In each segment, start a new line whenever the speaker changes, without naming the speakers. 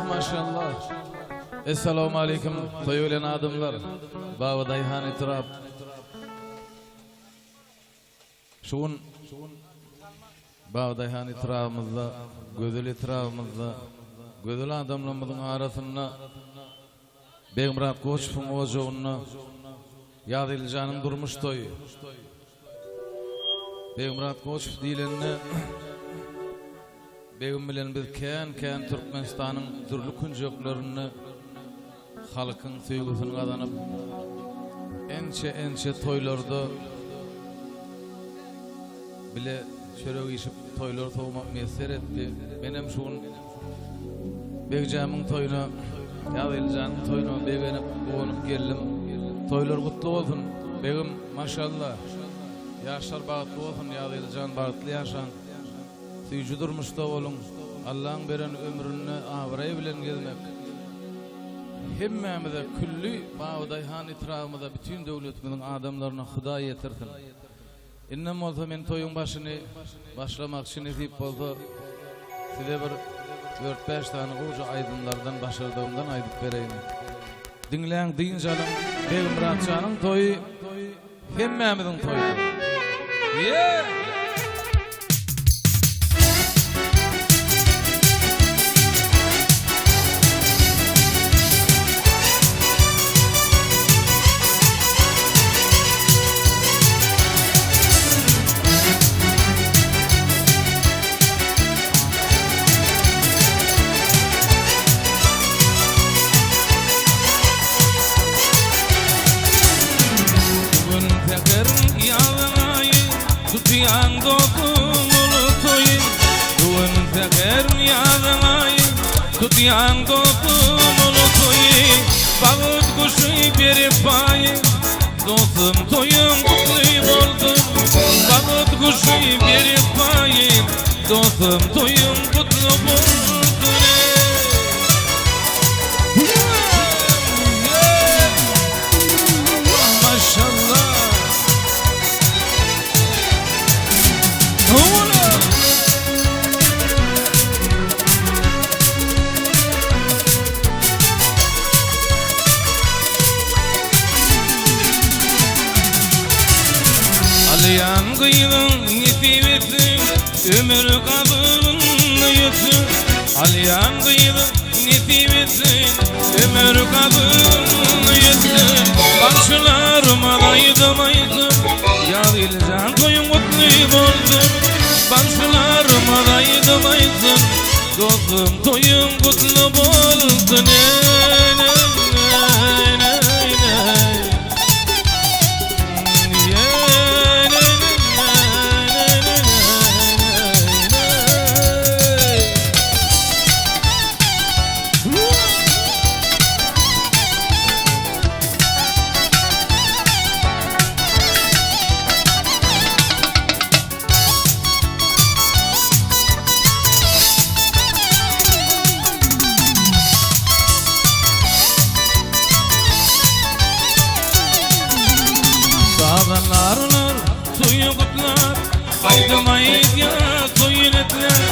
maşallah. Essalamu aleýkum toý bilen adamlar. Baba Daýhan etrap. Şu gün Baba Daýhan etrabymyzda, gözel etrabymyzda, gözel adamlarymyzyň arasynda Begmyrat Goçowyň ojagynda Ýazyljanyň durmuş toýy. Begmyrat Goçow diýlende Begim bilen biz kän-kän Türkmenistanyň dürli künjeklerinde halkyň söýgüsini gazanyp, ençe-ençe toýlarda bile çörek iýşip, toýlar sowmak miýesser etdi. Menem şu gün Begjämiň toýuna, Ýazyljanyň toýuna begenip, guwanyp geldim. Toýlar gutly bolsun, Begim, maşalla! Ýaşlar bagtly bolsun, Ýazyljan bagtly ýaşaň! Süýji durmuşda boluň, Allaň beren ömründe abraý bilen gezmek hemmämize külli Babadaýhan etrabymyza bütin döwletimiziň adamlaryna Hudaý ýetirsin. Indem bolsa men toýuň başyny başlamakçy nesip bolsa size bir dört-bäş sany gowja aýdymlardan başardygymdan aýdyp bereýin. Diňläň dynç alyň Begmyratjanyň toýy Hemmämiziň toýy. Yeah!
Bu gün säheriň ýazyň aýy, Tutýan dostum uly toýy. Bu gün säheriň ýazyň aýy, Tutýan dostum uly toýy. Bagt guşy berip paýy, Dostum toýuň gutly bolsun. Bagt guşy berip paýy, Dostum toýuň gutly bolsun. Alýan gyzyň nesip etsin, ömür gazygyn ýetsin. Alýan gyzyň nesip etsin, ömür gazygyn ýetsin. Bagşylarymyz aýdym aýtsyn, Ýazgeljan toýuň gutly bolsun. Bagşylarymyz aýdym aýtsyn, dostum toýuň gutly bolsun. Sazanlarlar toýy gutlap, aýdym aýdýar toý etler.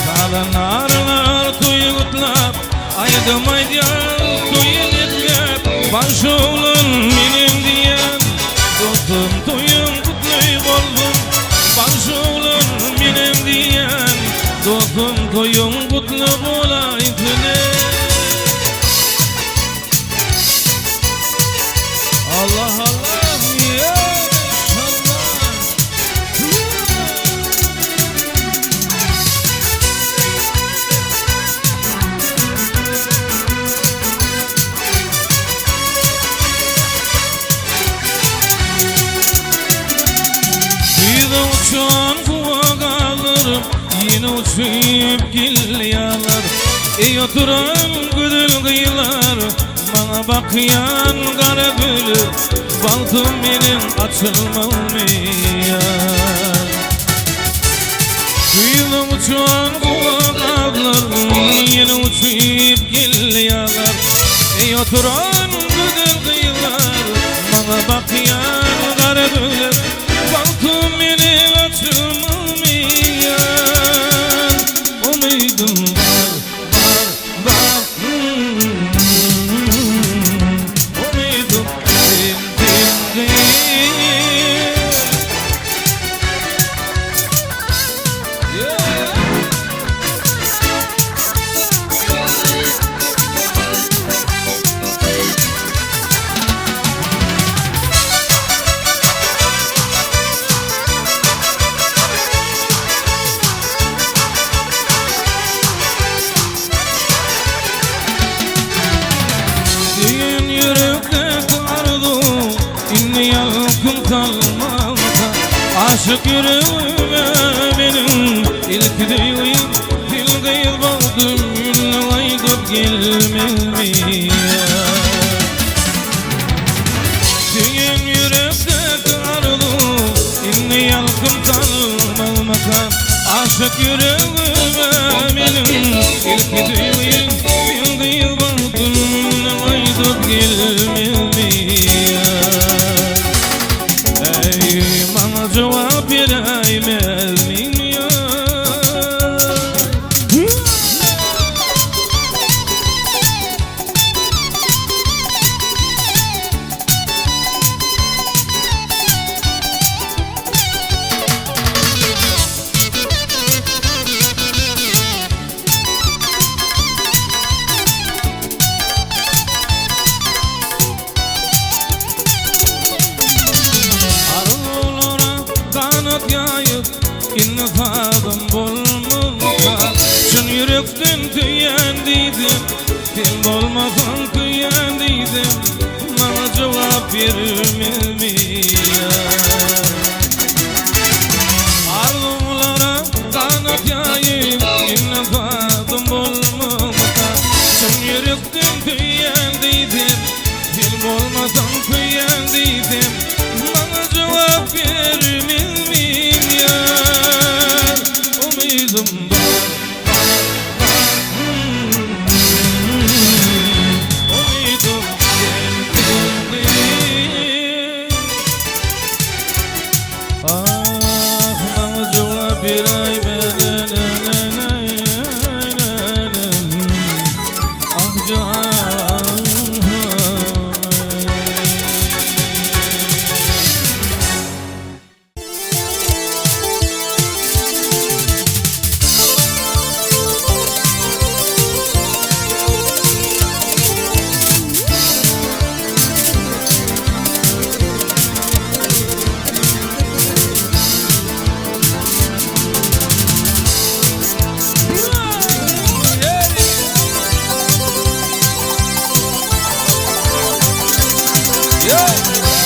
Sazanlarlar toýy gutlap, aýdym aýdýar toý etler. Bagşy oglan menem diýýän, dostum toýuň gutly bolsun. Bagşy oglan menem diýýän, dostum toýuň gutly bolaýsyn. Allah Allah Güýze uçan guwa galar, Ýene uçup gelýärler. Eý oturan gözel gyzlar, Maňa bakýan gara gülüp, Bagtym meniň açylmazmy ýar? Güýze uçan guwa gazlar, Ýene uçup gelýärler. Eý oturan gözel gyzlar, Maňa bakýan gara gülüp, Bagtym meniň açylmazmy ýar? Umydym bar, bar, bar. Aşyk ýüregime meniň ilki duýgym Sen gyz bagtym indi gaýdyp gelmezmi Söýen ýürekdäki arzuw indi ýalkym salmazmyka Aşyk ýüregime meniň ilki duýgym Sen gyz bagtym indi gaýdyp gelmezmi Eý, maňa jogap beräýmezmiň ýa? Arzuwlara ganat ýaýyp, indi sazym bolmazmyka? Çyn ýürekden söýýän diýsem, sen bolmasaň köýýän diýsem, maňa jogap bermezmi ýa? Arzuwlara ganat ýaýyp, indi sazym bolmazmyka? Çyn ýürekden söýýän diýsem, Sen bolmasaň köýýän diýsem, Maňa jogap bermezmiň ýar? Umydym bar, bar, bar, Umydym sensiň gyz. Ah, maňa jogap beräýme, Ah jan.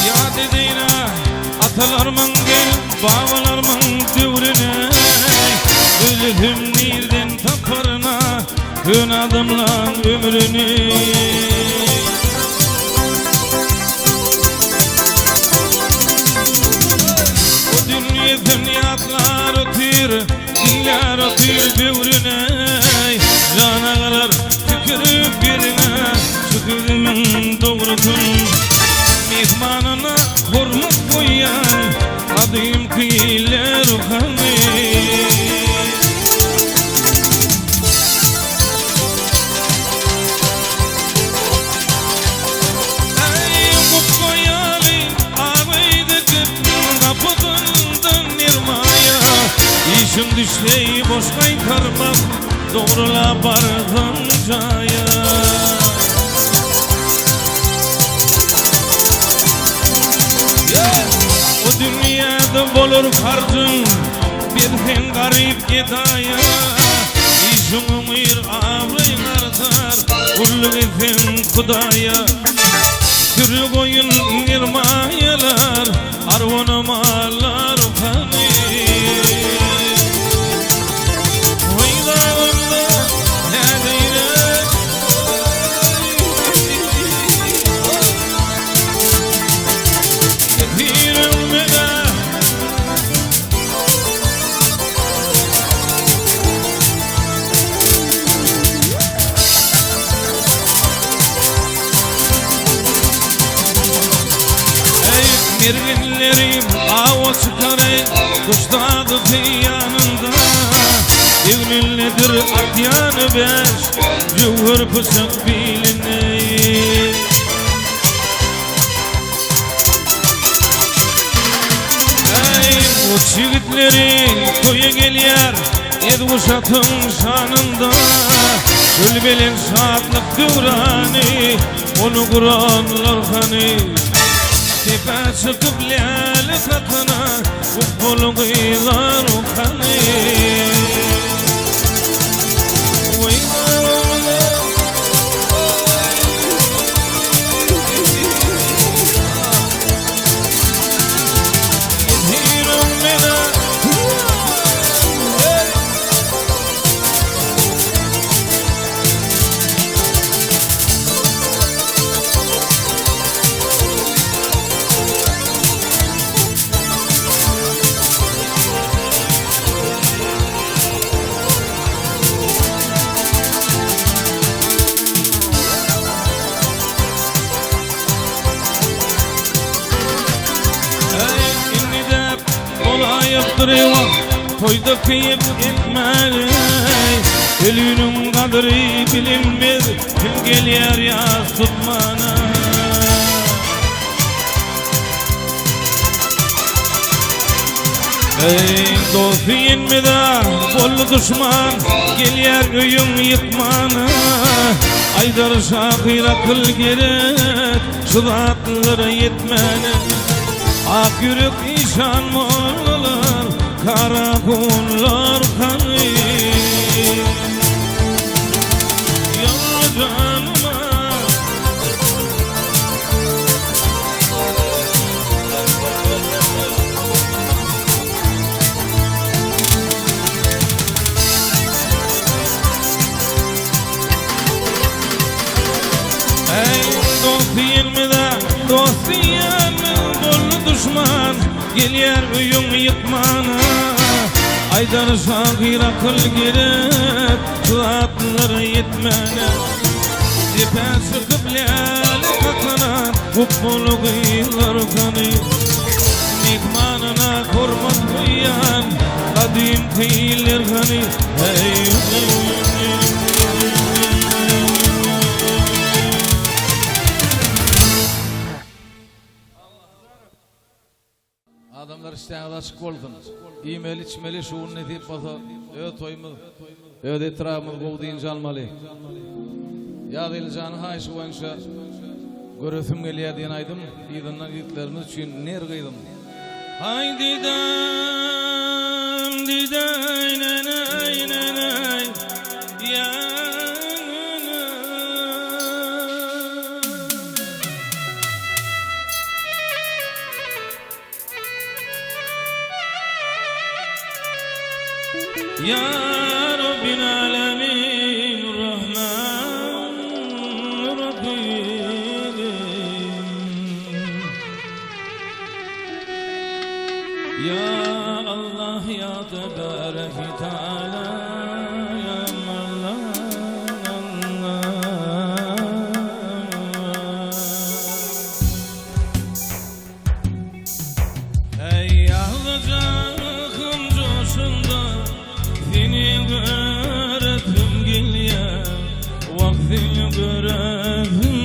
Ýat edeýin-ä atalarymyň gel babalarymyň döwrüne Gözlesem nirden taparyn-a köne adamlaň ömrüni. O dünýesin ýatlar otyr, diňlär otyr böwrüne, Jana galar tükürip ýeriňe şu sözümiň dogrusyn. Myhmanyna hormat goýýan gadymky iller hany? Eý, gupba ýaly agy döküp, gapysyndan nirmaýa. Işiň düşse boş gaýtarmaz, dogrula barsaň jaýa. O dünýäde bolar harjyň, berseň garyp gedaýa. Işiň oňyr, abraýyň artar, gulluk etseň Hudaýa. Süri goýun nirmaýalar, arwana mallar hany. Oý dagymda nädeýle. Getirin mene. Eý, mergenlerim, awa çykareý, Guşdadysy ýanynda. Egnindedir at ýany beş, Jöwher pyçak bilinde. Eý, goç ýigitleri toýa gelýär, Ezguşatyň şanynda. Çöl belen şatlyk döwrany, Ony guranlar hany? Depä çykyp läle kakana, Gupbaly gyzlar hany? Weý, Ýetirin mena. Gadyry toýda keýp etmäge. Ölüniň gadyry bilinmez, kim gelýär ýas tutmana. Eý, dost ýenmez-ä, boldy duşman, gelýär öýüň ýykmana. Aýdar şahyr akyl gerek, şu zatlara ýetmäne. Ak ýürek işan mollalar, kara hunlar hany. Ýa janyma. Eý, dost diýilmez-ä, dost diýýänmiň boldy duşman, Gelýär öýüň ýykmana. Aýdar şahyr akyl gerek, zatlara ýetmäne. Depä çykyp läle kakana, Gupbaly gyzlar hany? Myhmanyna hormat goýýan, Gadymky iller hany? Eý,
Adamlar işdäňiz açyk bolsun. Iýmeli içmeli şu gün nesip bolsa öz toýumyz öz etrabymyz gowy dynç almaly. Ýazylyjanyň haýyşy boýunça göresim gelýär diýen aýdym yzyndan ýigitlerimiz üçin ner gyzym.
Haý didam didaý neneý neneý ýa neneý. Ýa Rabbil Alemin Rahman Rahim Ýa Allah Ýa Tebareke Teala Ýa Mevlana Eý ýazjagym joşunda Seni göresim gelýär Wah seni göresim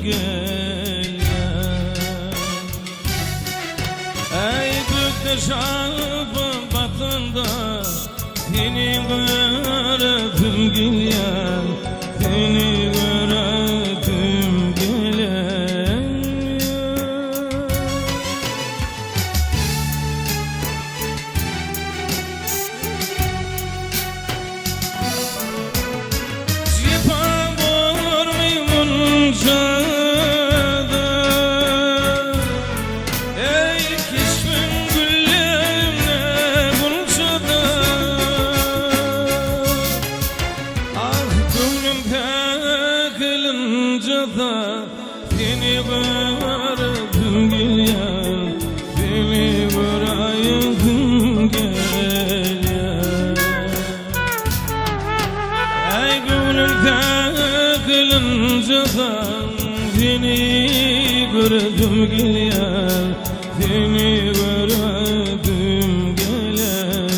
gelýär Eý gökde şalpy batanda Seni göresim gelýär Seni göresim gelýär. Jepa bormy munça-da? Eý keşbiň güllemne gunça-da. Ah göwnüm päklince-de Seni göresim gelýär, Seni göräýesim gelýär. Äý göwnüm päklince-de Seni göresim gelýär, Seni göresim gelýär.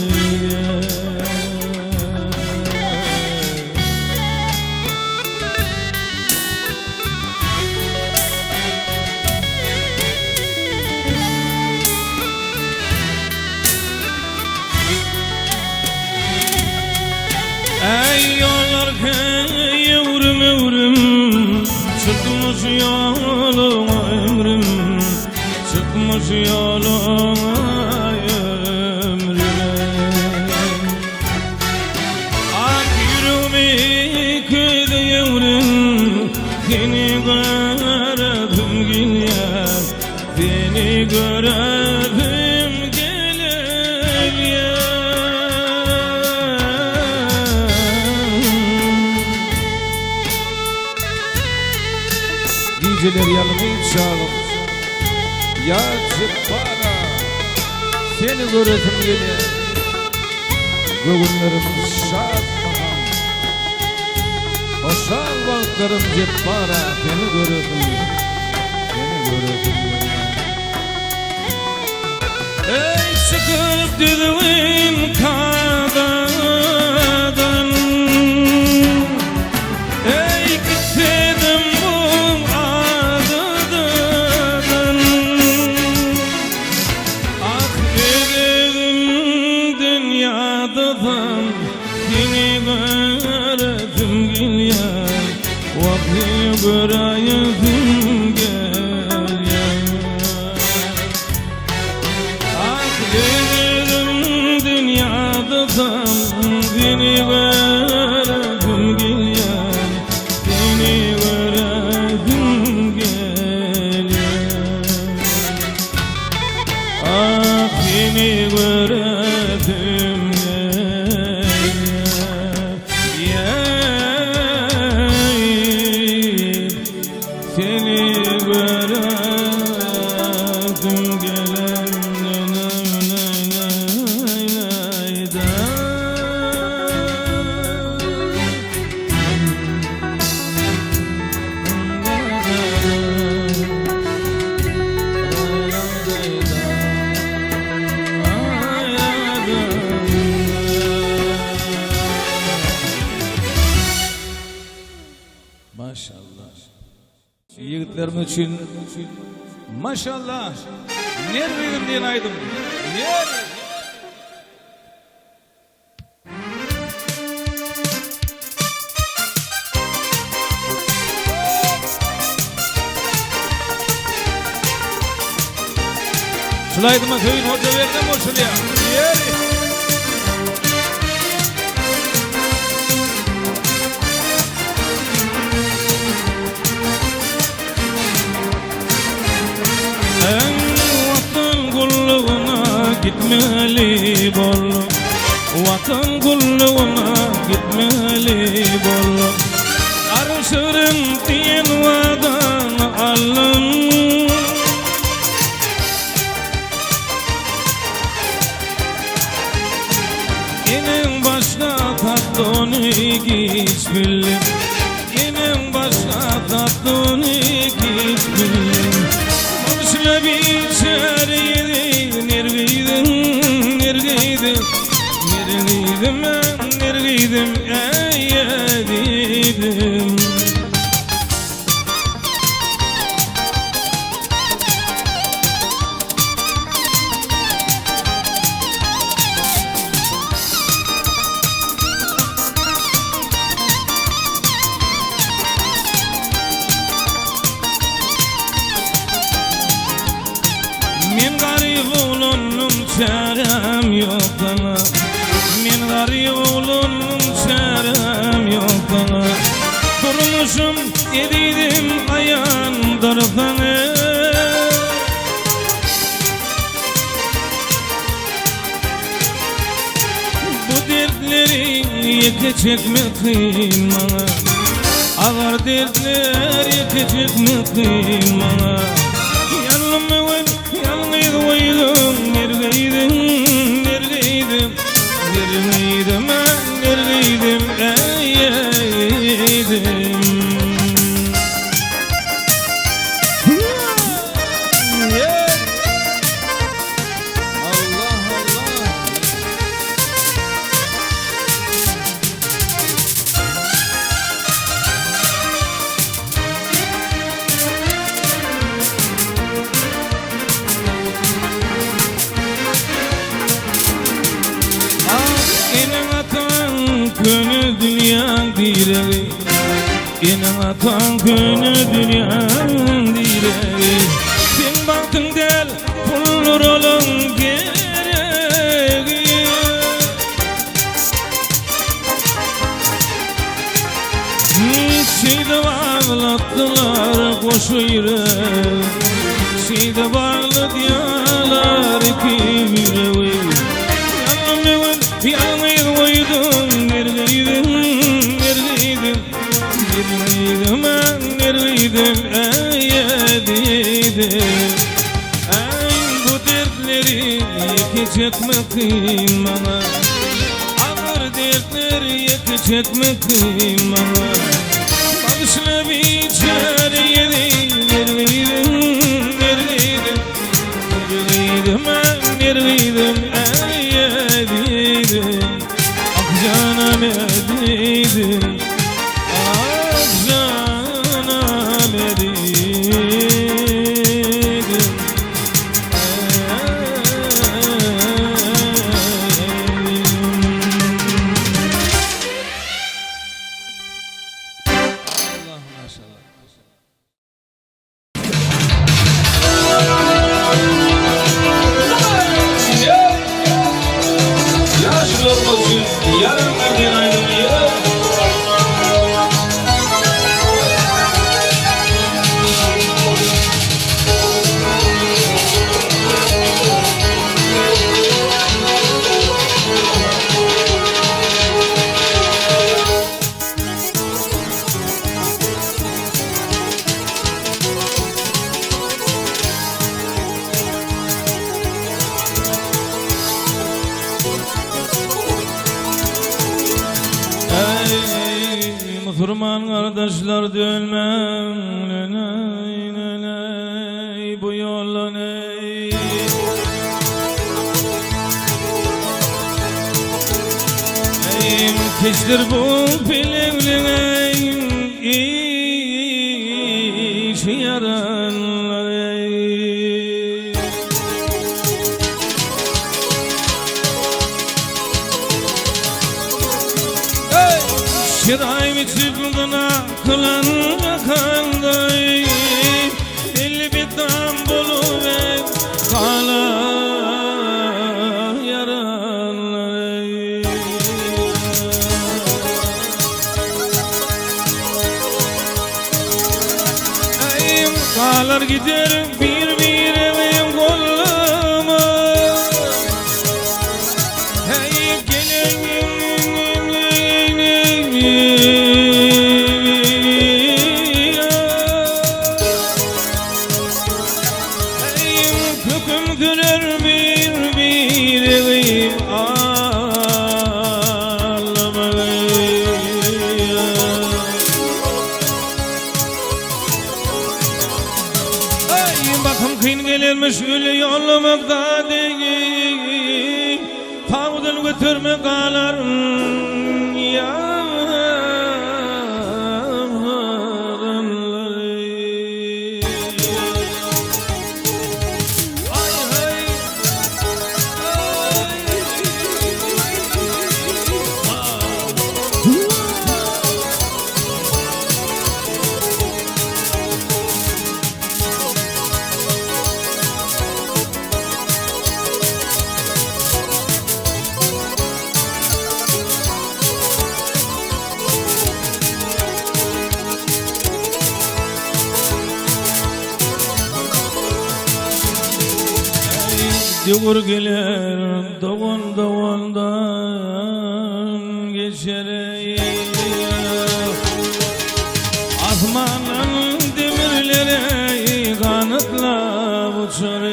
Äý ýollar heý öwrüm-öwrüm, Çykmyş ýoluňa ömrüm, Çykmyş ýoluňa ömrüm. Ak ýüregimi köze ýöwrüm, Seni göresim gelýär, Seni göresim gelýär.
Gijeler ýalňyz çagym, Ýa Jepbara, seni göresim gelýär. Göwünlerim şat mahal. Hoşal wagtlarym Jepbara, seni göresim, seni göresim gelýär.
Eý çykyp düzgün kadadan Eý gitsedim bu adadan Ah özüm dünýadasam Seni göresim gelýär Wagty göräýesim gelýär Ah özüm dünýadasam Seni göresim gelýär Seni göresim gelýär Ah seni göresim gelýär Seni göresim gelen
Maşallah. Ýigitlerimiz üçin Maşallah. Nergizim diýen aýdym. Ner. Şul aýdyma Söýün Hojaberdem goşulýar. Ýeri.
Sen Watan gullugyna gitmeli boldum. Watan gullugyna gitmeli boldum. Arşyryn diýen wadany aldym. Eneň başga tapdy ony giç bildim. Eneň başga tapdy ony giç bildim. Bolşuna biçäre ýedi, nergizim, nergizim, nergizim, nergizim, eý ezizim. Men garyp oglannym çärem ýok saňa Men garyp oglannym çärem ýok saňa Durmuşym ezizim aýandyr saňa Bu dertleri ýeke çekmek kyn maňa Agyr dertler ýeke çekmek kyn maňa Ýalňyz öwün, ýalňyz goýduň Nergizim, nergizim Nergizim, nergizim, eý, ezizim.
Allah Allah.
Ah eneň ataň köne dünýäň diregi Eneň ataň köne dünýäň diregi Seň bagtyň däl puldur olaň geregi Şeýdip aglatdylar goşa ýüregi Şeýdip agladýalar iki ýüregi Ýalňyz ýalňyz goýduň nergizim nergizim Nergizim nergizim eý ezizim Eý bu dertleri ýeke çekmek kyn maňa Agyr dertleri ýeke çekmek kyn maňa Bagyşla biçäre ýeri nergizim nergizim Nergizim nergizim. başlar dönmäň Leý bu ýoldan eý. Eým keçdir bu peleňliň işi ýaranlar eý. Şiraý biçip gyna kylan bakanday Elbidam boluber galar ýaranlar eý. Eým galar gider bir-birini gollama. Eý gelen Köküm sürer bir birim ağlamalı. Ay bakım kyn gelirmiş ölü yollamakta değil. Tawdan götürme galar ýaranlary. Aý haý Döwür geler dogan dogandan geçer Asmanyň demirleri ganatlap uçar.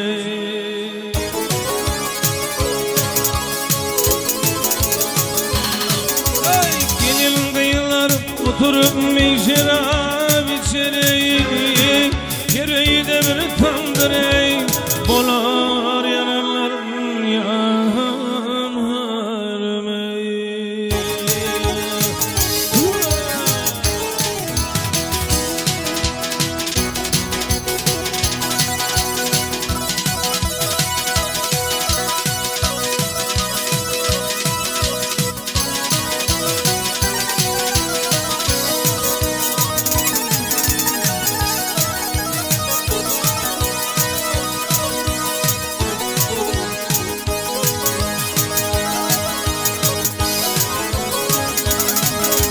Ay gelin gyzlar oturup bir şerap içer. Her öýde bir tamdyr ey bolar ýanarlar ýanarym ey.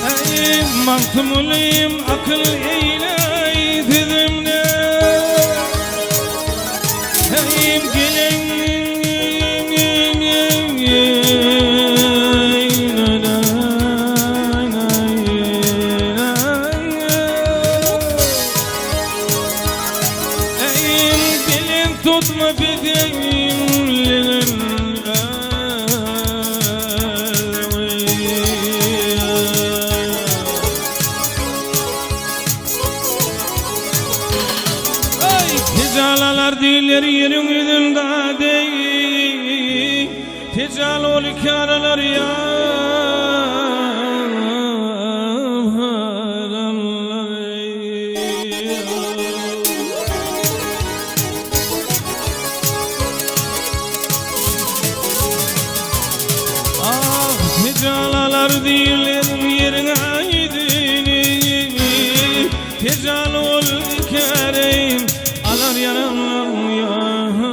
Eý Magtymgulym akyl eýleý sözümde Eý gelen Eý gelin tutma Ay tecalalar diýler ýeriň ýüzünde deý Tecal ol iki aralar ýaranlar Ah tecalalar diýler ýeriň ýüzüni Tecal ol kereým alar ýaranlar ýarym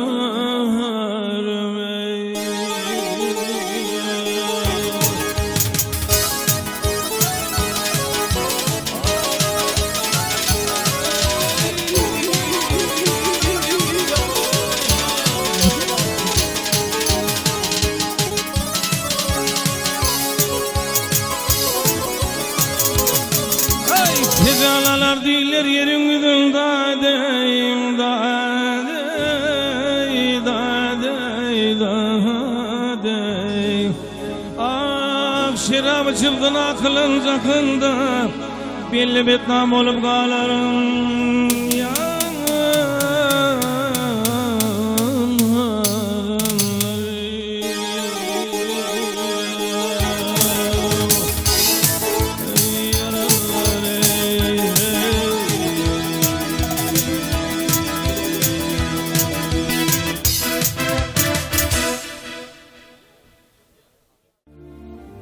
Ay tecalalar diýler ýeriň ýüzünde deým da dey da dey da dey Ah şerap içipdin akylyn jakynda. Belli betnam bolup galaryn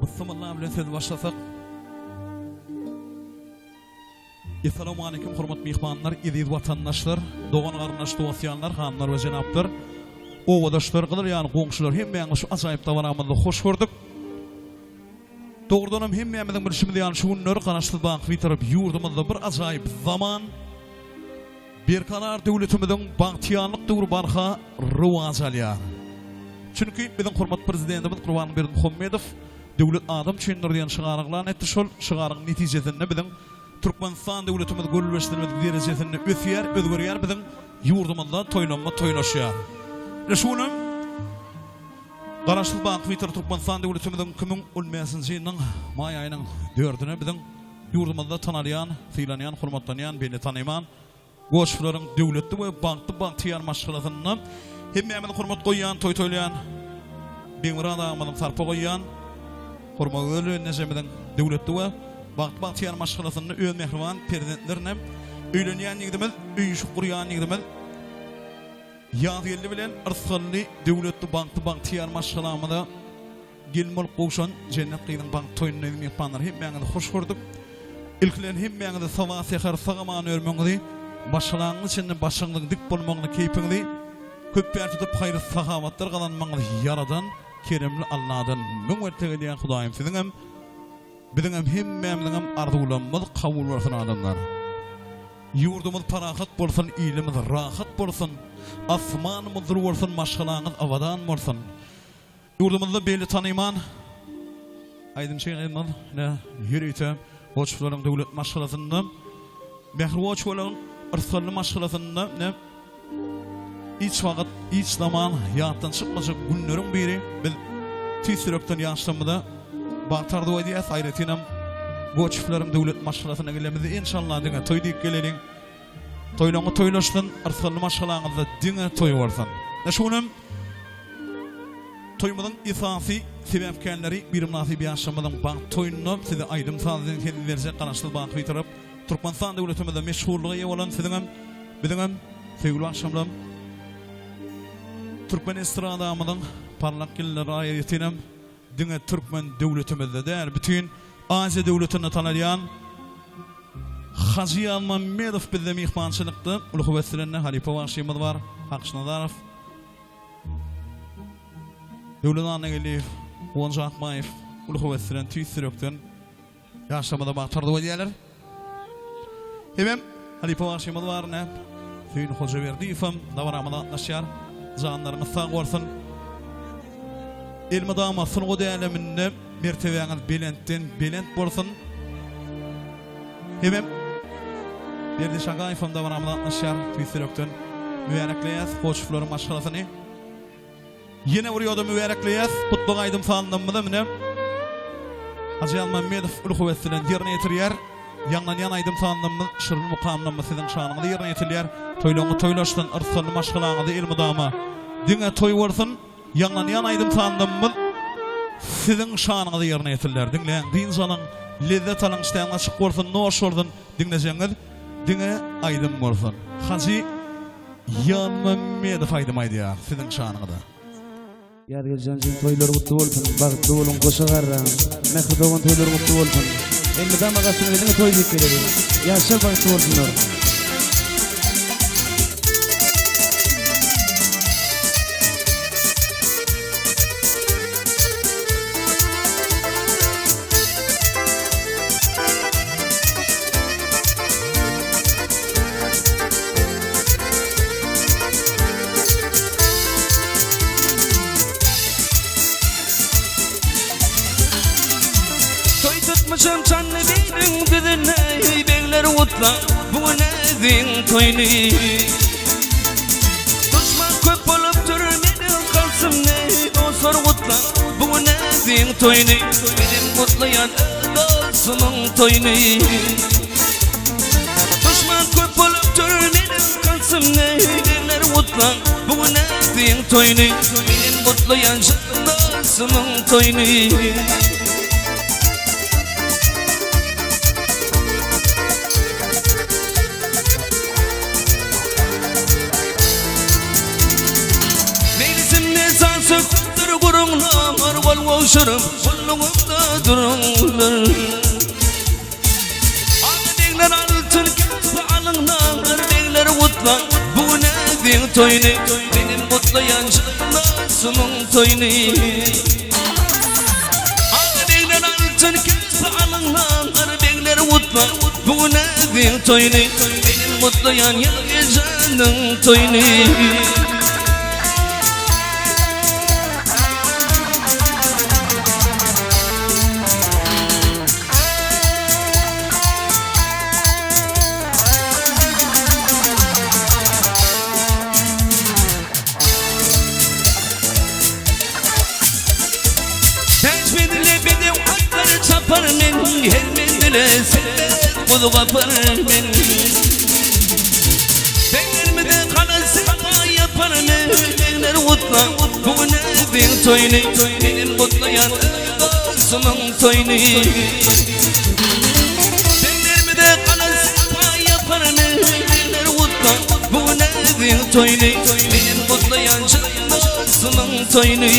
Bismillah bilen söz başlasak. Essalamu aleýkum hormatly myhmanlar, eziz watandaşlar, dogan garyndaş dostýanlar, hanymlar we jenaplar, obadaşlar, gyzyl ýaly goňşular hemmäňizi şu ajaýyp dabaramyzda hoş gördük. Dogrudanam hemmämiziň bilşimiz ýaly şu günler Garaşsyz baky Bitarap ýurdumyzda bir ajaýyp zaman, Berkarar döwletimiziň bagtyýarlyk döwri barha rowaç alýar. Çünki biziň hormatly Prezidentimiz Gurbanguly Berdimuhamedow Döwlet adam üçindir diýen şygary yglan etdi. Şol şygaryň netijesinde biziň Türkmenistan döwletimiz gölbaşdyrmadyk derejesinde ösýär, özgerýär, biziň ýurdumyzda toýlanma toýlaşýar. Ine şu günem Garaşsyz baky Bitarap Türkmenistan döwletimiziň 2015-nji ýylynyň maý aýynyň dördüne biziň Ýurdumyzda tanalýan, sylanýan, hormatlanýan, belli tanymal Goçlaryň döwletli we bagtly bagtyýar maşgalasynda hemmämiz hormat goýýan, toý toýlaýan Begmyrat agamyzyň sarpa goýýan Hormagözel ejemiziň döwletli we bagtly bagtyýar maşgalasynda öz mähriban perzentlerine öýlenýän ýigdimiz, öý-işik gurýan ýigdimiz Ýazgeldi bilen yrsgally, döwletli, bagtly bagtyýar maşgalamyza Gelin bolup gowşan Jennet gyzyň bagt toýunda eziz myhmanlar hemmäňizi hoş gördük. Ilki bilen hemmäňizi saba säher sag aman örmegiňizi, maşgalaňyň içinde başyňyzyň dik bolmagyny keýpiňizi köp bär tutup haýyr sahawatlar gazanmagyňyzy ýaradan keremli Alladan müň mertebe edýän Hudaýym siziňem biziňem hemmämiziňem arzuwlarymyz kabul bolsun adamlar. Ýurdumyz parahat bolsun ilimiz rahat bolsun asmanymyz dur bolsun maşgalaňyz abadan bolsun. Ýurdumyzda belli tanymal aýdymçy gyzymyz ine ýörite Goçlaryň döwlet maşgalasynda Mähri Goçwalaryň yrsgally maşgalasynda ine hiç wagt hiç zaman ýatdan çykmajak günleriň biri biz tüýs ýürekden ýaşlarymyza bagt arzuw edýäs aýratynam Goçwlaryň döwlet maşgalasyna gelenimizde enşalla diňe toý diýip geleliň toýlaryňyz toýlaşsyn yrsgally maşgalaňyzda diňe toý bolsun. Ine şu günem Toýumyzyň esasy sebäpkärleri bir mynasyp ýaşlarymyzyň bagt toýunda size aýdym-saz bilen hezil berjek Garaşsyz baky Bitarap Türkmenistan döwletimizde meşhurlyga eýe bolan siziňem, biziňem söýgüli agşamlam türkmen estradamyzyň parlak ýyllary aýratynam diňe türkmen döwletimizde däl, bütin Aziýa döwletinde tanalýan Hajy Ýazmammedow bizde myhmançylykda. Uly höwes bilen halypa bagşymyz bar, Hakyş Nazarow. Döwlet Annageldiýew, Guwanç Akmaýew uly höwes bilen tüýs ýürekden ýaşlarymyza bagt arzuw edýärler. Hemem halypa bagşymyz bar ine, Söýün Hojaberdiýewem dabaramyza gatnaşýar. Janlaryňyz sag bolsun. Elmydama sungat äleminde mertebäňiz belentden belent bolsun. Hemem Berdi Şagaýewem dabaramyza gatnaşýar. Tüýs ýürekden mübärekleýäs Goçowlaryň maşgalasyny. Ýene bir ýoda mübärekleýäs. Gutlag aýdym sazandamyza mine Hajy Ýazmämmedow uly höwes bilen ýerine ýetirýär. Ýaňlanýan aýdym sazandamyz şirin mukamlamyz siziň şanyňyza ýerine ýetirilýär. Toýlaryňyz toýlaşsyn, yrsgally maşgalaňyzda elmydama diňe toý bolsun. Ýaňlanýan aýdym-sazlarymyz siziň şanyňyza ýerine ýetiriler. Diňläň, dynç alyň, lezzet alyň, işdäňiz açyk bolsun, noş bolsun, diňlejegiňiz diňe aýdym bolsun. Hajy Ýanmämmedow aýdym aýdýar siziň şanyňyza.
Ýazgeljan jigim toýlar gutly bolsun bagtly boluň goşa garraň Mähri dogan toýlar gutly bolsun Elmydama gaçyň diňe toý diýip geleliň Ýaşlar bagtly bolsunlar.
Toý tutmuşam Çanly beýiň düzüne, Begler gutla bu gün äziň toýuny. Duşman köp bolupdyr meniň kalsymda, Dostlar gutla bu gün äziň toýuny. Menem gutlaýan öz dostumyň toýuny. Köp bolupdyr meniň kalsym Begler gutlaň bu gün ädiň toýuny Menem gutlaýan jan dostumyň toýuny. Mejlisimde saz söhbetdir gurruňlar, Gol gowşuryp gullugyňda duruňlar. Aga begler altyn käse alyňlar, Begler gutlaň bu gün ädiň toýuny, Menem gutlaýan jan dostumyň toýuny. Aga begler altyn käse alyňlar, Begler gutlaň bu gün ädiň toýuny, Menem gutlaýan ýagyjanyň toýuny. Täç menzile bedew atlary çapar men, Her menzile sebet guzy gapar men. Beglerimize gala sepa ýapar men, Begler gutlaň bu gün ädiň toýuny, Menem gutlaýan dostumyň toýuny. Beglerimize gala sepa ýapar men, Begler gutlaň bu gün ädiň toýuny, Menem gutlaýan jan dostumyň toýuny.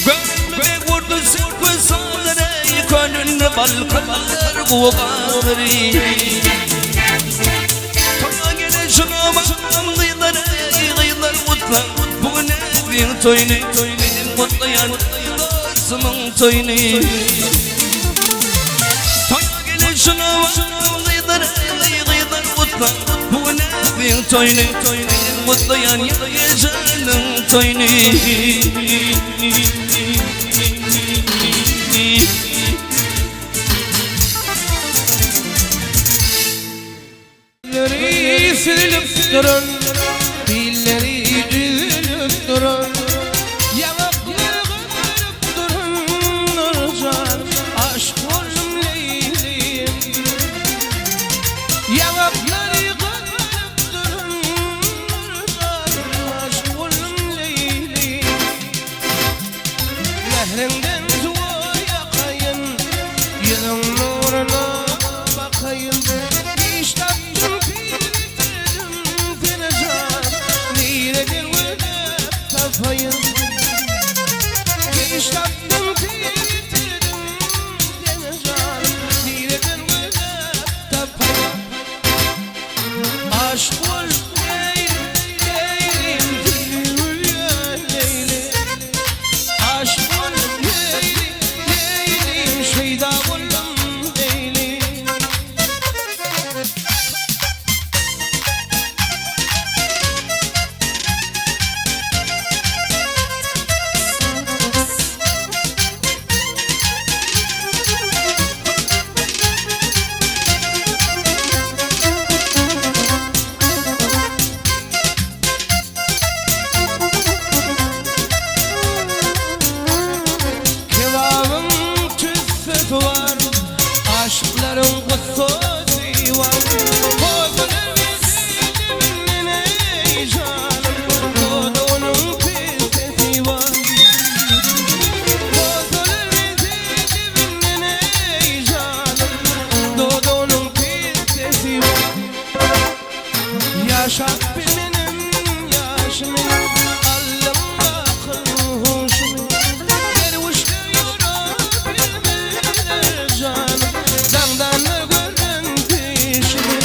Göwnüme gurdy söýgi sazlary, Könlünde balkar guwgalary. Toýa gelen şunuň gyzlary, Gyzlar gutlaň bu gün ädiň toýuny, Menem gutlaýan dostumyň toýuny. Toýa gelen şunuň gyzlary, Gyzlar gutlaň bu gün ädiň toýuny, Menem gutlaýan ýagyjanyň toýuny.
Dilleri süzülip duran, dilleri düzülip duran, Ýaňaklary gyzaryp duran Nurjan, aşyk boldum Leýlim. Ýaňaklary gyzaryp duran Nurjan, aşyk boldum Leýlim. Mähriňden suwa ýakaýyn, Ýüzüň nuruna bakaýyn. Iş tapdym, pil bitirdim seni jan, Nireden gözläp tapaýyn? Iş tapdym, pil bitirdim seni jan, Nireden gözläp tapaýyn? Aşyk bolup Leýli, Leýlim, Gülýän Leýli. Aşyk boldum Leýli, Leýlim, Şeýda boldum Leýli. Kebabyň tüssesi bar, Aşyklaryň gussasy bar. Hozuny bildim eý janym, Dodagynyň pissesi bar. Hozuny bildim eý janym, Dodagynyň pissesi bar. Ýaşap bilmedim ýaşymy, Aldym akyl huşumy. Derwüşler ýöräp bilmezler janym, Daňdanlar gören düýşümi.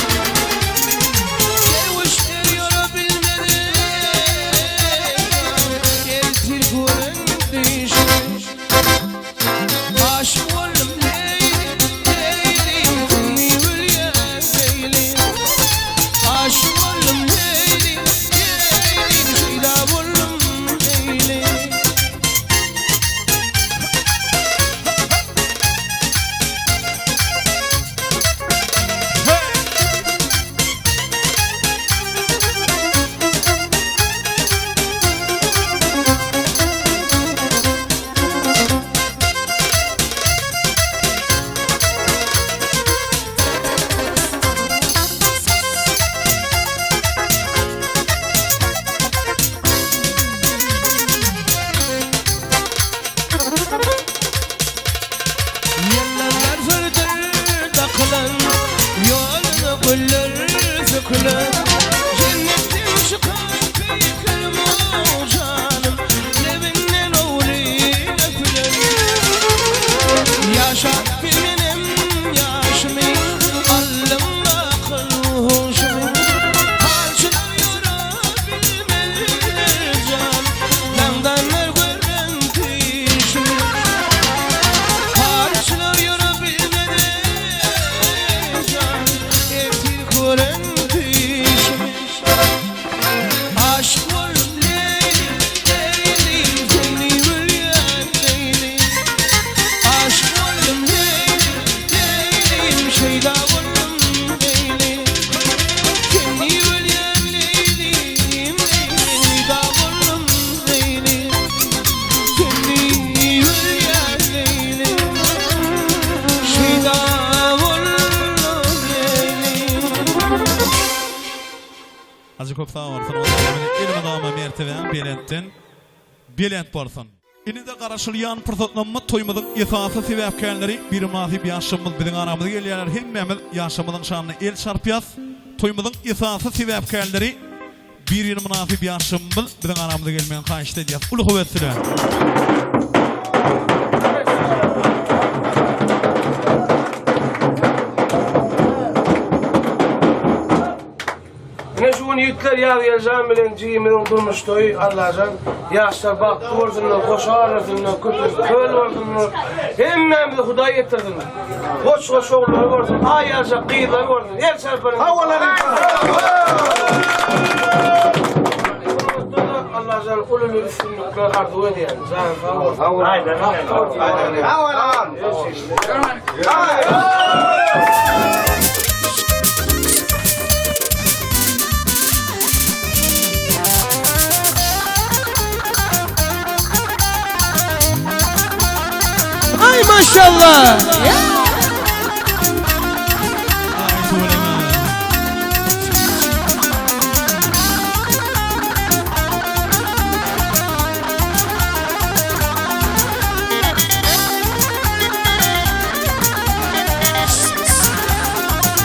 Güller söküler Cennetden çykan peýkerim o janym Lebinden ogry öpüler Ýaşap bilmenem ýaşymy Aldym akyl huşumy Palçylar ýora bilmezler jan Daňdanlar gören tüýşümi Palçylar ýora bilmezler jan Ertir gören tüýşümi Aşyk boldum Leýli, Leýlim Seni bilýän Leýli Aşyk boldum Leýli, Leýlim Şeýda boldum Leýli Seni bilýän Leýlim, Leýlim Şeýda boldum Leýli Seni bilýän Leýli Şeýda boldum Leýli
Hajy köp sag bolsun Elmydama mertebäň belentden belent bolsun. Indi-de garaşylýan pursatlamyz toýumyzyň esasy sebäpkärleri biri mynasyp ýaşlygymyz biziň aramyza gelýärler hemmämiz ýaşlygymyzyň şanyna el çarpýas toýumyzyň esasy sebäpkärleri biri mynasyp ýaşlygymyz biziň aramyza gelmegini haýyşt edýäs uly höwes bilen.
Ine şu gün ýigitler Ýazgeljan bilen jigimiziň durmuş toýy Allajan ýaşlar bagtly bolsunlar goşa galasynlar köpek köl bolsunlar hemmämizi Hudaý getirsin goç goç ogullary bolsun aý ýaljak gyzlary bolsun el çarpalyň Allajan uly uly üstünlikler arzuw edýän jany sag bolsun bagtly bolsun.
Ay maşallah.
Ay tüweleme.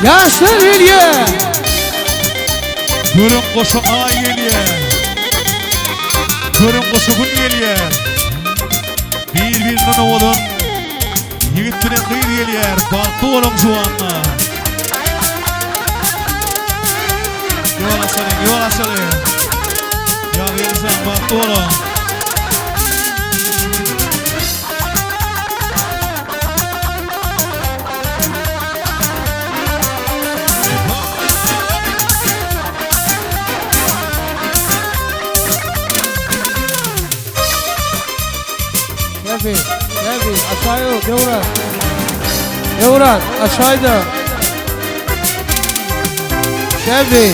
Ýaşlar gelýär.
Görüň goşa aý gelýär. Görüň goşa gün gelýär. Bir-birinden owadan ýigit bilen gyz gelýär. Bagtly boluň juwanlar. Ýol açalyň, ýol açalyň. Ýa gelseň bagtly boluň.
Nebi, Nebi, aşağı Devran. Devran, aşağıda. Şebi.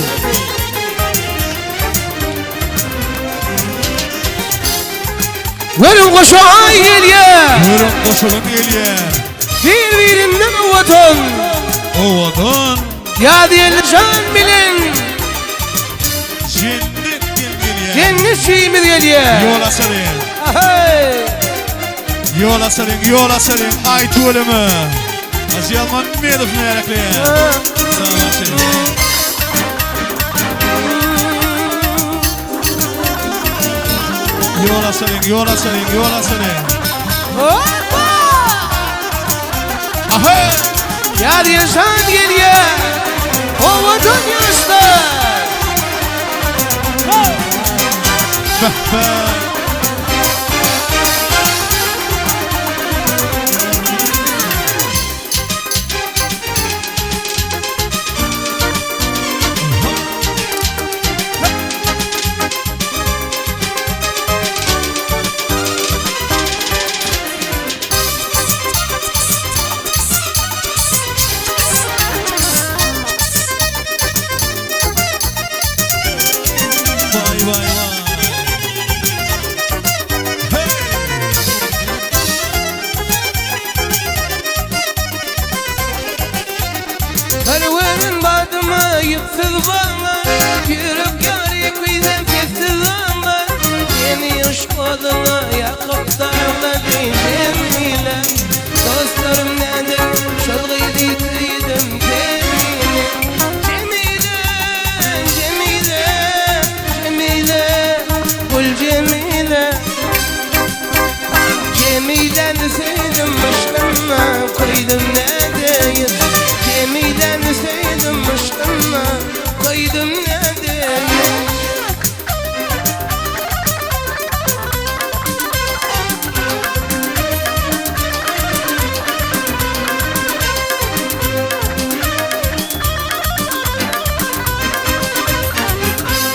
Görüň goşa aý gelýär.
Görüň goşa gün gelýär.
Bir-birinden owadan.
Owadan.
Ýazgeljan bilen.
Jennet gel gelýär.
Jennet şeýimiz gelýär.
Ýol açalyň.
Aheý.
Ýol açalyň, ýol açalyň. Aý tüweleme. Hajy Ýalman Medow närekleýär. Sag açalyň. Ýol açalyň, ýol açalyň, ýol açalyň.
Hoppa!
Aheý!
Ýazgeljan gelýär. Owadan ýaşlar.
Beh beh. Vay vay vay. Hey!
Kerwenin badyma ýüpsüz baglar, Ýürek ýary küýsem sessiz aglar. Seni yşk oduňa ýakyp daglar Jemile. Dostlarym nädip şol gyzy söýdüm Jemile. yşkınla koydum neredeyim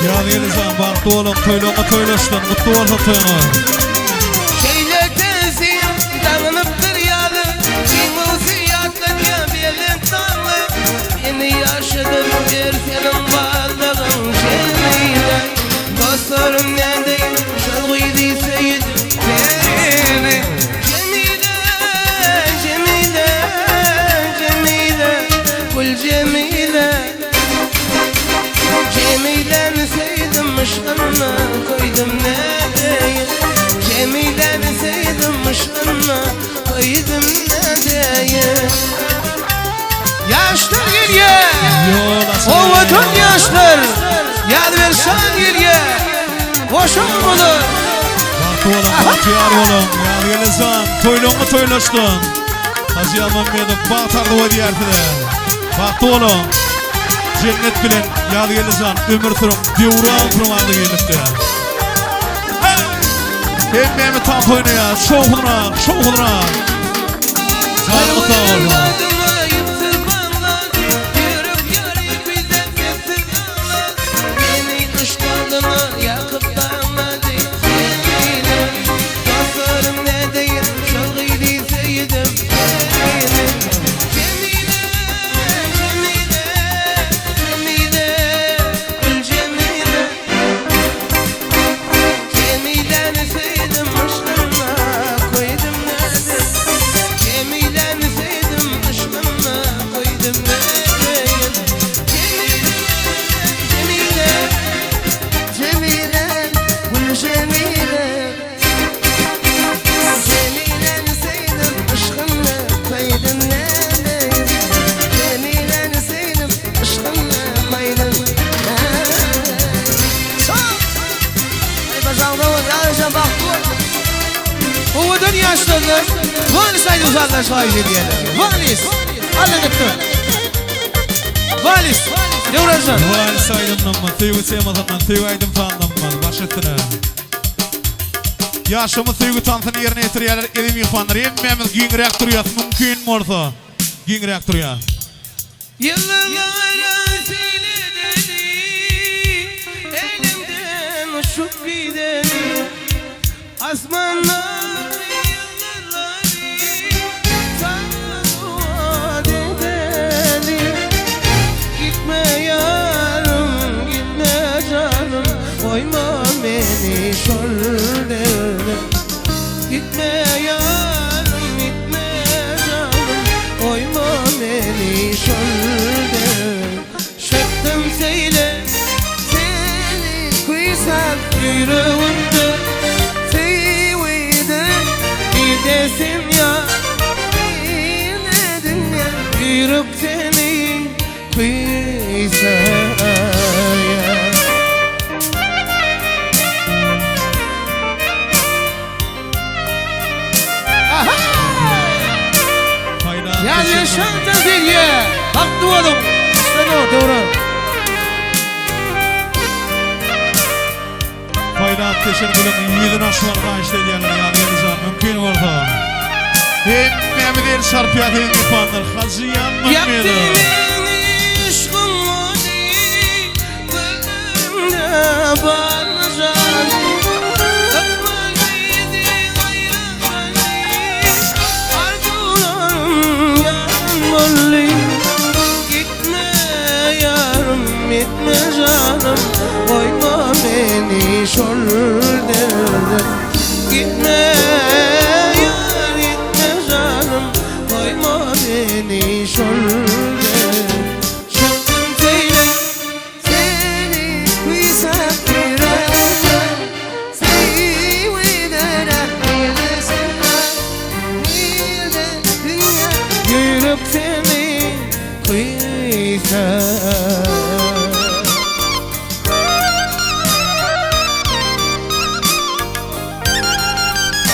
Ýazgeldijan bagtly boluň toýlaryňa toýlaşsyn gutly bolsun toýuňyz.
Şeýle täsin daňynypdyr ýaly Jigimsi ýatladýar belent dagly Meni ýaşadyp ber seniň barlygyň Jemile Dostlarym nädeýin şol gyzy söýdüm Perili Jemile Jemile Jemile Gül Jemile Jemiläni söýdüm yşgyna koýdum nädeýin Jemiläni söýdüm yşgyna koýdum nädeýin Ýaşlar gelýär
Ýol açyk.
Owadan ýaşlar Ýazberşan gelýär Goşa bular
Bagtly boluň, bagtyýar boluň. Ýazgeldijan, toýlaryňa toýlaşsyn. Hajy Ýazmammedow bagt arzuw edýär size. Bagtly boluň. Jennet bilen Ýazgeldijan ömür sürüň, döwran sürüň arzuw edipdir. Hemmämiz tans oýnaýas, şowhunrak, şowhunrak. Janyňyz sag bolsun.
Jemiläni söýdüm yşgyma koýdum nädip Jemiläni söýdüm yşgyma koýdum nädeýin Jemile Jemile
Jemile, gül Jemile Jemiläni söýdüm yşgyma koýdum nädeýin Jemiläni söýdüm yşgyma koýdum nädeýin
Owadan ýaşlardan Walis aýdym sazlar şaýyş edýärler. Walis! Alla gitdi. Walis! Döwranjan.
Walis aýdymdanmy, söýgi temasyndan, söýgi aýdym sazyndanmy, baş üstüne. Ýaşymyz söýgi tansyny ýerine ýetirýärler, eziz myhmanlar, hemmämiz giňräk durýas, mümkin bolsa, giňräk durýas.
Ýyldyzlara seýl edeli, Elimden uçup gideli, Asmandaky ýyldyzlary Saňa dua edeli. Gitme ýarym, gitme janym, Goýma meni şol derde. Gitme ýarym, gitme janym, Goýma meni şol derde. Şökdüm seýle,
Seni küýsäp
ýüregimde
söýüwdim
Gidesin ýa,
Ine dünýä
ýürek seni küýseýär. Ýa ýaşan diýe, bagtly boluň. Islenok döwran.
Paýlap teşen gülüň ýüzüni açmagy haýyşt edýärler Ýazgeldijan mümkin bolsa. Hemmämiz el çarpýas eziz myhmanlar Hajy
Ýakdy
Ýanmammedow.
meni yşgyň ody, Gözlerimde barmy jan? Ykbal diýdi aýralmaly, Arzuwlarym ýalan boldy. Gitme ýarym, gitme janym, Goýma meni şol derde. Gitme ýar, gitme janym, Goýma meni şol derde. Çykdym seýle,
Seni küýsäp ýüregimde Söýüwdim Nirde Nirde dünýä
Ýürek seni küýsär.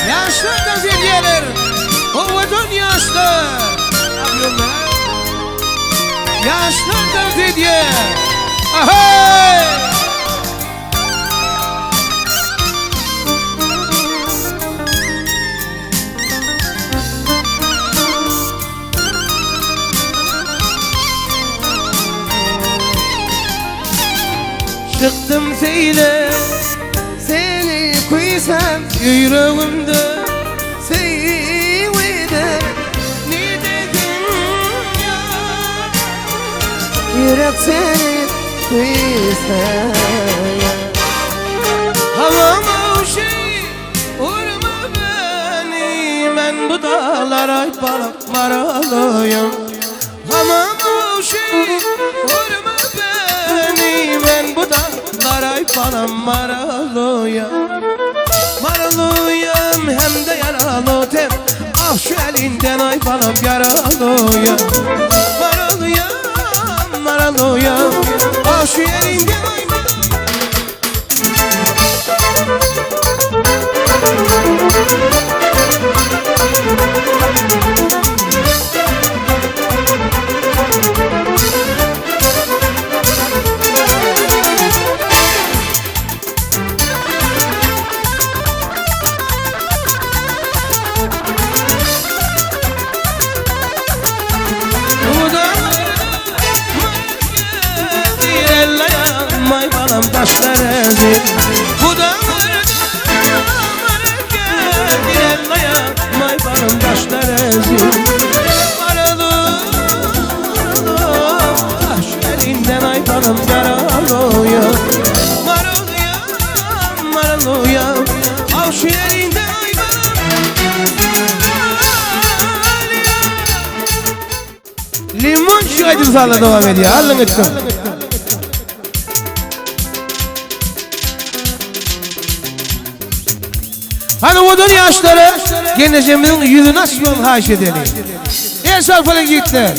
Ýaşlar da gelýärler. Owadan ýaşlar. Ýaşlar da tans edýär. Aheý! Çykdym seýle
Seni küýsäp
ýüregimde
söýgüde
Nidediň ýar
Ýürek seni küýsäp
Havam uşy urma beni Men bu dağlara balık maralıyım Hamam uşy urma beni Men bu dağlara balık maralıyım Maralıyım hem de yaralı tem Ah şu elinden ay balam yaralıyım Maralıyım maralıyım Ah şu elinden ay balam May balam taşlar ezir Bu da May balam taşlar ezir Maralım Ah şu elinden ay balam yaralıyım Maralıyım maralıyım Ah şu elinden ay balam Limon şu aýdym sazla dowam edýär. Allyň etsin. Hany odan ýaşlara gelnejemiziň ýüzüni açmagyny haýyş edeli. El şarpalyň ýigitler.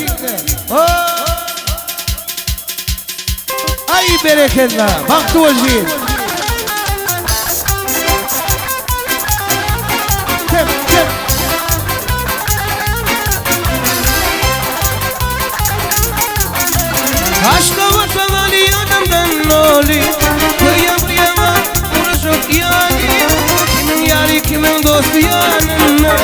Aý berekella, bagtly bol jigit. Tep, tep. Aşka vatan Ali adamdan oli Kıyam kıyama uğraşıp yani Kimin yari kimin dostu yanına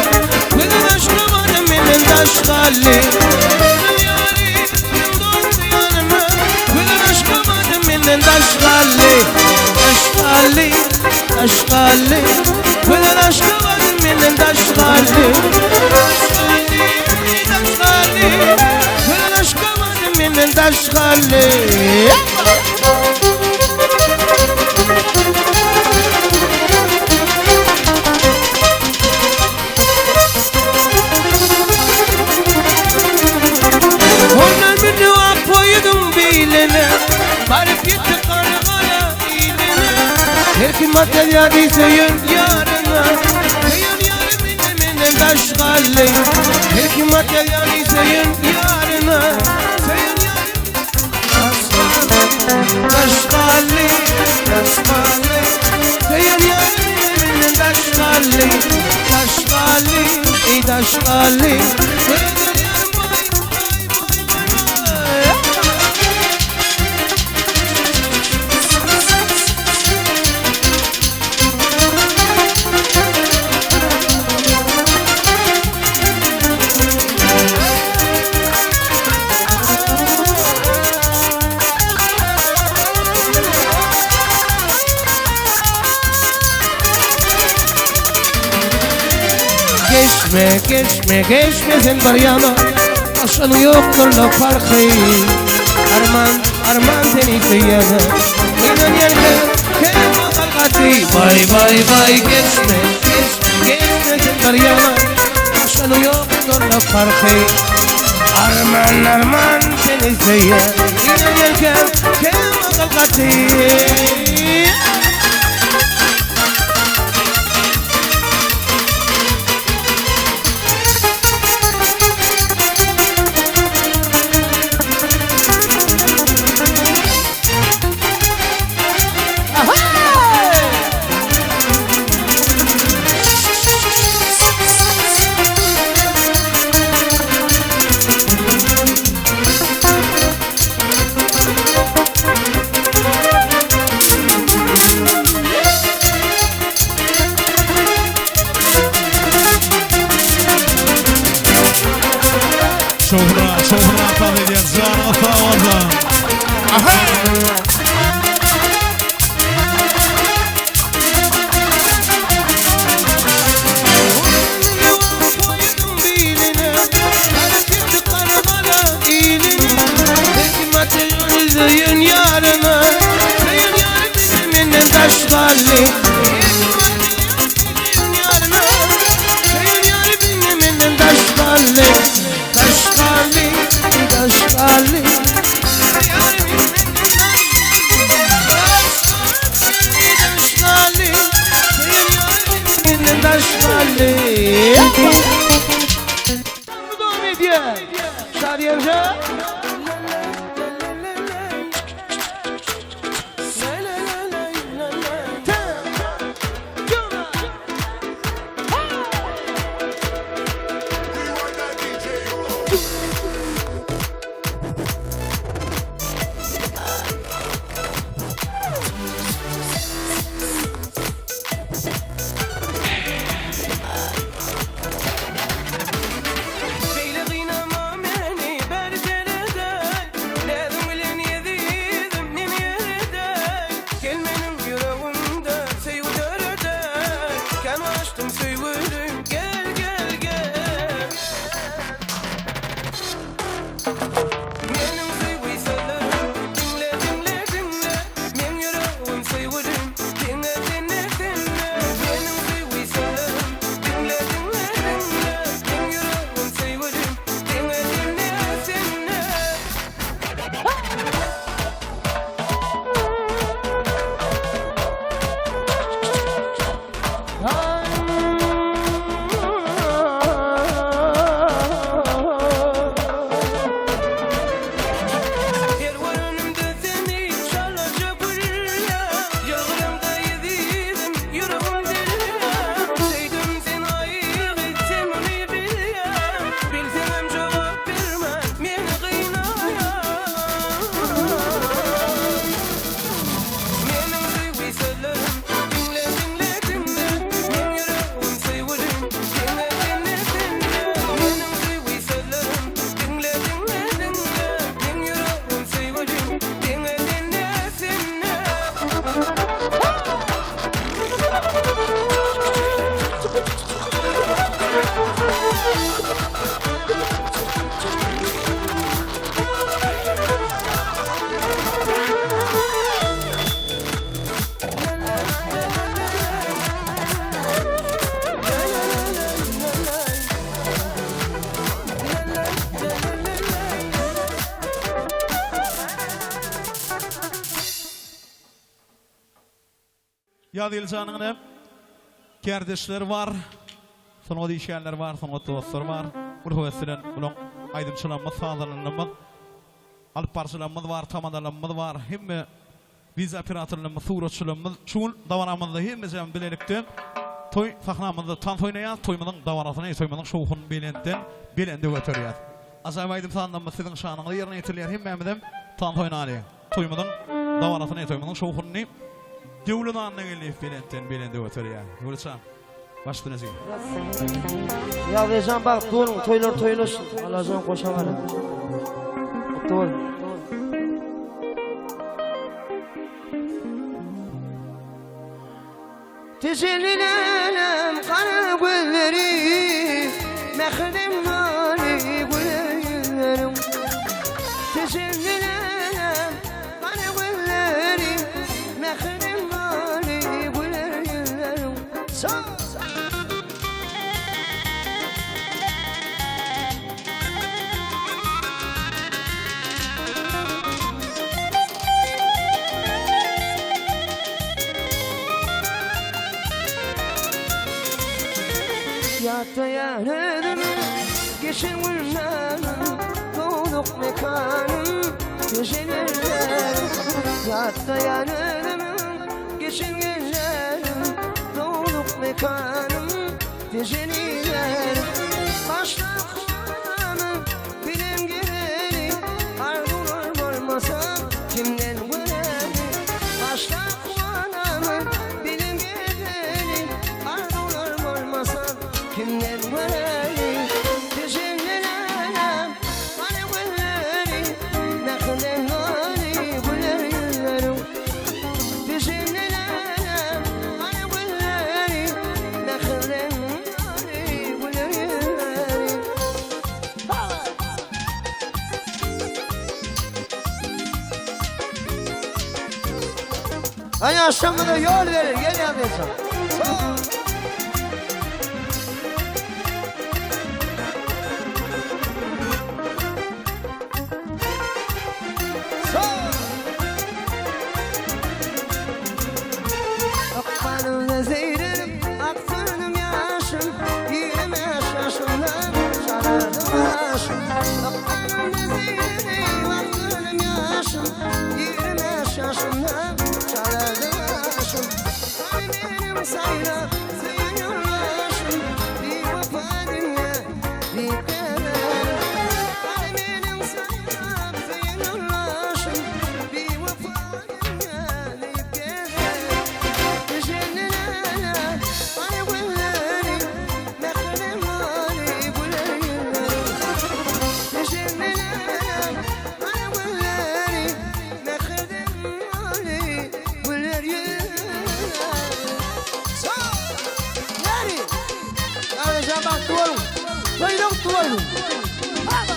Kızın aşkı var menden taş kalli Kimin yari kimin dostu yanına Kızın aşkı var menden taş kalli Taş kalli taş kalli Kızın aşkı var menden taş kalli Taş kalli taş kalli Kızın aşkı var menden taş kalli Ondan bir dua koydum bilene Varıp gitti kargara iline Her kim atar yari söyün yarına Söyün yarı benim taş kalli Her kim atar yari söyün yarına Söyün yarı Taş kalli, taş kalli Söyün yarı benim taş kalli Taş kalli, ey taş kalli Söyün yarı Geçme geçme geçme sen bir yana Aşkın yoktur la farkı Arman arman seni söyleyene İnan yerken kelime kalkatı Vay vay vay geçme geçme geçme sen bir yana Aşkın yoktur la farkı Arman arman seni söyleyene İnan yerken kelime kalkatı
Aýratyn tans edýär. Janyňyz sag bolsun. Aha!
Beýle gynama meni berjereden Näziň bilen ýezizim men ýereden Gel meniň ýüregimde söýgi döreden Kän garaşdym söýgülim gel gel gel Meniň söýgi sözlerim diňle diňle diňle Meň ýüregim söýgülim diňe sende sende Meniň söýgi sözlerim diňle diňle diňle Meň ýüregim söýgülim diňe sende sende. Her görenimde seni çalaja gülýär Ýylgyraňda ezizim ýüregim delýär Söýdüm seni aýgy sen muny bilýäň Bilseňem jogap bermän meni gynaýaň Meniň söýgi sözlerim diňle diňle diňle Meň ýüregim söýgülim diňe sende sende Meniň söýgi sözlerim diňle diňle diňle Meň ýüregim söýgülim diňe sende sende.
Ýazgeldi janyň ine kärdeşleri bar, sungat işgärleri bar, sungat dostlary bar. Bir höwes bilen bulaň aýdymçylarymyz, sazandalarymyz, alyp baryjylarymyz bar, tamadalarymyz bar, hemme wideo operatorlarymyz, suratçylarymyz. Şu gün dabaramyzda hemmejemiz bilelikde toý sahnamyzda tans oýnaýarys, toýumyzyň dabarasyny, toýumyzyň şowhunyny belentden belende göterýäris. Ajaýyp aýdym-sazlarymyz siziň şanyňyza ýerine ýetirilýär, hemmämizem tans oýnalyň. Toýumyzyň dabarasyny, toýumyzyň şowhunyny Döwlet Annageldiýew belentden belende göterýär. Döwletjan, baş üstüne jigim.
Ýazlyjan bagtly boluň, toýlar toýlaşsyn. Allajan goşa galar. Gutly bolsun. Tejelilelem gara gözleri Mähirden doly güler ýüzleriň Tejelilelem gara gözleri Mähirden doly güler ýüzleriň Saz! Ýatlaýan özümi geçen günlerim Dogduk mekanym köşelerim Ýatlaýan özümi geçen günlerim Dogduk mekanym köşelerim Başla kuwanamy bilen geleni Arzuwlar bolmasa kimden göreli Başla kuwanamy bilen geleni Arzuwlar bolmasa kimden göreli Tejenlelem gara gözlerim. Hany aşamyza ýol berer, gel Ýazgeljan. Ykbalymda zeýrenip, akdyrdym ýaşym, 25 ýaşymda çalardym başym. Ykbalymda zeýrenip, akdyrdym ýaşym, 25 ýaşymda çalardym başym. Hany meniň saýlap söýen ýoldaşym, biwepa dünýä diýip gezerin. Hany meniň saýlap söýen ýoldaşym, biwepa dünýä diýip gezerin. Düşendiler hany gözleri, mähriban hany güler ýüzleri. Düşendiler hany gözleri, mähirden hany güler ýüzleri. Ýeri! Ýazgeljan bagtly boluň. Toýda gutly bolsun. Baba!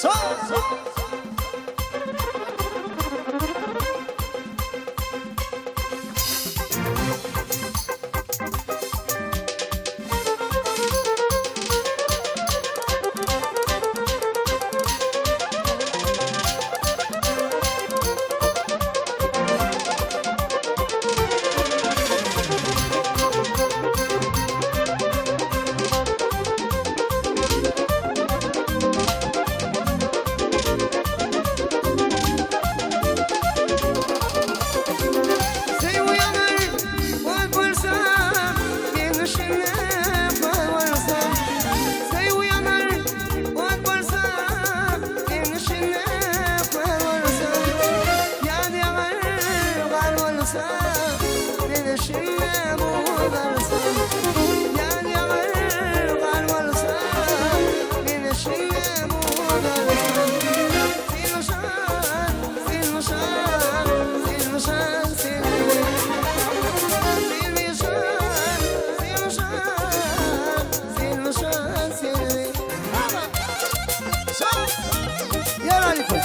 Sol! Söý uýanar ot bolsa, men içinde bar bolsa. Söý uýanar ot bolsa, men içinde bar bolsa. Ýaz ýagar gar bolsa, men içinde buz bolsa. Ýaz ýagar gar bolsa, men içinde buz bolsa. Sen myşan, sen myşan, sen myşan, sen Sen myşan, sen myşan, sen myşan, sen Baba! Sol! Ýer aýypy!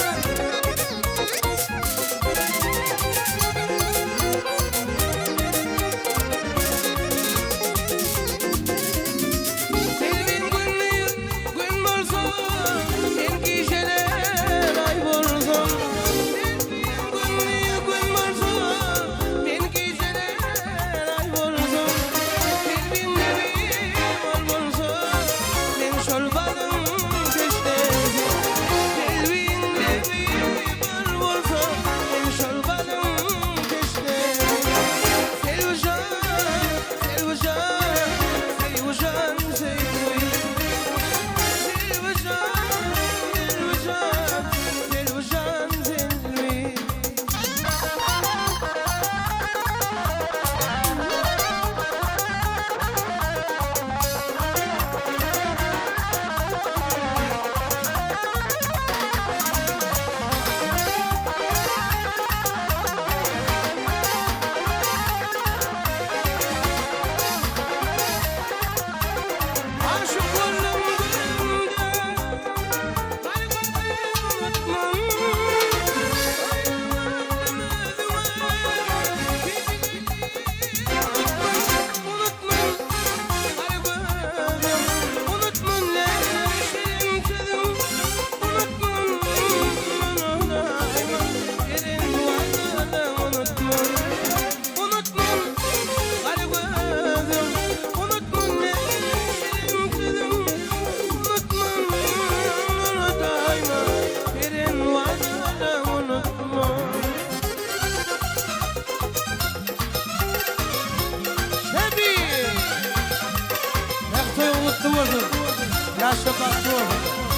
Ýaşlar bagtly bolsun.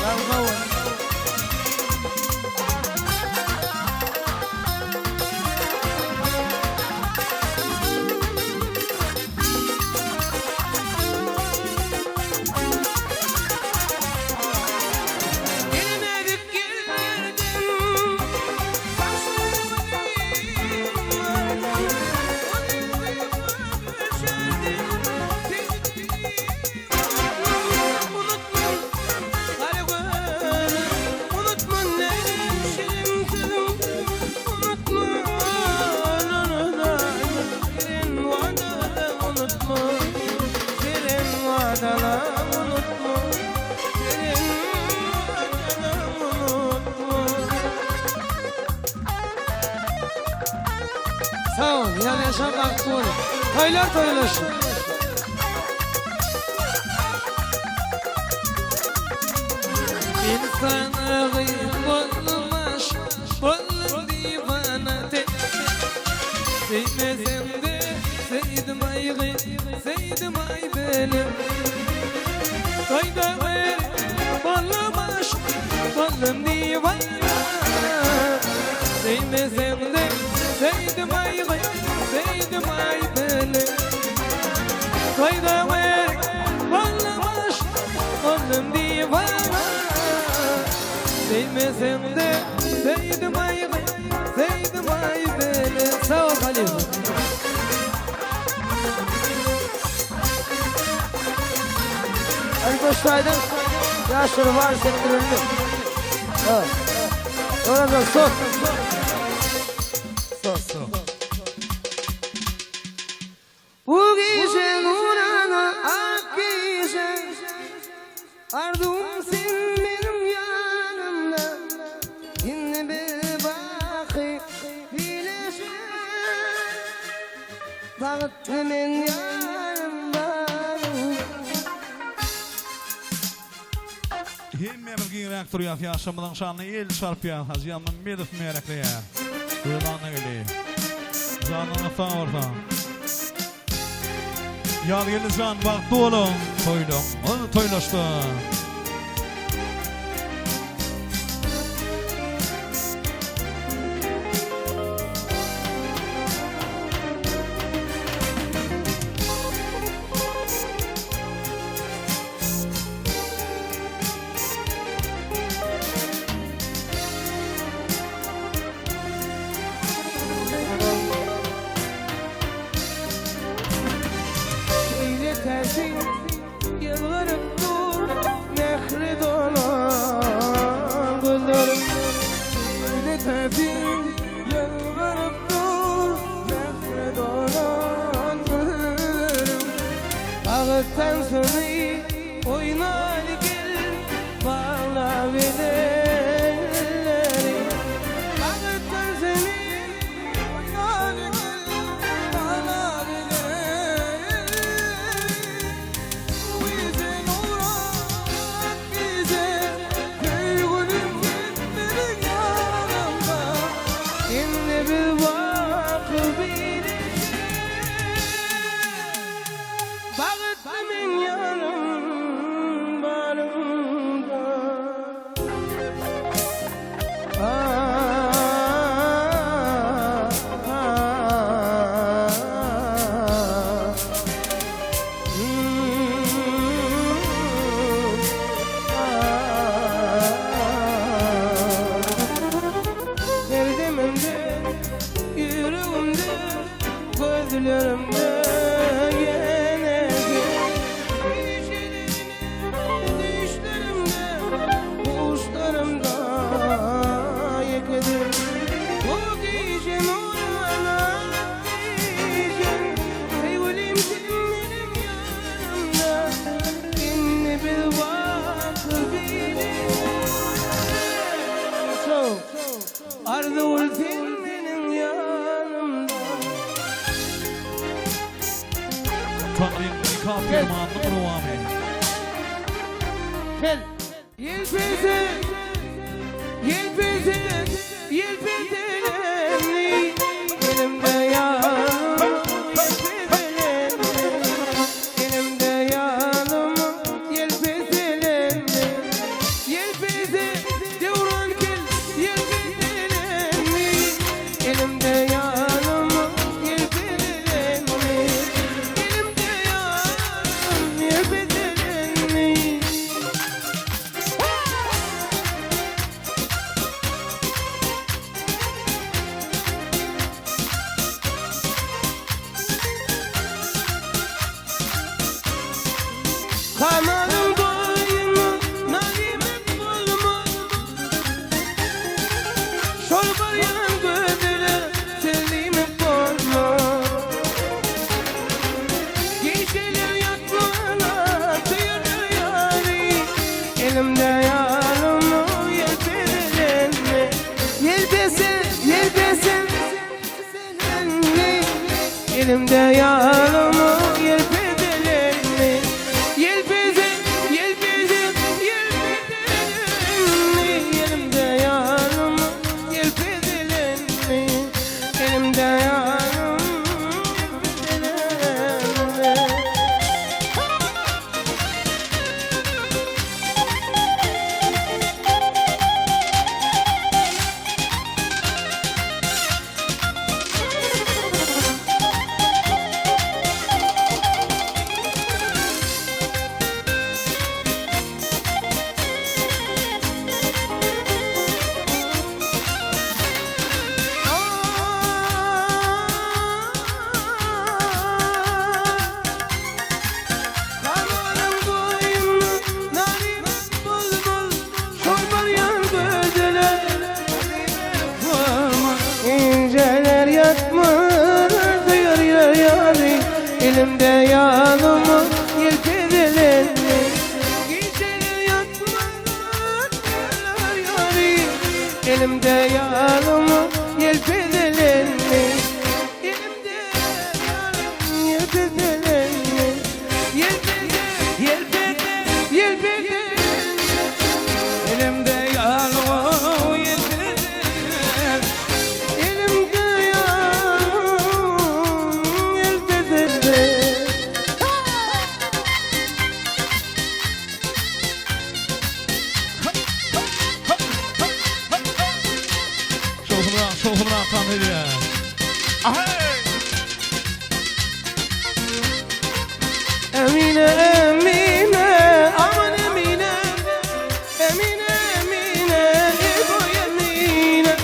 Sag bol. Gelmedik yerlerden Sag ol, ýa ýaşa bagtly bol. Toýlar toýlaşsyn. Men saňa gyz boldum aşyk, boldum diwana sen. Söýmesem-de söýdüm aý gyz, söýdüm aý belim. Toýda men boldum aşyk, boldum diwana. Söýmesem-de söýdüm aý gyz, söýdüm aý belim. Toýda men boldum aşyk, boldum diwana. Söýmesem-de söýdüm aý gyz, söýdüm aý belim. Sag bol halypa.
Hadi goşlaydın. Yaşları var sektirildi. Ha. Oradan sok.
Sok.
Bu gece nurana ak gece Arzum sen benim yanımda Şimdi bir bakı bileşe Baktı men yanımda
Hemmämiz giňräk durýas ýaşamyzyň şanyna el çarpýas Hajy Ýanmämmedow märekleýär. Göz Annageldi. Janyňyz sag bolsun. Ýazgeldi jan bagtly boluň, toýlaryňyz toýlaşsyn.
Şeýle täsin ýylgyryp dur mähri dolan gözlerim Şeýle täsin ýylgyryp dur mähri dolan gözlerim Bagyt tansyny oýnaly gel bagla bedenleri Bagyt tansyny oýnaly gel bagla bedenleri Bu gije nurak gije Söýgülim sen meniň ýanymda Indi biz baky birleşip Bagtly meň ýanym barynda Her demimde, yüreğimde, gözlerimde yine Düşlerimde, kuşlarımda yekedir. Bu gece nurana gece, sevgilim sen benim yanımda. Şimdi bir vakı bile. Arzuwul sen meniň ýanymda.
Taňryň nika permanynyň dowamy.
Gel. Ýelpeze, ýelpeze, ýelpezelemli Elimde ýalym, ýelpezelemli Elimde ýalym, ýelpezelemli. Kanalyň boýuna nalymek bolmaz. Şol barýan gözele sen diýmek bolmaz. Gijeler ýatmana söýerler ýary. Elimde ýalymy ýelpezelenmi. Ýelpeze, ýelpeze, ýelpezelenmi. Elimde ýalymy ýelpezelenmi. Ýelpeze, ýelpeze, ýelpezelenmi. Elimde ýalymy ýelpezelenmi. Elimde ýalym ýelpezelenmi. Kanalyň boýunda narymak bolmaz, Şol barýan gözele bolmaz. Injeler ýatmaz söýer ýary, Elimde ýalymy ýelpezelenmi. Gijeler ýatmaz söýer ýary, Elimde ýalymy ýelpezelenmi. Elimde ýalym ýelpezelenmi. Ýelpeze, ýelpeze, ýelpezelenmi.
Elimde ýalymy ýelpezelenmi.
Elimde ýalym ýelpezelenmi.
Şowhunrak, şowhunrak tans edýär. Aheý!
Emine Emine aman Emine Emine Emine ey boý Emine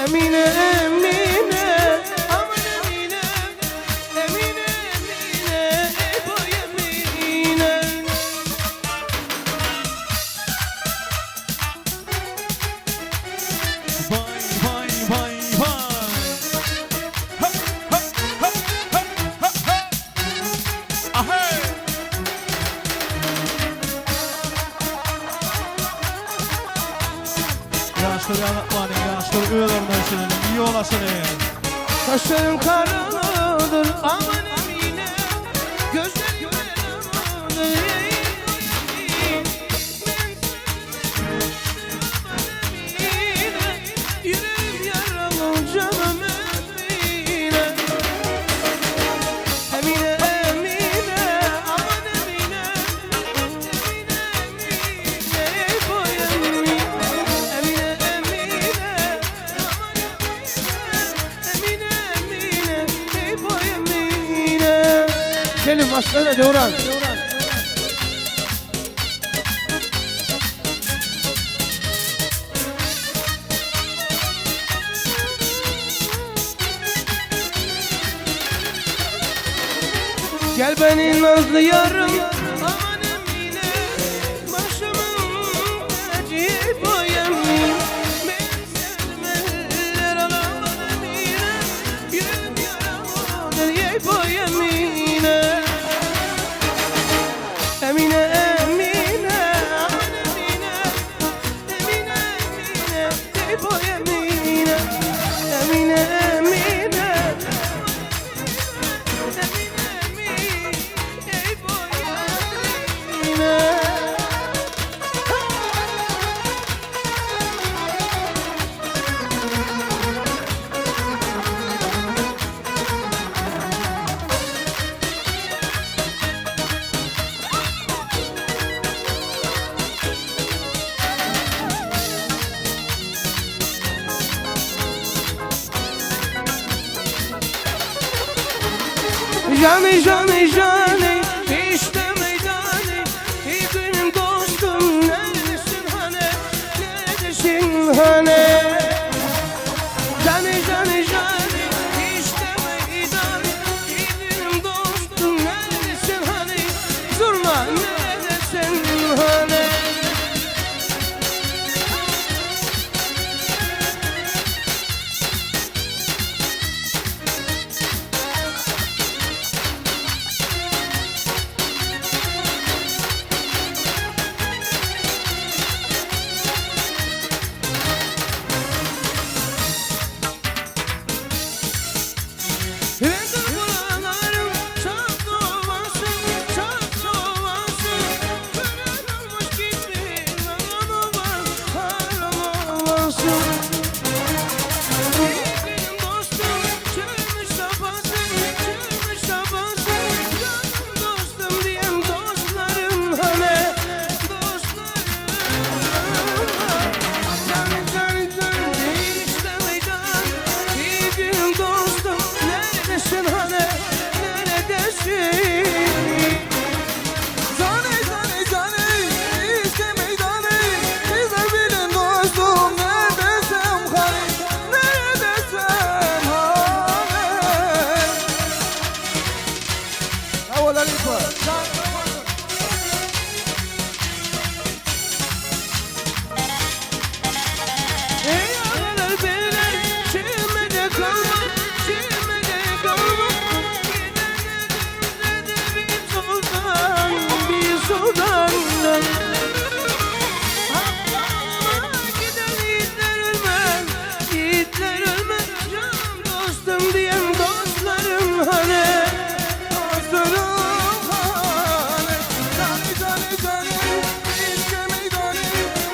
Emine Emine aman Emine Emine Emine ey boý Emine.
Waý, waý, waý, waý! Ha, ha, ha, ha, ha, ha! Aheý! Ýaşlar ýalatmanyň, ýaşlar öz ornuna düşeniniň, ýol açanyň.
Kaşların karadır aman Emine Gözlerin beladır ey boý Emine Men Emine Yüreğim yaralı canım Emine Emine Emine aman Emine Emine Emine ey boý Emine Emine Emine aman Emine Emine ey boý Emine Selim başlana Döwran. Gel beni nazlı yarım aman Emine Başımın tacı boy Emine Men sevmeler aman Emine Yüreğim yaralıdır ey boy Emine Emine Emine aman Emine Emine Emine ey boy Emine Emine Emine Emine Emine ey boy Emine. Jani jani jani işte meydanı. Ey benim dostum neredesin hani neredesin hani. Jani jani jani işte meydanı. Ey benim dostum neredesin hani. Zurna neredesin? aşyk. Jany jany jany işte meydany Bize bilin dostum ne desem hany Ne desem hany Sag bol Alipa. Ey ağalar beyler Çimede kalma Çimede kalma Gidemedim bir sultan Bir sultan Giden yiğitler ölmez Yiğitler ölmez Can dostum diyen dostlarım hani Dostlarım hani
Cani cani cani işte meydanı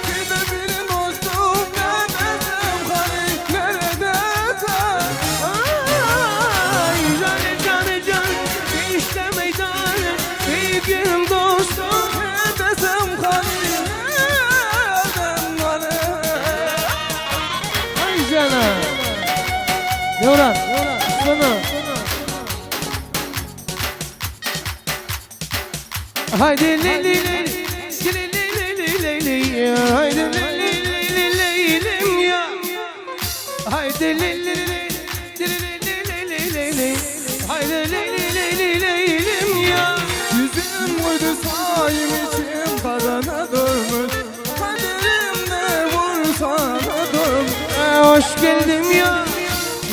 Gidebilin dostum ne desem hani Neredesen
Ay can can can işte meydan Bir dostum
Ne desem hani Nereden hani
Ay cana. Devran. Sana.
Haydi li li li li li li li li li Haydi li li li li li li ya Haydi li li li li li li li li li li Haydi li li li li li li ya
Yüzüm uydu sayım içim karana durmuş Kaderimde vursana durmuş
Hoş geldin ya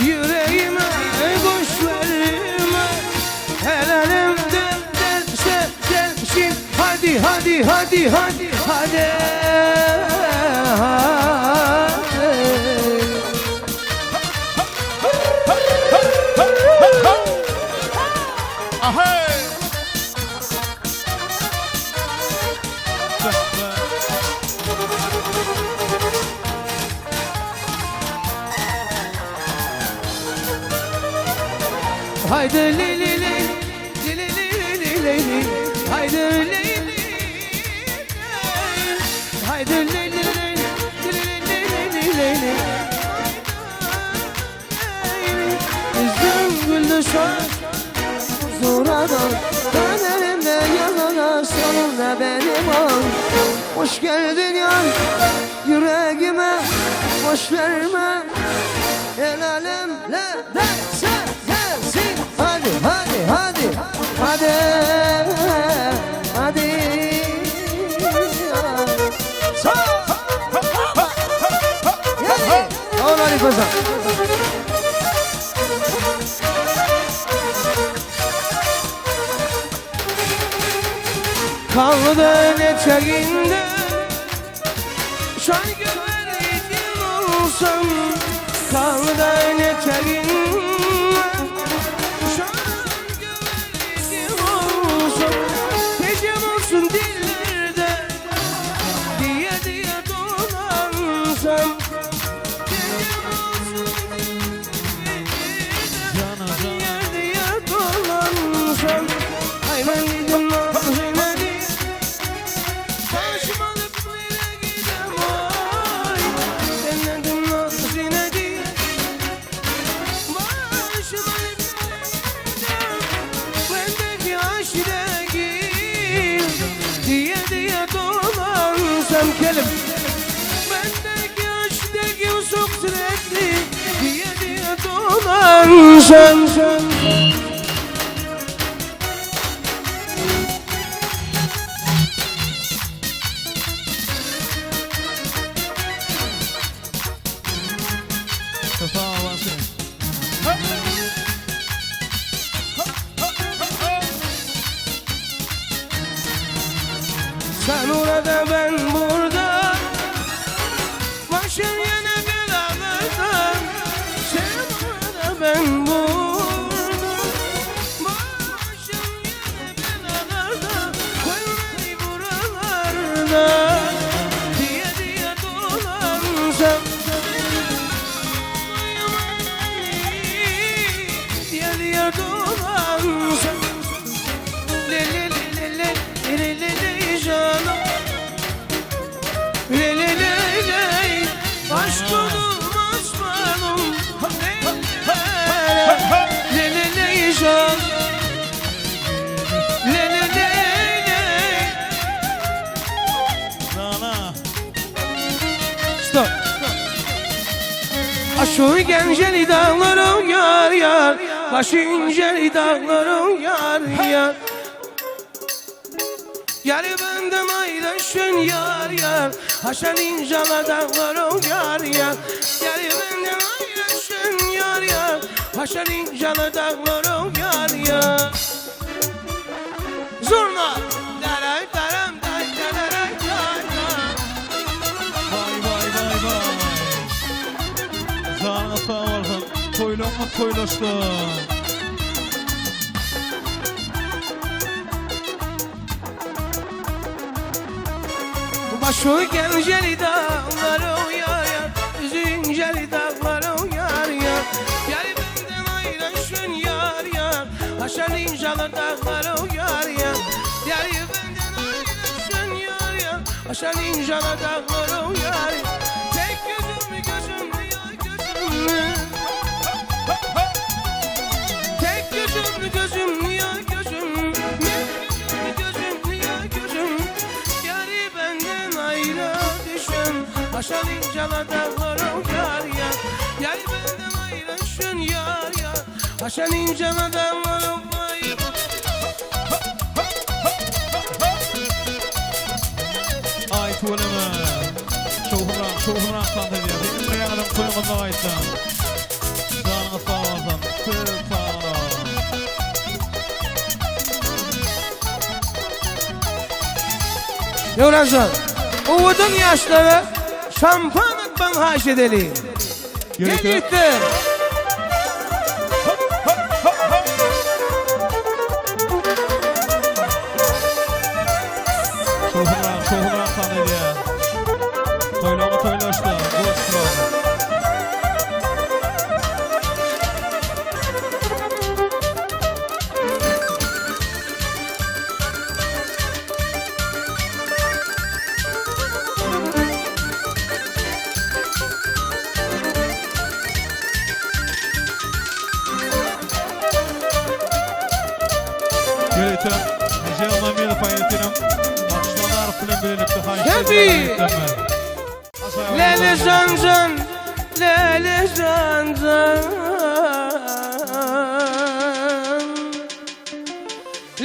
yüreğime boş verme Helalimden del sen sensin Hadi hadi hadi hadi hadi hadi Haydi li li li li li li li li li Haydi li li Haydi li li li li li li li li li Yüzüm güldü şu Zuradan Kaderimde yanana sonunda benim ol Hoş geldin yar Yüreğime boş verme El alemle derse sensin Hadi hadi hadi Hadi Hadi Sağ Yani Tamam Ali Paşa. Kaldı eteğinde Şarkı verdim olsam Kaldı eteğinde Şarkı verdim olsam Gecem olsun dillerde Diye diye dolansam Gecem olsun dillerde Diye diye dolansam Ay ben gidip nazine diye Başım alıp nereye gidem ay Denedim nazine diye Başım alıp gidem Bendeki aşire Diye diye dolansam kelim Bendeki aşire çok sürekli Diye diye dolansam Sen orada ben burada Başım yine belalarda Sen orada ben burada Başım yine belalarda Koy beni buralarda Diye diye dolansam Diye diye dolansam Le le le le le le le le canım. Başı genceli dağların yar yar Başı inceli dağların yar yar Yar benden ayrışın yar yar Haşan incala dağların yar yar Yar benden ayrışın yar yar Haşan incala dağların yar yar Zurna! Daray daram day daray day day.
Vay vay vay vay. Janyňyz sag bolsun. Toýlaryňyz toýlaşsyn.
Başı genceli dağların yar yar Yüzü inceli dağların yar yar Yar benden ayrışın yar yar Aşan incalı dağların yar yar Yar benden ayrışın yar yar Aşan incalı dağların yar yar Tek gözüm gözüm ya gözüm Tek gözüm gözüm ya gözüm Tek gözüm ya gözüm Yari benden ayrı düşün Aşan incala dağlarım yar yar Yari benden ayrı düşün yar yar Aşan incala dağlarım vay
Aý tüweleme. Şowhunrak, şowhunrak tans edýär. Hemmäňiziň toýuňyzda gaýtsaň. Janyňyz sag bolsun. Köp sag boluň.
Döwranjan, owadan ýaşlara şampan atmagyny haýyş edeli. Gel
Ýörite.
ýigitler.
Şowhunrak, şowhunrak tans edýär. Toýlaryňyz toýlaşsyn. Goşsun. Ýörite Hajy Mamedow aýratynam Akşanarow bilen bilelikde haýyş
Tabii.
edýär.
Lele jan jan, lele jan jan.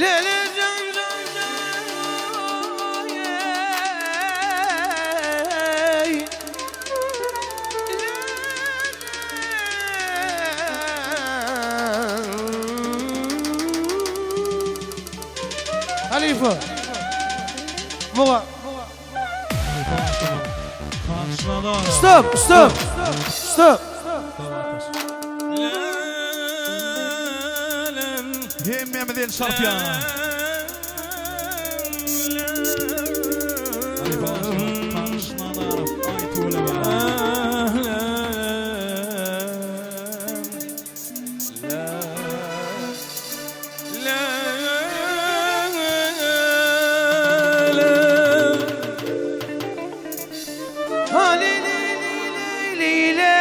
Lele jan jan jan, oy, ey. Lele. Halifa. Muga. Stop, stop, stop.
Hemmämiz el çarpýar. Akşanarow, aý tüweleme.
Ha li li li li li le.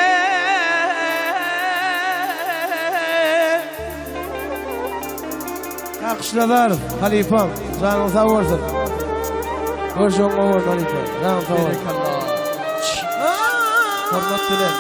Akşnazarow, halypam, janyň sag bolsun. Görşüň gowy bolsun halypa, janyň sag bolsun.
Berekella. Hormat bilen.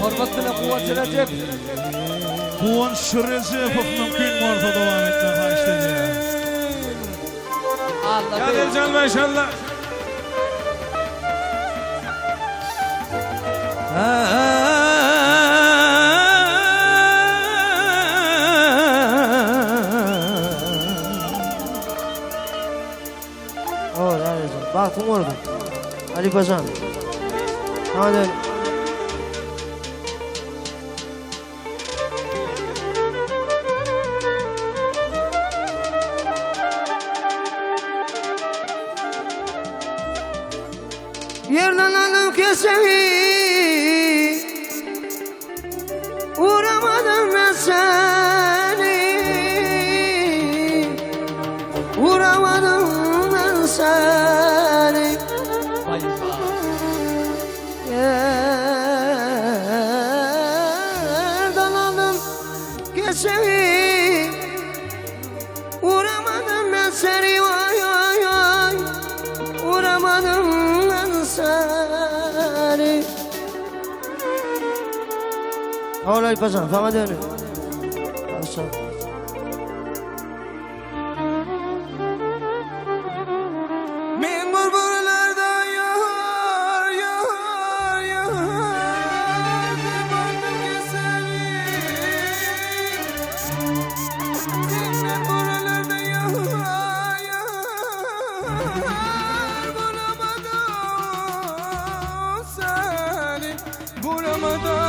Hormat bilen Guwanç Rejep.
Guwanç Rejepow mümkin bolsa dowam etmek haýyşt edýär.
Allah
Ýazyljan maşallah.
Ol, Alijan. Bagtyň bolsun. Halypajan. Hadi.
Yerden aldım keseni Vuramadım ben seni Vuramadım ben seni Yerden aldım keseni Vuramadım ben seni vay vay vay Vuramadım ben seni
Olay paşam, sana dönün. Paşam.
Men bürgürlerde yar yar yar Baktım ki seni Men bürgürlerde yar yar Bulamadım seni Bulamadım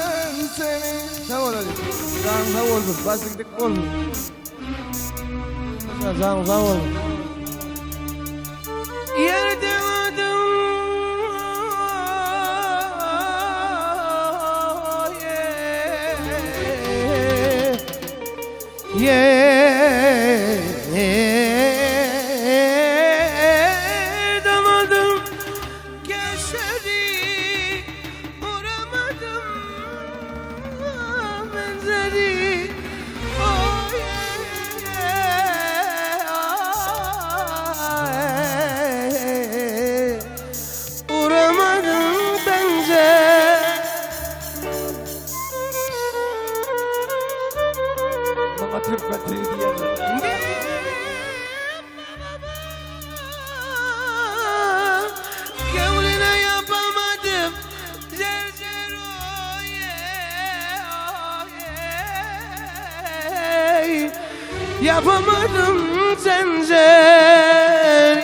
sen seni
Sag bol hadi. Janyň sag bolsun, başyň dik bolsun.
Janyň sag bolsun.
Ýerde ödüm Yerden adım geçeri Vuramadım benzeri Oy, ay, Vuramadım benzer
Maňa türkmen söýgi diýerler.
Gönlüne yapamadım Zer zer oy, oy, Yapamadım zenzer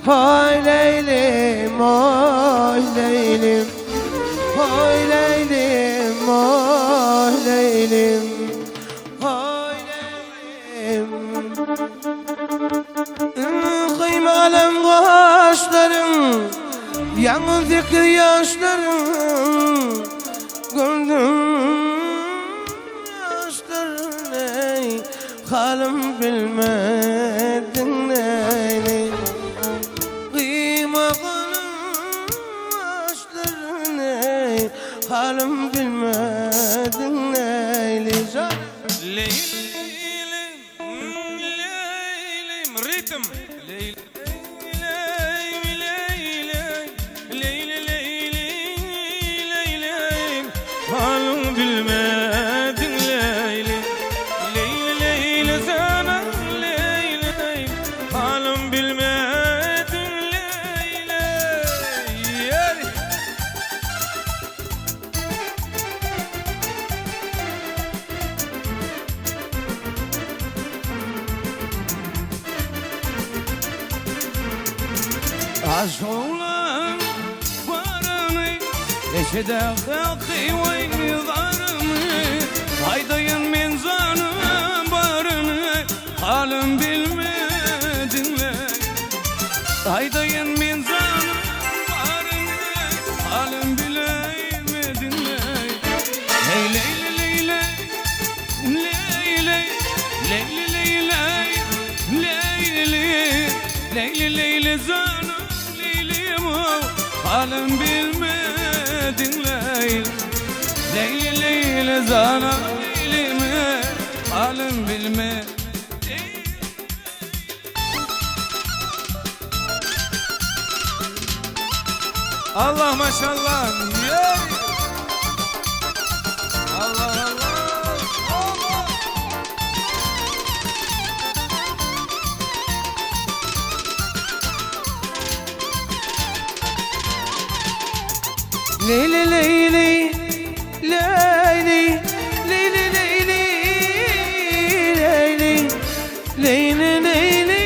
Hay leylim, oy leylim Hay leylim, oy leylim Hay leylim Kıymalım kaşların Yalnız zikir yaşların Gördüm yaşların ey Halım bilmedin neyli Kıymalım yaşların ey Halım bilmedin neyli Can
Leýlim, leýlim, ritm. Leýlim, leýlim, leýli, leýli, leýlim. Halym bilmediň leýli. Leýli, leýli, sana leýli. Halym bilmediň leýli. Ýeri. Aşoğlan varını Eşide halkı oynarını Haydayın men zanım barını Halım bilmedin Haydayın men zanım barını Halım bilemedin Hey ley ley ley Ley ley ley ley ley ley ley ley ley zanım leylim Halım bilmedin leyl Leyli leyli zanım leylim Halım bilmedin
Allah maşallah. Ýeri. Allah Allah. Allah.
Leyli leyli leyli leyli leyli leyli leyli leyli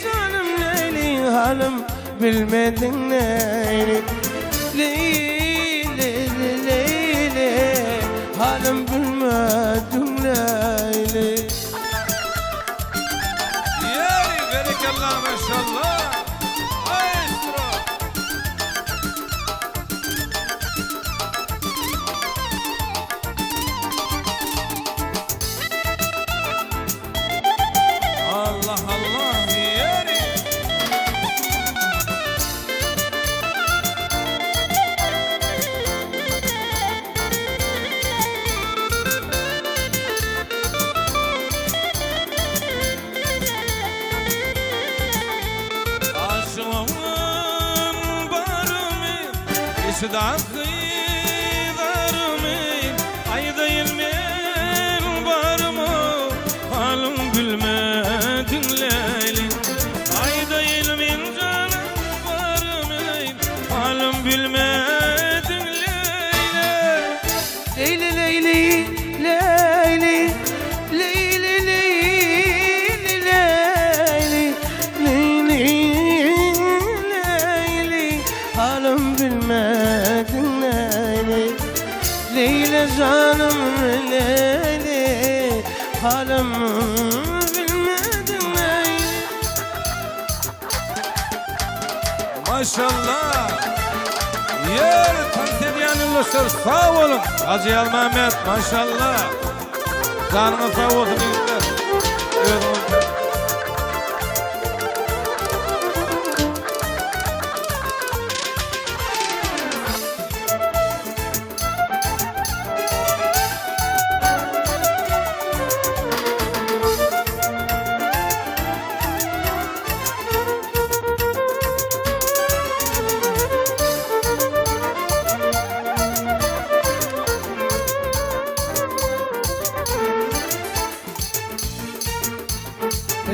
canım leyli halım bilmedin leyli leyli leyli halım bilmedin leyli.
Garşydaky zarymy aýdaýyn men barymy Halym bilmediň Leýli Aýdaýyn men janym barymy Halym bilmediň Leýli
Leýli leýli leýli leýli leýli leýli leýli leýli halym bilmediň leýli Leýli janym leýli halym bilmediň leýli
Maşallah. Ýer tans edýän ýoldaşlar sag boluň. Hajy Ýazmämmet maşallah. Janyňyz sag bolsun ýigitler. Özüňiz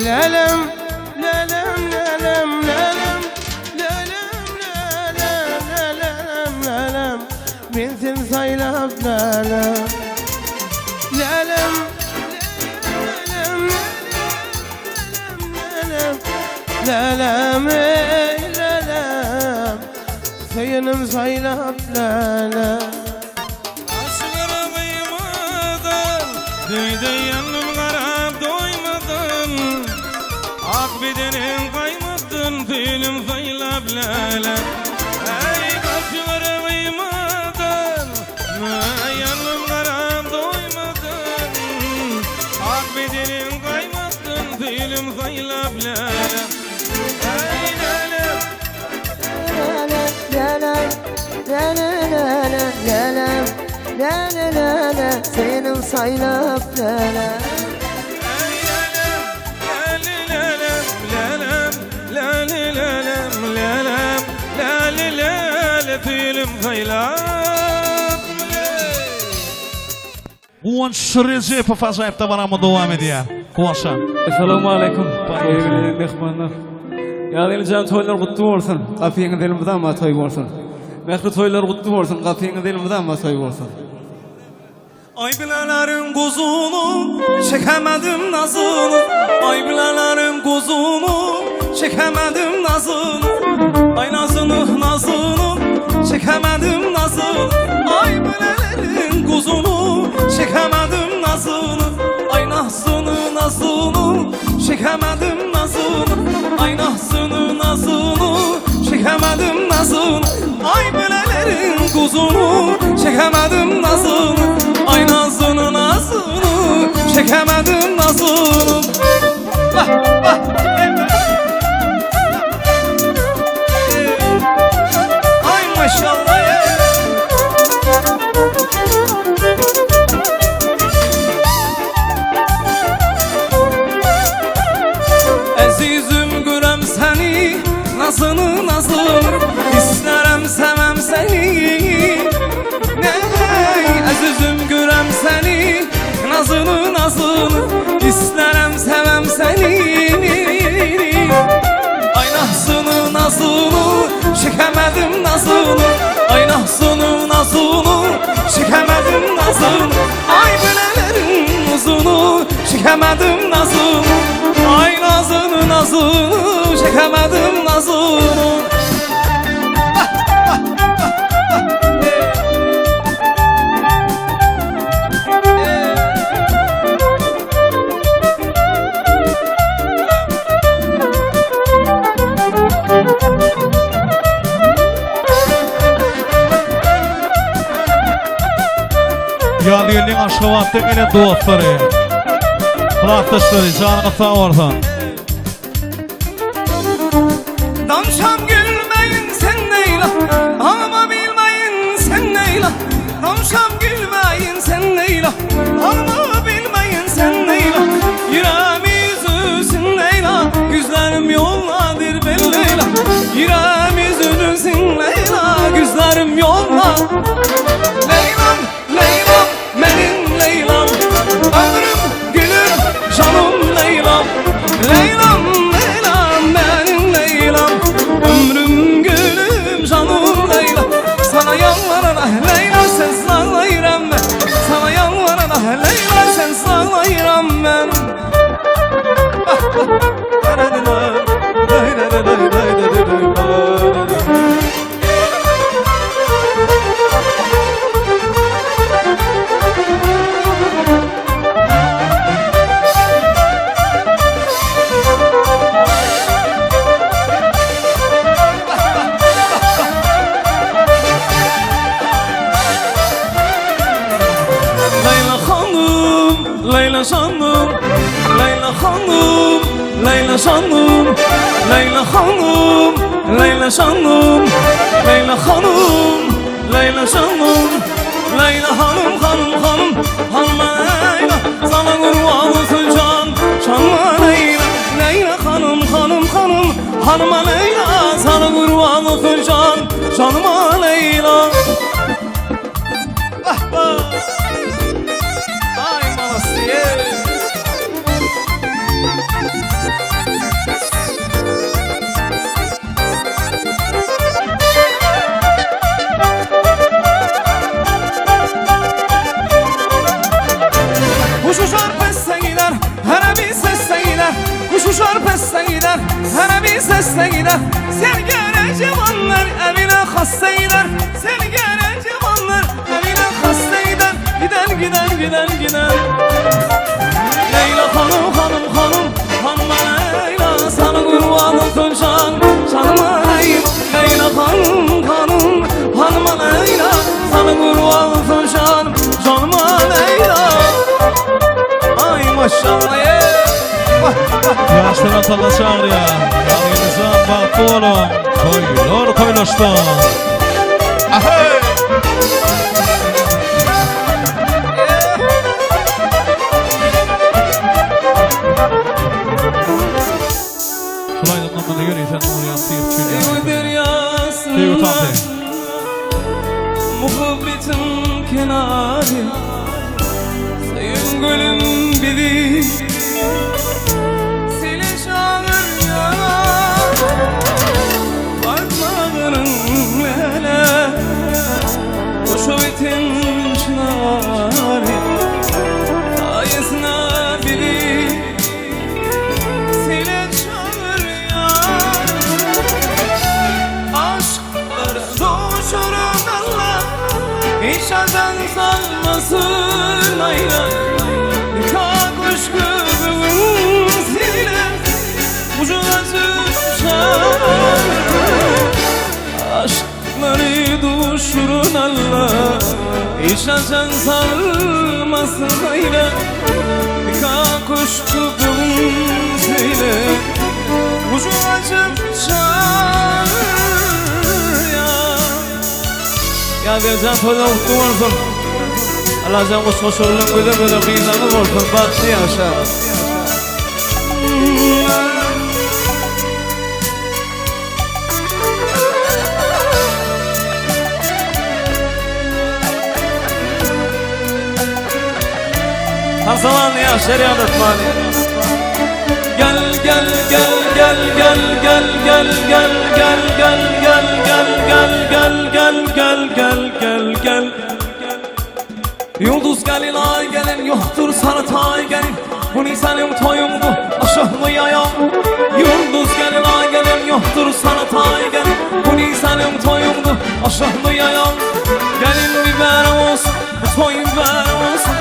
Lälem, lälem, lälem, lälem, lälem, lälem, lälem, lälem, Men seni saýlap lälem, lälem, lälem, lälem, lälem, ey lälem, Söýenim saýlap lälem.
Aşylara gyýmadan, Düýde ýalnym garap doýmadan, Ak bedeniň gaýmadan, Tüýlüm saýlap läle. Eý, gaşlara gyýmadan, Ýalnym garap doýmadan, Ak bedeniň gaýmadan, Tüýlüm saýlap läle. Eý, läle.
Senim saýlap läle.
Eý, lälem, läli, lälem, lälem, läli, lälem, lälem, läli, läle, tüýlüm saýlap, leý.
Guwanç Rejepow ajaýyp dabaramy dowam edýär. Guwança.
Essalamualeýkum toýa gelen myhmanlar. Ýazgeljan toýlar gutly bolsun. Gapyňyz elmydama toý bolsun. Mähri toýlar gutly bolsun. Gapyňyz elmydama toý bolsun.
Ay bilelerin kuzunu çekemedim nazını Ay bilelerin kuzunu çekemedim nazını Ay nazını nazını çekemedim nazını Ay bilelerin kuzunu çekemedim nazını Ay nazını nazını çekemedim nazını Ay nazını nazını çekemedim nazını Ay bilelerin kuzunu çekemedim nazını Ay nazını nazını çekemedim nazını Vah vah Ay maşallah ya. Ezizim görem seni Nazını nazını İsterem sevem seni Ney Ezizim görem seni Nazını nazını İsterem sevem seni Ay nazını nazını Çekemedim nazını Ay nazını nazını Çekemedim nazını Ay bilelerin uzunu Çekemedim nazını Ay nazını nazını Çekemedim nazını
Ýazgeldiň Aşgabatdan gelen dostlary. Klasdaşlary, janyňyz sag bolsun.
Damşam gülmeyin sen Leyla Ama bilmeyin sen Leyla Damşam gülmeyin sen Leyla Ama bilmeyin sen Leyla Yüreğimi üzülsün Leyla Güzlerim yolladır ben Leyla Yüreğim üzülsün Leyla Güzlerim yolladır. Leylam, Leylam, benim Leylam Ömrüm, gülüm, canım Leylam Leylam, Leylam, benim Leylam Ömrüm, gülüm, canım Leylam Sana yalvaran ah Leyla sen sağlayıram ben Sana yalvaran ah Leyla sen sağlayıram ben Leyla hanım, Leyla canım Leyla hanım, Leyla canım Leyla hanım, Leyla canım Leyla hanım, Leyla canım Leyla hanım, hanım, hanım Hanım Leyla, sana kurban olsun can Canım Leyla, Leyla hanım, hanım, hanım Hanım Leyla, sana kurban olsun can Canım Leyla Ay Malasiye. Kuş uçar peste gider, her bir sesle gider. Kuş uçar peste gider, her bir sesle gider. Sen görece vanlar evine hasta gider. Sen görece vanlar evine hasta gider. Gider gider gider gider. Leyla hanım hanım hanım hanım Leyla sana kurban olsun can canım Leyla Leyla hanım hanım hanım Leyla sana kurban olsun can canım Leyla Ay maşallah ye.
Ýaşlar talla çagyrýar. Ýazylyjan bagtly boluň. Toýlar toýlaşsyn.
Ahey!
Şul aýdymdan da ýörite Nurýan Syýyp üçin
Ev
ýazylypdyr.
deryasında
Söýgi tansy.
Muhabbetin kenarı Sayın gülüm bizi Seni çağır ya Parmaklarının lele Koşu bitin çınarı Sayesine biri Seni çağır ya Aşkları doğuşurun Allah Hiç azan salmasın ayla Kakuş göbüğün sile Ucu açıp Aşkları doğuşurun Allah Hiç azan salmasın ayla Kakuş göbüğün sile Ucu açıp çağır ya
Ya versen toyda mutlu olsun. Allah'tan koş koş olun, göze göze kıyılarınız olsun. Baktı yaşa. Tansalan ya şeriat etmani. Gel gel gel gel gel gel gel gel gel gel gel gel gel gel gel gel gel gel gel Yıldız gelin ay gelin yoktur sarı tay gelin Bu nisanın toyumdu aşıklı yayam Yıldız gelin ay gelin yoktur sarı tay gelin Bu nisanın toyumdu aşıklı yayam Gelin biber olsun bu toy biber olsun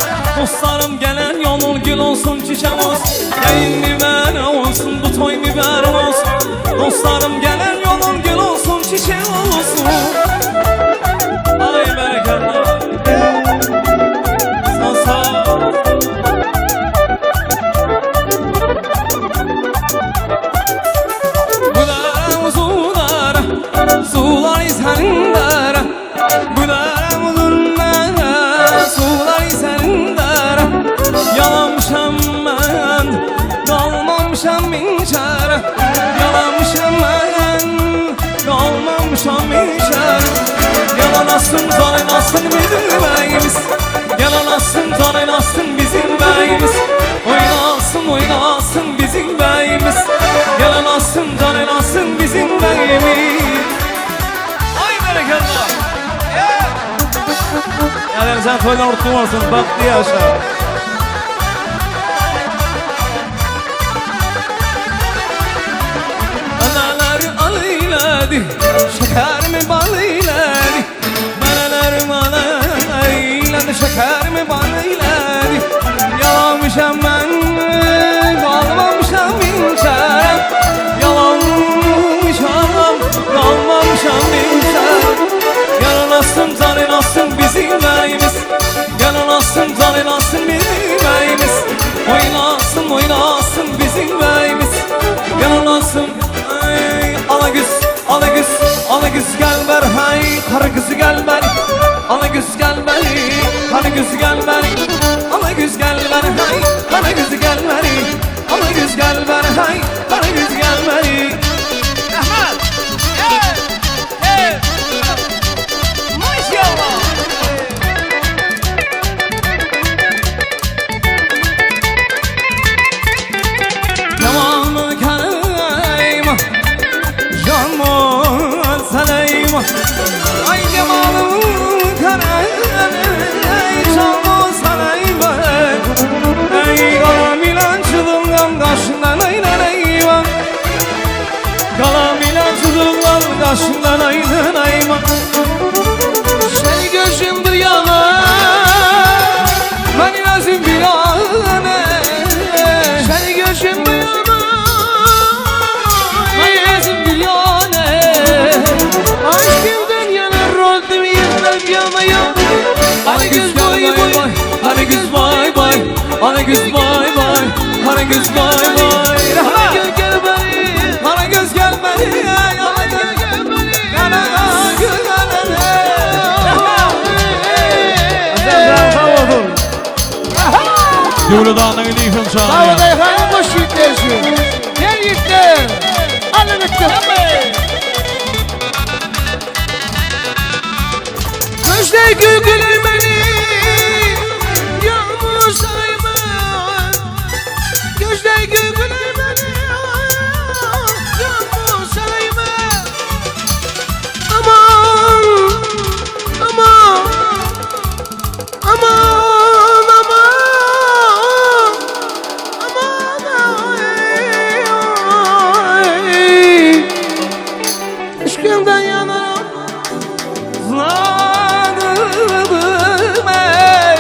Dostlarım gelen yolun gül olsun çiçek olsun Gelin biber olsun bu toy biber olsun Dostlarım gelen yolun gül olsun çiçek olsun Ay bereketler Sağ sağ. Bularım sular, sular isender. Bularım uzunlar, sular isender. Yalamışam ben, kalmamışam bin çare. Yalamışam ben, kalmamışam bin çare. Yalan asın zalim.
oynasın bizim beyimiz. Gel oynasın can oynasın bizim beyimiz. Oynasın oynasın bizim beyimiz. Gel oynasın can oynasın bizim beyimiz.
Ay berekallah.
Yani sen toýlar gutly bolsun, bagtly ýaşa.
Analar al eyledi, şekerimi bal eyledi. Meleler mal eyledi, şekerimi bal eyledi. Yalanmışam ben, kalmamışam bin çarem. Yalanmışam, kalmamışam bin çarem. Gel olasın, can olasın bizim beyimiz. Gel olasın, can olasın bizim beyimiz. Oynasın, oynasın bizim beyimiz. Gel olasın, ey, ana güz, ana güz, ana güz gel ver hey, kara güzü gel ver. Ana güz gel ver, kara güzü gel ver. Ana güz gel ver hey, kara güzü gel ver. Ana güz gel ver hey, kara güz gel ver.
Ahmet. Hey. Hey. Maşallah.
Tamam kanayım Canım salayım Ay cemalım kanayım Canım salayım Ey kalam ilan çılgın kaşından aynan eyvan Kalam ilan çılgın kaşından aynan eyvan
Seni gözüm bir yana
Ben ilacım bir ane
Seni gözüm bir yana
Ben ilacım bir yane
Aşkımdan yanar oldum yıllarım yanıyor
Ana güz bay bay Ana güz bay bay Ana güz bay bay Ana güz bay bay
Ana gel gel beni
Ana göz gelmedi Ana göz
Gel beni
Ana göz gelmedi
Sen sağ olsun.
Döwlet Annageldiýewiň
Sağ
çağırýar.
efendim boş yiğitler şu. Gel yiğitler. Alın ettim. Gözler gülgülür beni. Yağmur sayma. Gözler gülgülür beni. Yağmur sayma. Aman. Aman. Aman aman aman ay, ay. Aşkından yanarım
Zlandım ey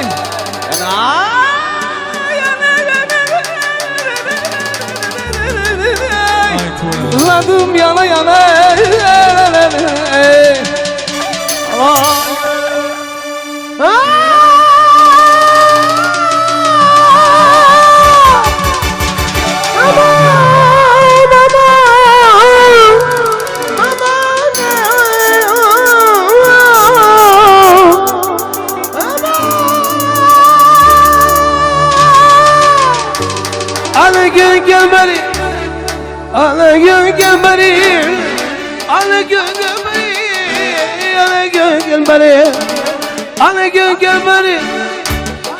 Ay toýlar.
Ladım yana yana ey
Aman aman aman aman Al gel gel beni Al gel gel beni Al gel gel beni Al gel gel beni Al gel gel beni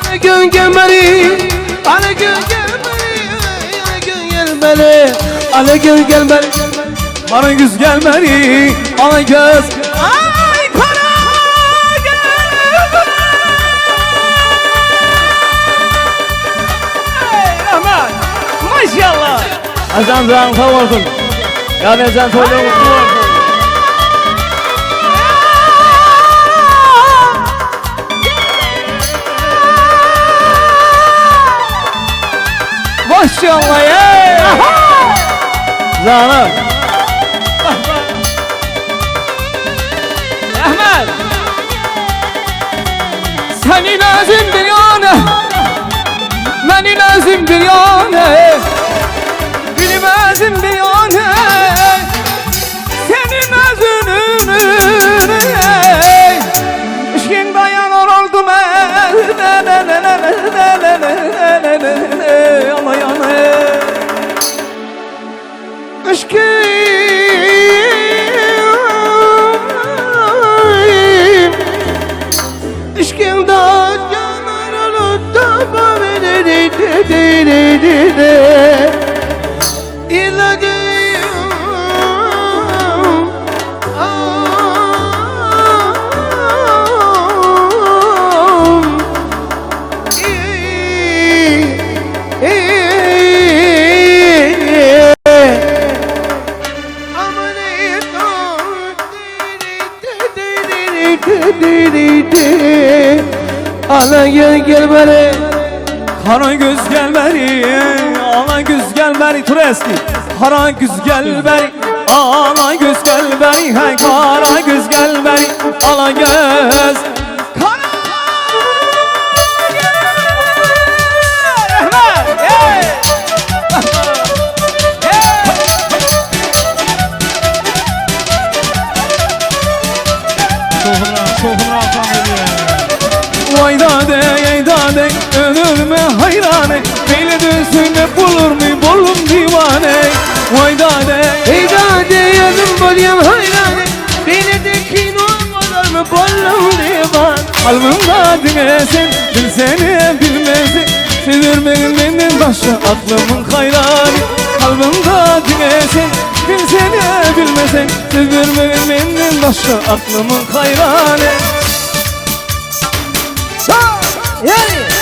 Al gel gel beni Al gel gel beni Al gel gel beni Al gel gel beni
Bana güz gelmedi Ana göz Ay kara göz
Ey Rahman. Maşallah.
Hasan can sağ olsun. Yani sen toýlar gutly bolsun.
Maşallah ya.
Canım.
Ahmet. Seni lazım bir yana Beni lazım bir yana Bilmezim bir yana Senin özünün Işkin dayanır oldum Yana yana
Aşkım. di di di di Ala gel gel beri
Kara göz gel beri, ala göz gel beri Tureski. Kara göz gel beri, ala göz gel beri, hey kara göz gel beri, ala göz. Kara göz! Ehmet, hey! Vay dade, ey dade, ölürme hayrane Beyle dönsün bulur mu bolum divane Vay dade,
Ey dade yazım bolyam hayrane Beni de kino olur mu bollum divan
Kalbimde dinlesin, bilsene bilmezsin Sevirmeyin benden başka aklımın hayranı Kalbimde dinlesin, bilsene bilmezsin Sevirmeyin benden başka aklımın hayranı
Yani.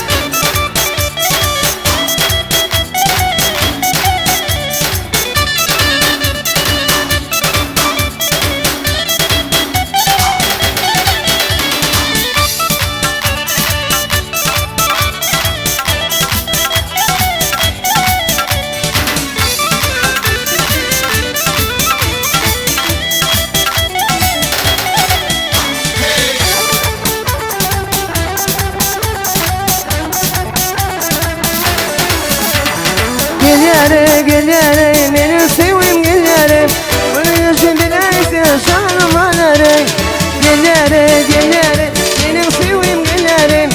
Gel yare gel yare benim sevim gel yare Bunu yaşın dilerse şanım alare Gel yare gel yare benim sevim gel yare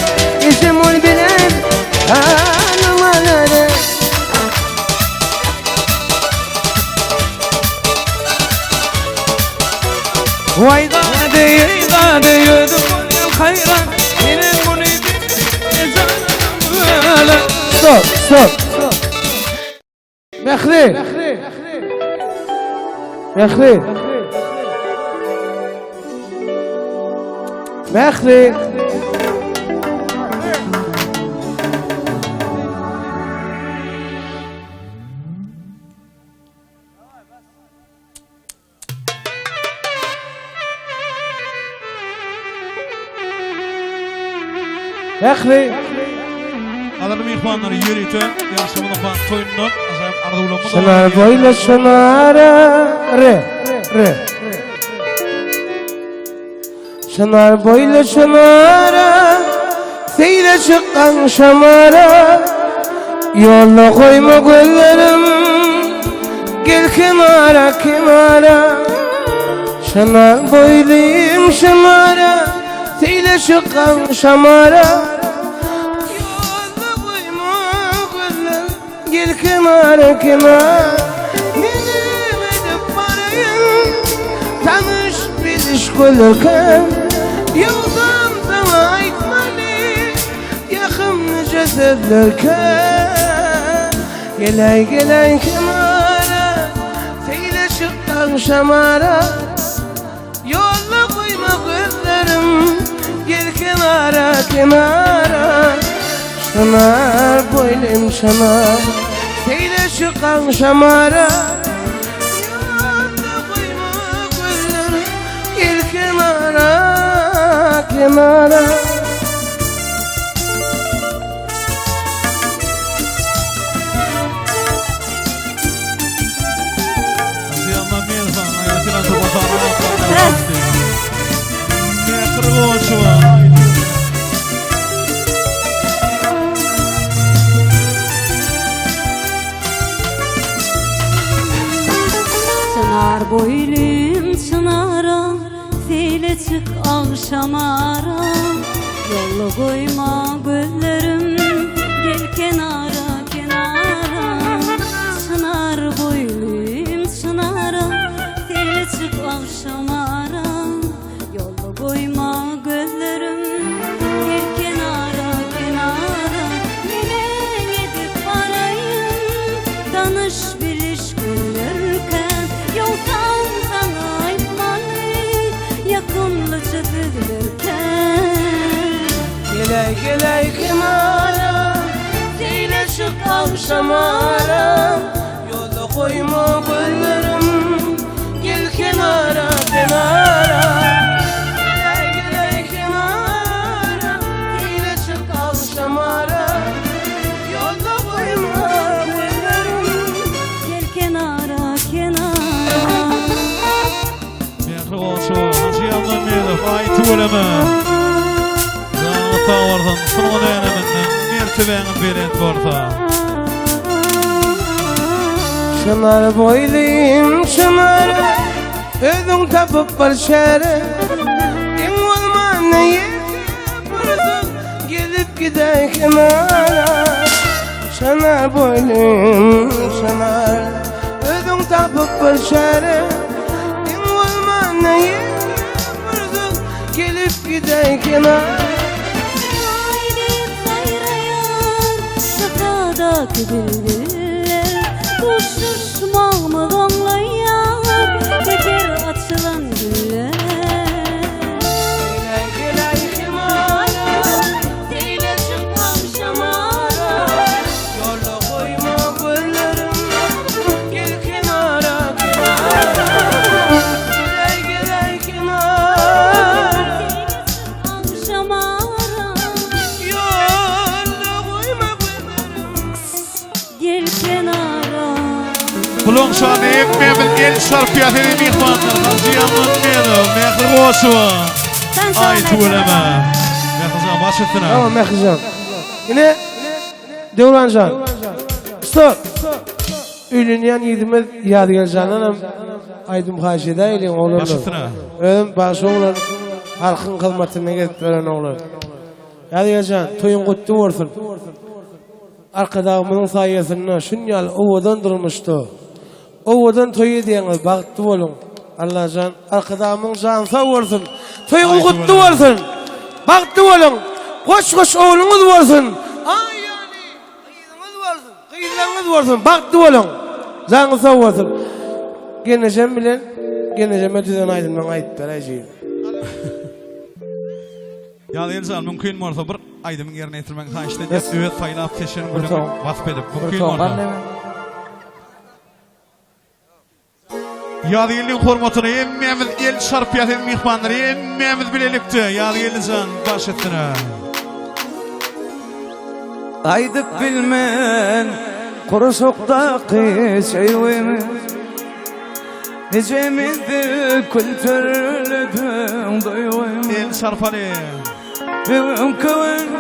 İşim ol bilen hanım alare
Vay dade, ey dade, ödüm bolyam hayran Benim bunu bilmez canım
Stop, stop. Mehri. Mehri. Mehri. Mehri.
Gadyrly myhmanlar ýörite ýaşamyň bagt toýundan ajaýyp arzuwlarymyz
Şınar boylu şınara re re Şınar boylu şınara Seyle çıkan şamara Yolla koyma güllerim Gel kenara kenara Şınar boyluyum şınara Seyle çıkan şamara Yolla koyma güllerim Gel kenara kenara Nedim edip varayım Tanış biliş kulurken Yoldan sana aytmalı Yakın cesedlerken Gelay gelay kenara Seyle çıkan şamara Yolla koyma gözlerim Gel kenara kenara Şınar boylum şınar Seyle çıkan şamara Yolla koyma gözlerim Gel kenara kenara
Çınar boylum çınara Seyle çık akşamara Yolu koyma güllerim Gel kenara kenara Çınar boylum çınara Seyle çık akşamara Yolu koyma güllerim Gel kenara kenara Neler edip varayım Danış biliş gülürken Yoldan sana aytmalı Yakınlıca sözlerken
Gelay gelay kenara Seyle çık akşamara Yola koyma güllerim Gel kenara kenara Gelay gelay.
bolsun, sungat äleminde mertebäňiz belent bolsun.
Çynar boýlym çynar Özüň tapyp bir çäre Iň bolmanda ýeke pursat Gelip gidäý kenara Çynar boýlym çynar Özüň tapyp bir çäre Iň bolmanda ýeke pursat Gelip gidäý kenara
Aýdyp saýraýar sähradaky bilbiller Duşuşmagymyz oňlaýar Teker açylan güller
Geläý geläý kenara Seýle çyk agşamara Ýolda goýma gözlerim Gel kenara kenara Geläý geläý kenara
Seýle çyk agşamara
Ýolda goýma gözlerim
Gel kenara
Bulaň şany hemmämiz el çarpýas ene myhmanlar Hajy Ýalmanmedow, Mähri Goçowa. Aý tüweleme. Mährijan baş üstüne.
Tamam Mährijan. Ine Döwranjan. Stop. Öýlenýän ýigidimiz Ýazgeljandan hem aýdym haýyş edäýeliň oglanlar.
Baş üstüne.
Özüm bagşy oglan, halkyň hyzmatynda gezip ýören oglan. Ýazgeljan, toýuň gutly bolsun. Arkadagymyzyň saýasynda şunýaly owadan durmuşda, owadan toý edýäňiz, bagtly boluň. Allajan Arkadagymyň jany sag bolsun. Toýuňyz gutly bolsun. Bagtly boluň. Goş-goş ogluňyz bolsun. Aý ýaly gyzyňyz bolsun. Gyzlaryňyz bolsun. Bagtly boluň. Janyňyz sag bolsun. Gelnejem bilen gelnejeme düzen aýdymlaryňy aýdyp beräý jigim.
Ýazgeljan mümkin bolsa bir aýdymyň ýerine ýetirmegiňi haýyşt edýäs. Öz saýlap seçen gülüňi wasp edip mümkin bolsa. Ýazgeldiň hormatyna hemmämiz el çarpýas eziz myhmanlar hemmämiz bilelikde Ýazgeldijan baş üstüne.
Aýdyp bilmen gursakdaky söýgimi Nijemizdi külterlediň duýgymy
El çarpaly.
Bugünki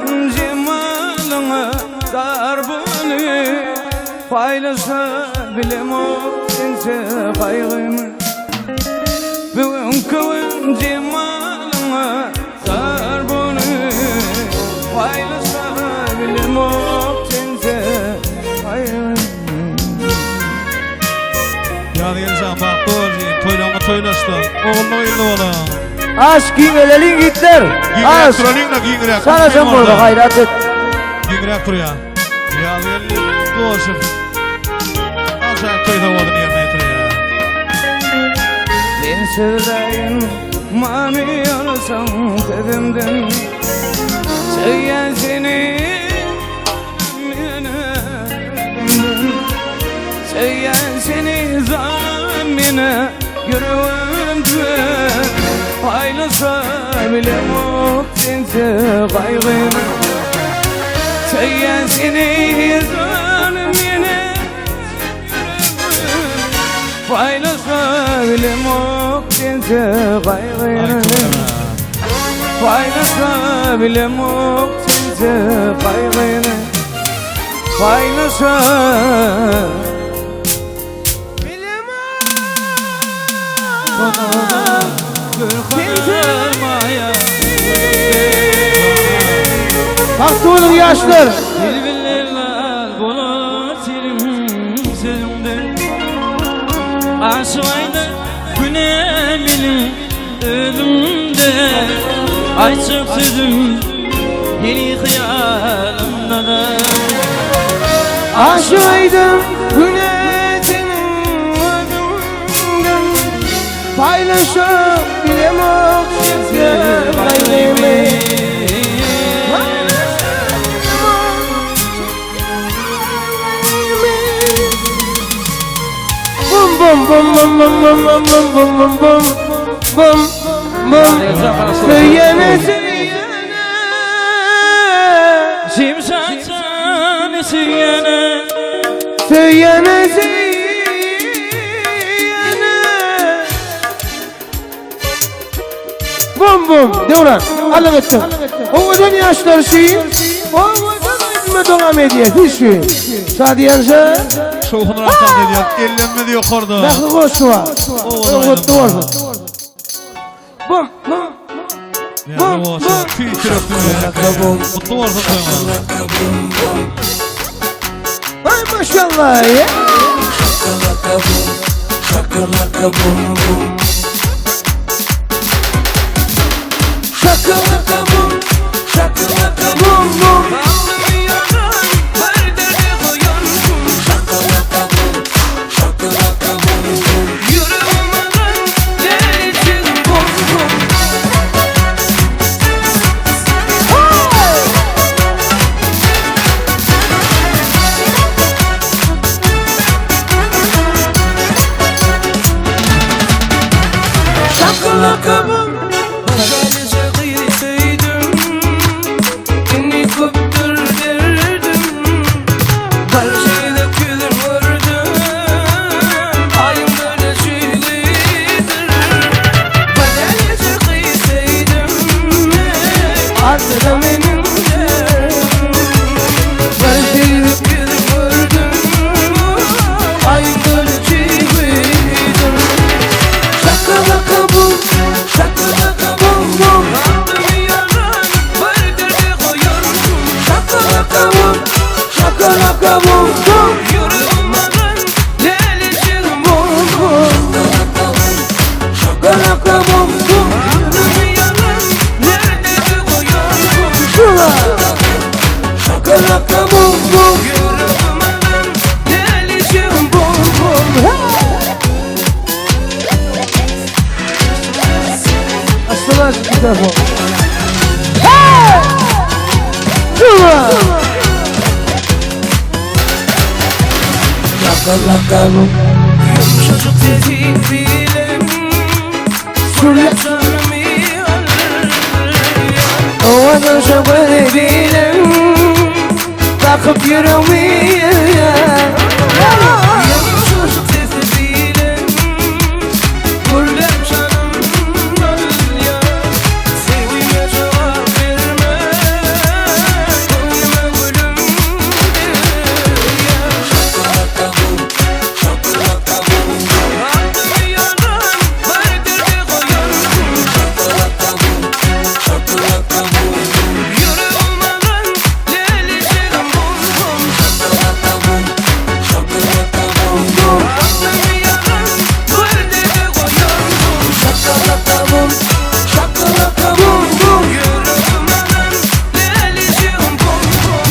gün jemalyňa zar bolup Paýlaşa bilemok sense gaýgymy Bugünki gün jemalyňa zar bolup Paýlaşa bilemok sense gaýgymy
Ýazgeljan bagtly bol jigim toýlaryňy toýlaşsyn ogully gyzly boluň.
Aş giňeleliň ýigitler.
Giňräk
Aş.
duralyň-da giňräk.
Sana bolsa gaýrat et.
Giňräk durýar. Ýazgeldi Goşow. Ajaýyp toý sowgadyny ýerine ýetirýär.
Men sözläýin many alsaň sözümden Söýýän seni meni Söýýän seni zalim meni ýüregimden Paýlaşa bilemok sensiz gaýgymy Söýýän seni zalim meni Paýlaşa bilemok sensiz gaýgymy Paýlaşa bilemok sensiz gaýgyny Paýlaşa
Bagtly boluň ýaşlar.
Aşyk aýda güne meniň özümde Aýtjak sözüm heniz hyýalymda-da
Aşyk aýdym güne seniň özüňden Paýlaşyp bilemok sensiz gaýgymy Bum bum bum bum bum bum bum bum bum bum bum bum bum Söýene söýene
Şimşatjan söýene
Söýene söýene Bum.
Bum bum. Döwran. Allah etsin. Owadan ýaşlar üçin owadan aýdyma dowam edýär. Hiç Şadiýanja.
Şowhunrak tans edýär. Ellerimiz ýokarda.
Mähri goşuwa.
Owadan
Gutly bolsun. Bum bum.
Bum bum. Tüýs ýürekden. Gutly bolsun toýuňyz.
Ay maşallah ya.
Şakalaka bum, şakalaka bum bum. Şakalaka bum, şakalaka bum bum. Şakalaka bum, şakalaka bum bum. Şakalaka bum.
Şakalaka bum bum. Bum bum. Şakalaka bum bum. Şula. Şakalaka bum bum. Bum bum. Hey! Aslan mikrofon. Hey! Şula.
Şakalaka bum. Yumuşacık sesi bilen
Şula. Owadan şakalaka bilen Bakıp ýüregimi
Yumuşacık sesi bilen Gürlep canım ya Sevime cevap verme Gönlüme gülüm ya Şakalaka bum, şakalaka bum Attım yalan, bir derde koyardım Şakalaka bum, şakalaka bum Yüreğim alan, leleceğim bum bum Şakalaka bum, şakalaka bum bum Attım yalan, bir derde koyardım Şakalaka bum, şakalaka bum bum Yüreğim alan, leleceğim bum bum.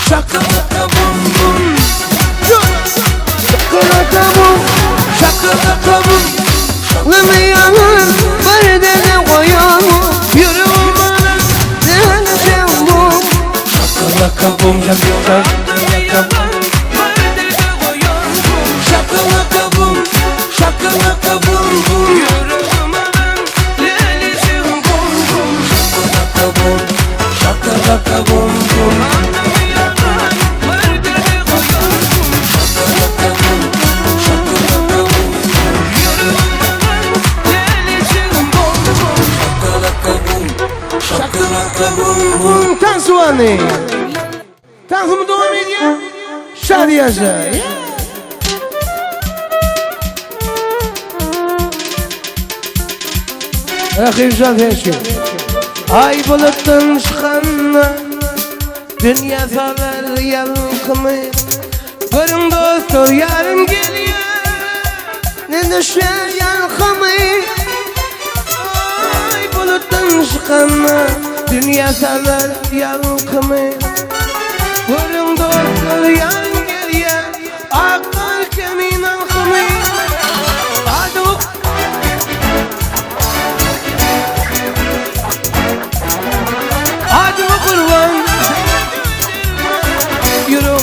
Şakalaka bum bum.
Şakalaka bum.
Şakalaka bum.
Aklımı yanır bir derde koyar.
Yüreğim alan
Leleceğim bum.
Şakalaka bum şakalaka bum Şakalaka bum şakalaka bum bum Şakalaka bum şakalaka bum bum Şakalaka bum şakalaka bum Şakalaka bum şakalaka bum bum
Tansuany. Tansym dowam edýär. Şadiýaja. Rahimjan heşi. Ay bulutdan çykanda Dünýä salar ýalkymy Görüň dostlar ýarym gelýär Ne düşer ýalkymy Ay bulutdan çykanda Dünýä salar ýalkymy Görüň dostlar ýarym gelýär Akar kemin alkymy Adyk.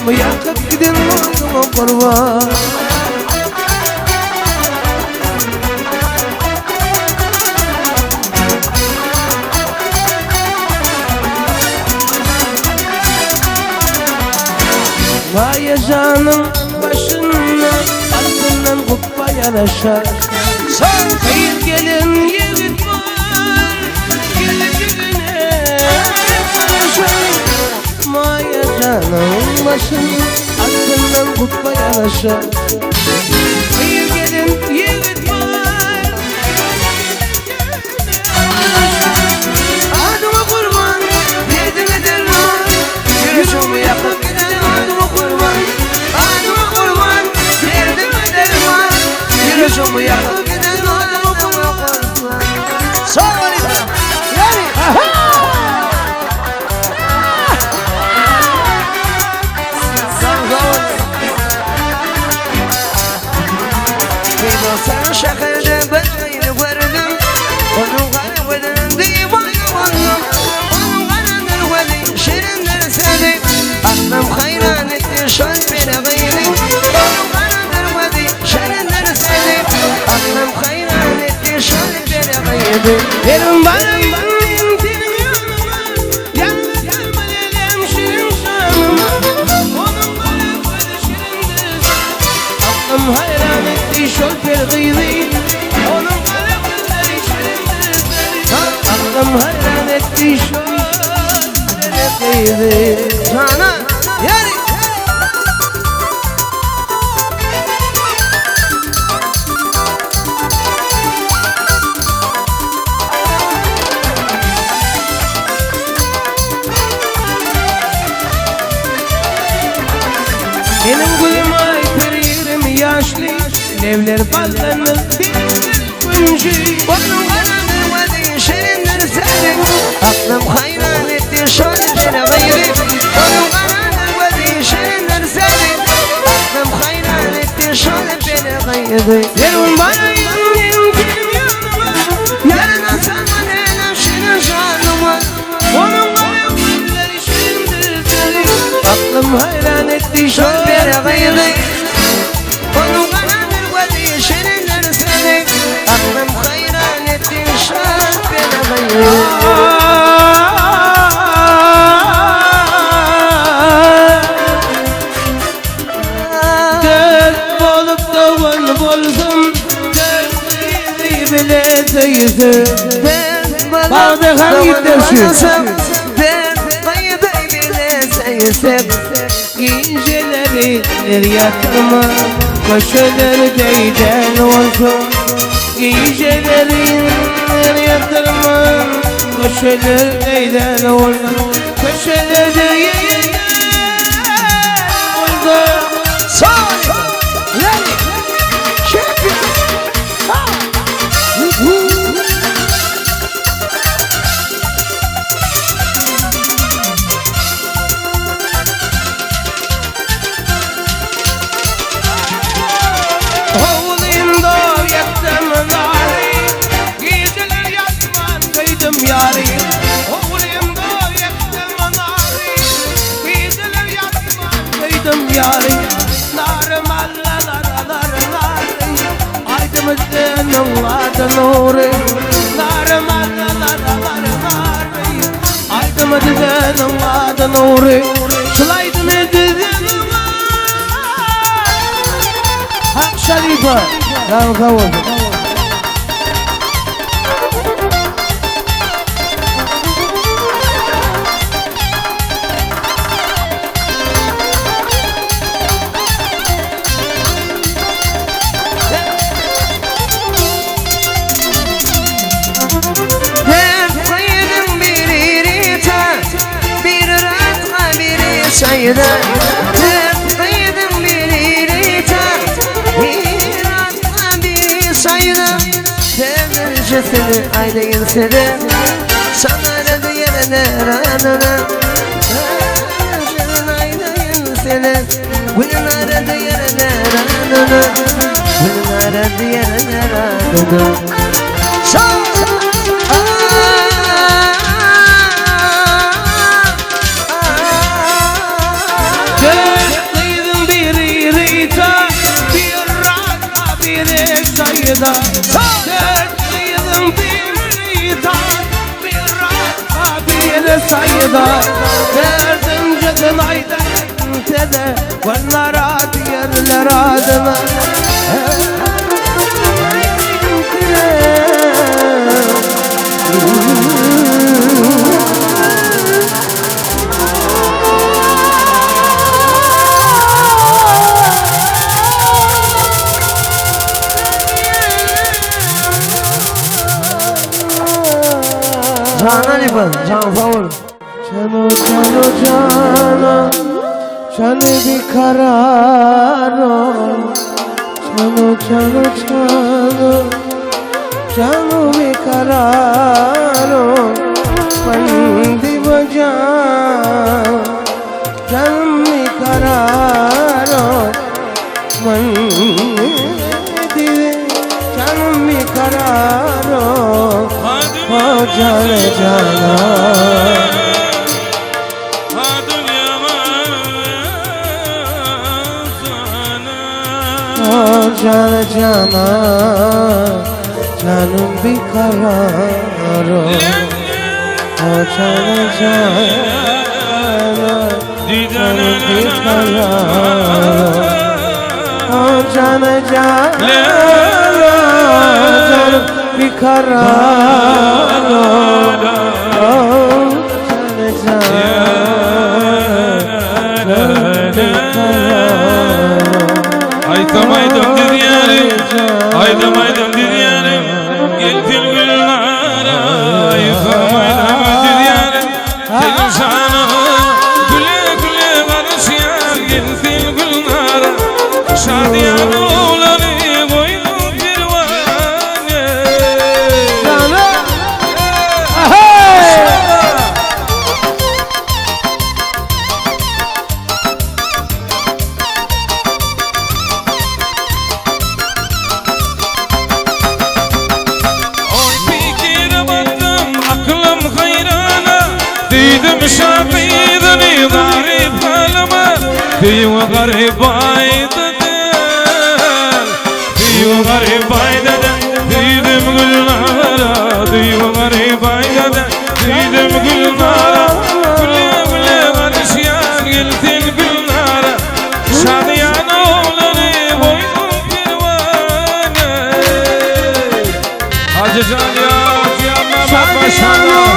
Ýüregimi ýakyp giden oduňa gurban. Maýajanyň başynda altyndan gupba ýaraşar. Gyz gelen ýigit bar, gelejegine garaşar. Maýajanyň başynda altyndan gupba ýaraşar. Gyz gelen ýigit bar, Adyňa gurban, derdiňe derman Ýüregimi ýakyp giden adyňa gurban Adyňa gurban, derdiňe derman Ýüregimi ýakyp giden adyňa gurban
Sag boluň. Ýeri. Sen şäherde bir gyzy gördüm Onuň gara gözüniň diwana boldum Onuň garadyr gözi, şirindir sözi Aklym haýran etdi şol peri gyzy Onuň garadyr gözi, şirindir sözi Aklym haýran etdi şol peri gyzy
Benim barayım senin yanına Yanına gelmeliyim şirin şanıma Onun gara gözü şirindir Aklım hayran etti şol per gyzy Onun gara gözleri şirindir Aklım hayran etti şol per gyzy
Jana, ýeri.
Benim gülüm ay per 20 yaşlı Levler ballanır bir güncü
Onuň garadyr gözi, şirindir sözi Aklym haýran etdi şol peri gyzy Onuň garadyr gözi, şirindir sözi Aklym haýran etdi şol peri gyzy
Benim barayım senin yanıma
Yarına salman elem şirin janıma
Onun kara gözleri şirindir seni Aklım hayran etti
Şol
şol
peri gyzy Onuň garadyr gözi, şirindir sözi Aklym haýran etdi şol peri gyzy
Dert bolup doğan bolsam Dert bile teyze Bağda hangi dersi? Geceleri yatma Köşelerde giden olsun Geceleri yatırma Köşelerde giden olsun Köşelerde giden olsun Oğlum da yaktım nari Geceler yatman kıydım yari Oğlum da yaktım nari Geceler yatman kıydım yari Narım Allah nar nar nar Aydımızın adı nuri Narım Allah nar nar nar Aydımızın adı nuri Şulaydım edizin Hak Şarifa
Sag bol. Dert gyzyň biri rita, biri ratga, biri çaýda. Dert gyzyň biri rita, biri ratga, biri çaýda. Demircisini aýdaýyn size, Şanara diýene ranana. Demircisini aýdaýyn size, Gülnara diýene ranana. Gülnara diýene ranana.
Dert saýda Dört gyzyň biri bir biri saýda Dördünjisini aýdaýyn size Gülnara diýerler adyna
Jan Halifa, jan sag bol. Jano jano jana Jany bikarar Jano jano jano Jano bikarar Bandi bajan Canım bikarar Bandi Canım bikarar O jane jana Jana jana Canım bikarar O jana jana Canım bikarar O jana jana Canım bikarar O jana jana Canım bikarar
Aýdym aýdym diýýärim, aýdym aýdym diýýärim, gelsin Gülnara. Aýdym aýdym diýýärim, seniň şanyňa güle güle garaşýan, gelsin Gülnara. Şadyýan oglany goýdum perwana. Oý pikire batdym, aklym haýrana, Diýdim şa gyzyny garyp halyma, Söýüň garyp aýda däl, Söýüň garyp aýda däl, Diýdim Gülnara, Söýüň garyp aýda däl, Diýdim Gülnara, Güle güle garaşýan gelsin Gülnara, Şadyýan oglany goýdum perwana. Hajy jan ýa, Mehmet maşallah.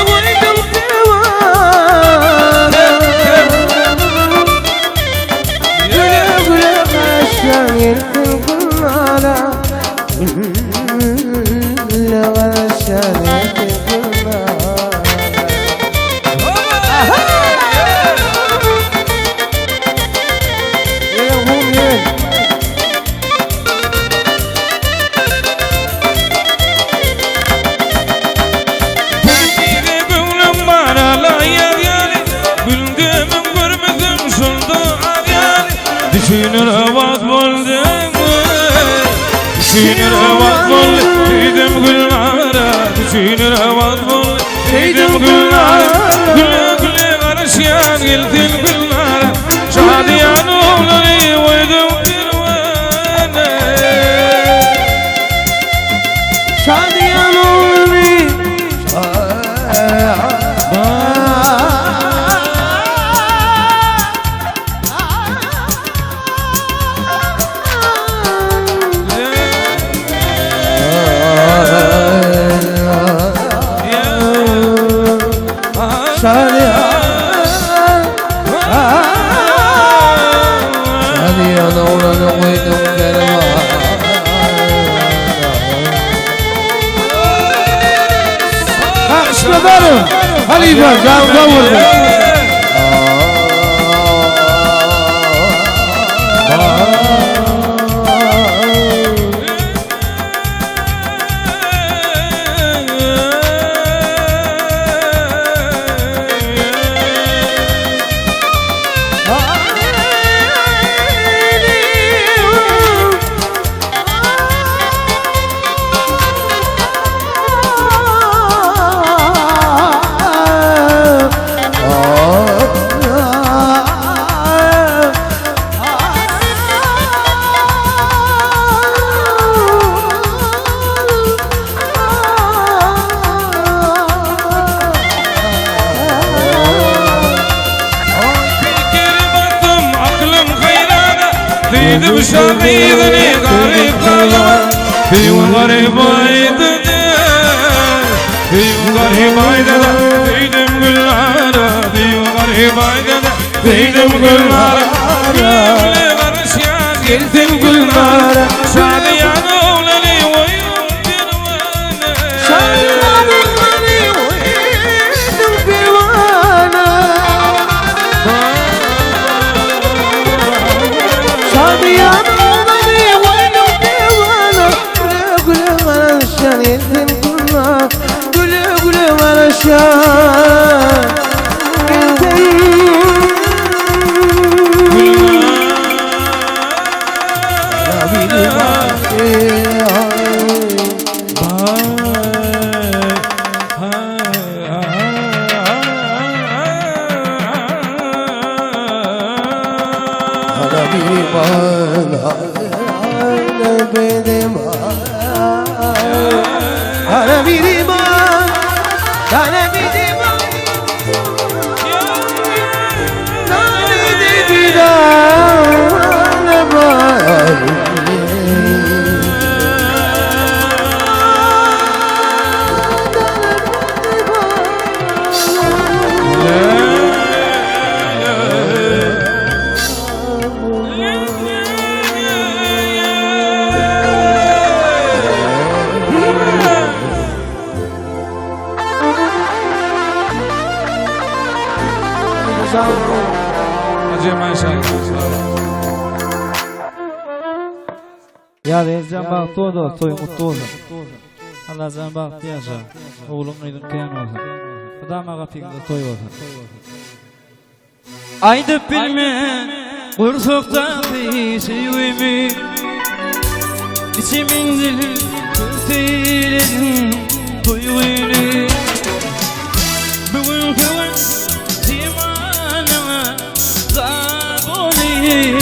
Goýdum perwana
Güle güle garaşýan gelsin Gülnara Güle garaşýan gelsin Gülnara Gel hum gel.
Bire göwnüm bar alaýar ýaly, Güldümiň görmedim şunda ar ýaly. Düşünür wagt boldy, Düşünür wagt boldy, Diýdim Gülnara, Düşünür wagt boldy, Diýdim Gülnara, Güle güle garaşýan gelsin Gülnara, Şadyýan oglany goýdum perwana.
Şadyýan oglany. Şadyýan Şadyýan oglany goýdum perwana. Alkyşladarym. Halifa jan sag bolsun.
Söýdüm şa gyzyny garyp galan Söýgüm garyp aýdyny Söýgüm garyp aýdyny Söýdüm Gülnara Söýgüm garyp aýdyny Söýdüm Gülnara Gülüňle garyşýan gelsin Gülnara Şadyýan oglany oýun perwana
Şadyýan oglany oýun perwana Şadyýan oglany oýun perwana Güle güle garaşýan gelsin Gülnara Güle güle garaşýan gelsin.
Ýaz Eljan bagtly bol dost, toýuň gutly bolsun. Allajan bagtly ýaşa. Ogluň gyzyň kän bolsun. Mydama gapyňyzda toý bolsun.
Aýdyp bilmen gursakdaky söýgimi Içimin dili köseýledim duýgyny Bu günki gün jemanyňa zar boly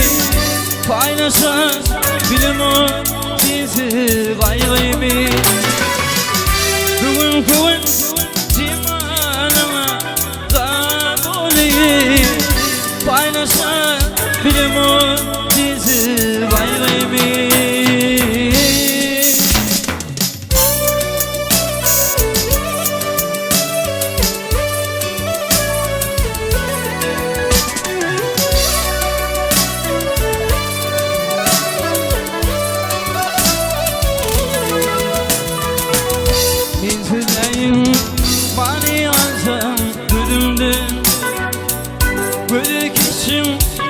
Paýlaşan bilemok sensiz gaýgymy Bu günki gün jemanyňa Men sizleýin many alsam Gözümden Göze kişim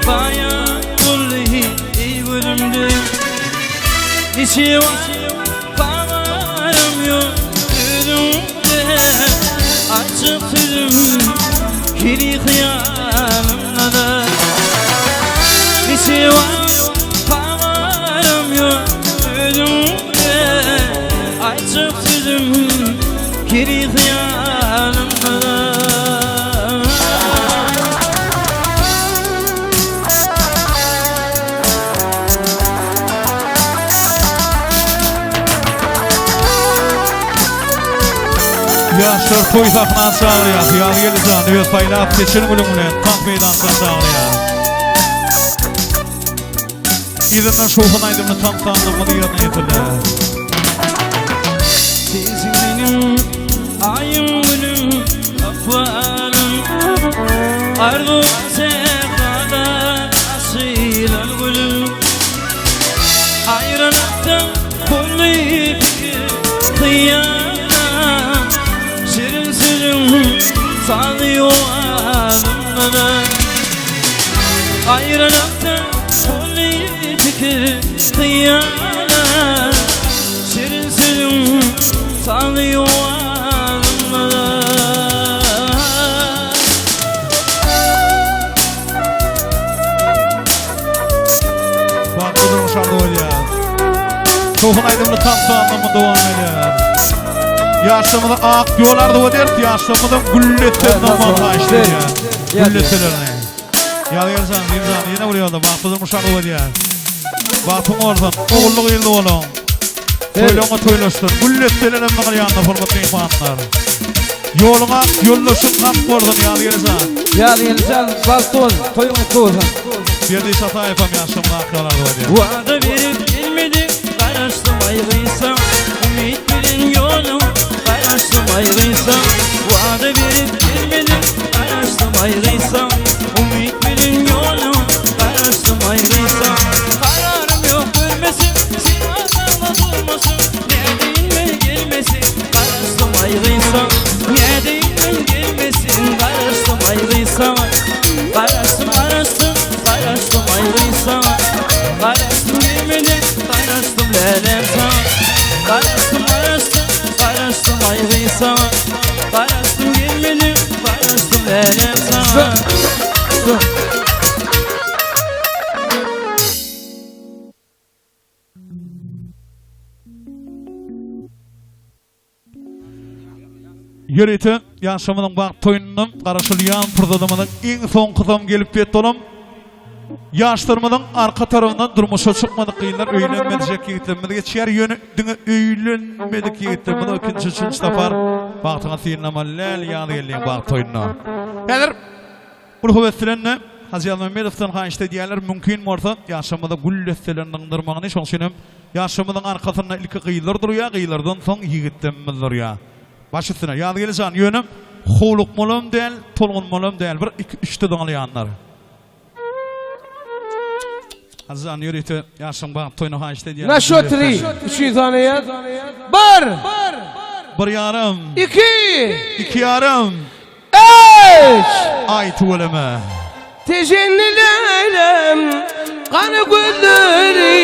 bayan boldy Ey gözümde Niçe wagt habarym ýok Özüňde Açyk sözüm Hili hyýalymda-da Niçe wagt habarym ýok Özüňde Açyk sözüm Hili hyýalymda-da.
Ýaşlar toý sahna çagyrýar. Ýazgeldi jan öz saýlap seçen gülüň bilen tans meýdançyna çagyrýar. Yzyndan şowhun aýdymly tans sazlamyz ýerine ýetirilýär.
Sensiň meniň aýym günüm ykbalym Arzuw sährada açylan gülüm Aýralykdan boldy pikir hyýalam Şirin sözüň sazy owazymda-da Aýralykdan boldy pikir hyýalam Şirin sözüň sazy owazymda-da
Bagtly durmuş arzuw edýär. Şowhun aýdymly tans sazlama dowam edýär. Ýaşlarymyza ak ýol arzuw ederis, ýaşlarymyzyň gülli etmegini bolmagyny haýyşt edýär. Gülli etmelerini. Ýazgeljan, Güljan ýene bir ýola bagtly durmuş arzuw edýär. Bagtyň bolsun, ogully gyzly boluň. Toýlaryňa toýlaşsyn. Gülli etselerem maňa ýanynda hormatly myhmanlar. Ýoluň ak, ýoldaşyň hak bolsun Ýazgeljan.
Ýazgeljan, bagtly bol, toýuň gutly bolsun.
Berdi Şataýewem ýaşamyň akralar bolýar.
Wada berip gelmedi, garaşdym aýgysa Umyt bilen ýolum, garaşdym aýgysa Wada berip gelmedi, garaşdym aýgysa Umyt bilen ýolum, garaşdym aýgysa Kararym ýok görmesin, sen wadaňda durmasyn Nädeýin men gelmesin, garaşdym aýgysa Nädeýin men gelmesin, garaşdym aýgysa Garaşdym, garaşdym, garaşdym aýgysa Garaşdym gelmedin, garaşdym lälem saňa Garaşdym, garaşdym, garaşdym aýgysa Garaşdym gelmedin, garaşdym lälem saňa
Ýörite ýaşamyzyň bagt toýundan garaşylýan pursatymyzyň iň soňkusam gelip ýetdi olam. Ýaşlarymyzyň arka tarabyndan durmuşa çykmadyk gyzlar öýlenmejek ýigitlerimiz geçýär. Ýöne diňe öýlenmedik ýigitlerimiz o ikinji, üçünji sapar bagtyňy synlamaly däl ýaly gelýän bagt toýunda. Häzir uly höwes bilen-de Hajy Ýazmämmedowdan haýyşt edýärler, mümkin bolsa ýaşamyza gül desselerini dyndyrmagyny, şoň üçin hem Ýaşymyzyň arkasynda ilki gyzlar durýar, gyzlardan soň ýigitlemimiz durýar. Baş üstüne, Ýazgeldi jan, ýöne howlukmalam däl, tolgunmalam däl, bir, iki, üçde doňalýanlar. Hajy jan, ýörite ýaşyň bagt toýuna haýyşt edýän.
Na şo tri, üçi sanaýas. Bir!
Bir ýarym.
Iki!
Iki ýarym.
Üç!
Aý tüweleme.
Tejenli lälem, gara gözleri,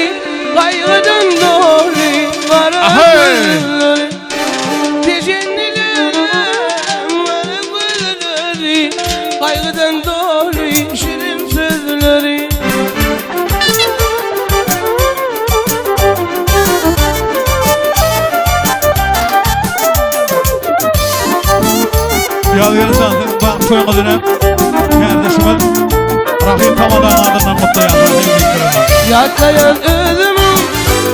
gaýgydan doly gara gözleri. Tejenli lälem, gara gözleri, gaýgydan doly şirin sözleri.
Ýazgeldi jan, siziň bagt toýuňyz bilen kärdeşimiz Rahym Tamadanyň adyndan gutlaýarys. Rahym Wiktorowna.
Ýatlaýan özümiň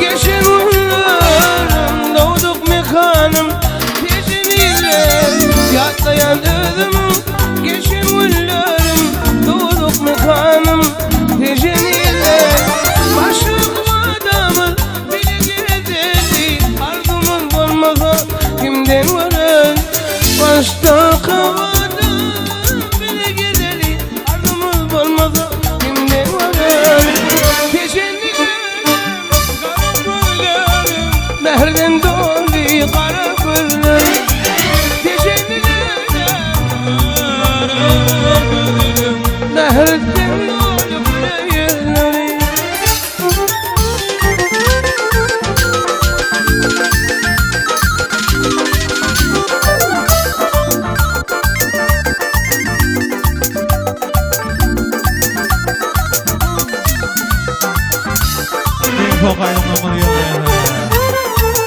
geçen günlerim, dogduk mekanym Tejen iller. Ýatlaýan özümiň geçen günlerim, dogduk mekanym Tejen iller. Başlyk wadamyz bile gezeli, arzumyz bolmasa kimden görer? Başda kawadan bile gezeli, arzumyz bolmasa kimden görer? Tejenlilerim, gara gözlerim, mähirden doly gara gözlerim. Tejenlilerim, gara gözlerim, mähirden doly güle ýüzlerim.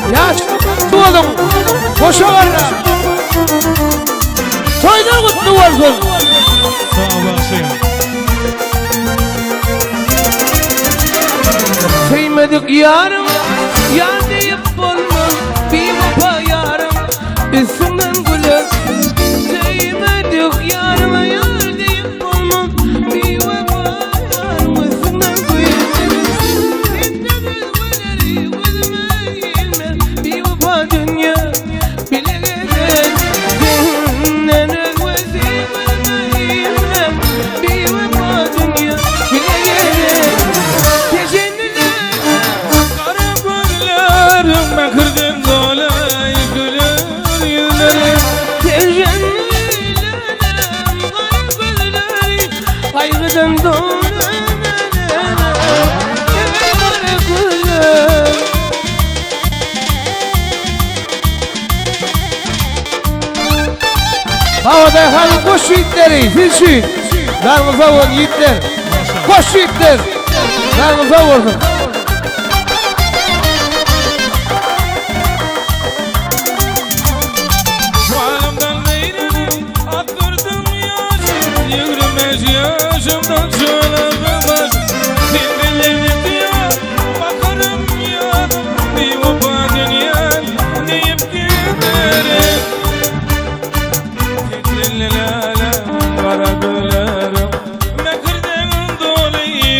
Ýaş boluň, goşa garra. Toýlar gutly bolsun.
Sag bagşym.
Söýmedik ýarym, ýar diýip bolmaz, biwepa ýarym, üstümden güler. Söýmedik ýaryma ýar diýip bolmaz, biwepa ýarym, üstümden güler. Senden özgeleri gözüme ilmez, biwepa dünýä bile gezer. Senden özgesi gözüme ilmez, biwepa dünýä bile gezer. Tejenliler,
Gara gözlerim mähirden doly güler ýüzleri.
Tejenliler, gara gözleri, gaýgydan doly gara gözler. Hawadaýhanyň goş ýigitleri, siz üçin. Janyňyz sag bolsun ýigitler. Goş ýigitler. Janyňyz sag bolsun.
Şualymdan gaýryny akdyrdym ýaşym, 25 ýaşymdan şualyma baş. Sen bilen diýar, bakarym ýadyň, biwepa dünýän diýip giderin. Tejenli lälem, gara gözlerim, mähirden doly.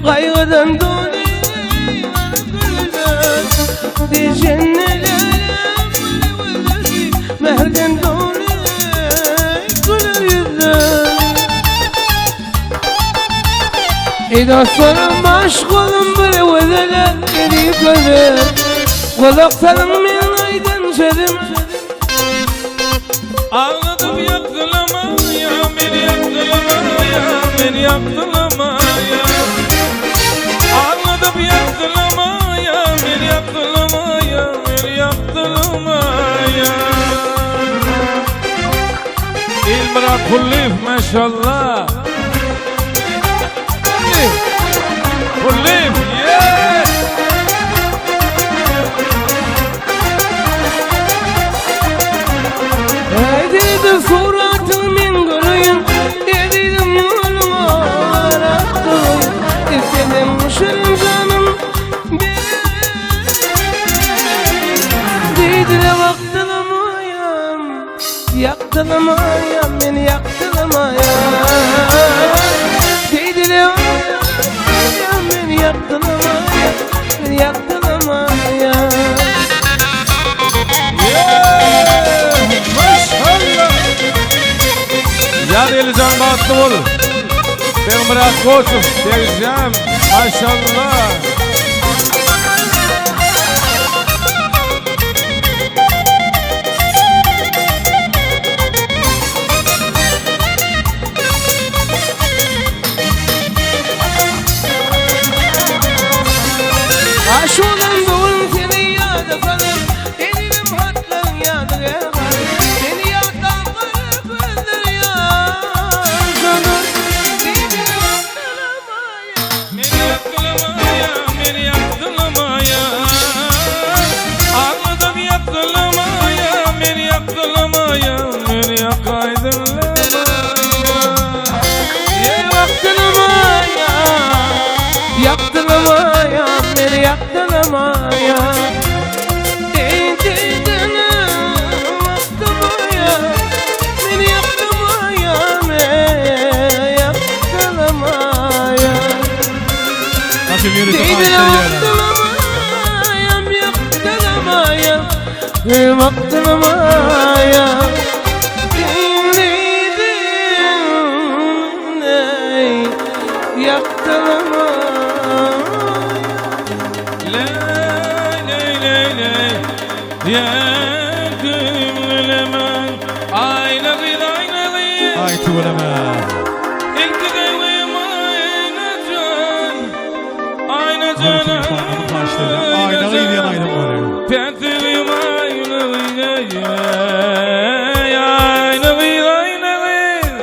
Gaýgydan doly gözler Dijenneler gözleri Mähirden doly güler ýüzler Ey dostlarım aşk olun bir gözeler Edip gözler Kulak salyň men aýdan sözüm
Ağladım yaktılama ya beni yaktılama ya beni yaktılama ya Ağladım yaktılama ya beni yaktılama ya beni yaktılama ya İlmira Kullif maşallah Kullif yeah
Ezidim suratın men göreyim Ezidim yoluma arattırayım İstedim şirin canım Diydire vaktılamayam Yaktılamayam beni yaktılamayam Diydire vaktılamayam beni yaktılamayam Beni yaktılamayam
Maşallah. Yar Elican bagtly bol. Begmyrat Goçow, Begjan, maşallah.
Aşulan doğun seni ýada salyp Elim hatlaryň ýadyga Seni ýatlan gara gözler ýaşadyr
Meni ýakdylamaya, meni ýakdylamaya. Agladyp ýakdylamaya, meni ýakdylamaya, meni ýakaýdylamaya.
Ýakdylamaya, ýakdylamaya, meni ýakdylamaya Eýdidini ýakdylamaya, meni ýakdylamaya, meni ýakdylamaya
Haşim ýörite
Deydire
haýyşlar ýaly.
ýakdylamayam, ýakdylamayam, ýakdylamayam. Deydin, ey, ýakdylamayam.
Ley ley ley ley Ya gümlemen Ayna gyz ayna gyz
Aý tüweleme.
İlki döwüm ayna can Ayna
Ýörite
can
myhmanlaryň haýyşlary. Aýna gyz diýen aýdym bar.
Pentigim ayna gyz Ayna gyz ayna gyz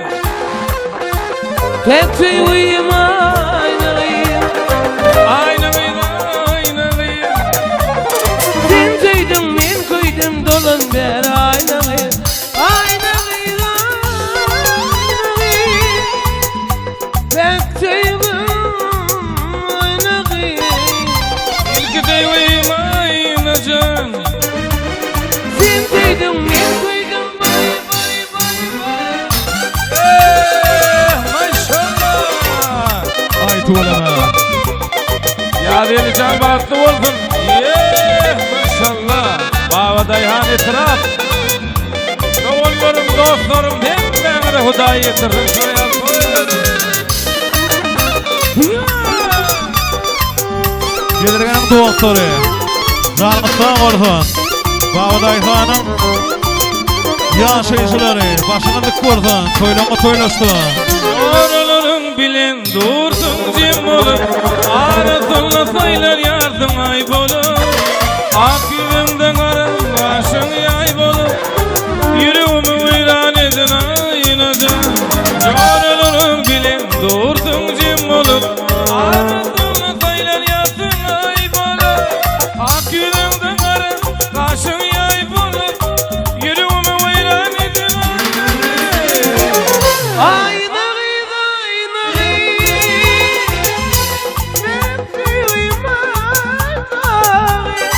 Pentigim ayna gyz,
Ayna gyz ayna gyz
Sen söýdüň, men köýdüm, dolan ber ayna gyz. Ayna gyz, ayna gyz. Pentigim ayna gyz.
İlki döwüm ayna can
Sen söýdüň, men köýdüm, bay bay bay bay.
Eh, maşallah.
Aý tüweleme.
Ya Delican bagtly bolsun. Yeah, maşallah. Baba Dayhan etrap. Doganlarym, dostlarym hemmäňize Hudaý ýetirsin. Şuraya toý.
Gelirgeniň dostlary. Janyňyz sag bolsun. Baba Daýhanyň ýaşaýjylary, başyňyz dik bolsun. Toýlaňy toýlaşsyn.
Oralaryn bilen dursun cem bolup Arasynda saýlar ýarsyň aý bolup Ak ýüzüňde gara başyň ýaý bolup Ýüregimi weýran eden aýnajan Joralaryň bilen dursun cem bolup Arasynda saýlar ýarsyň aý bolup Ak ýüzüňde gara başyň ýaý bolup Ýüregimi weýran eden
Ayna gyz, ayna gyz. Pentigim ayna gyz.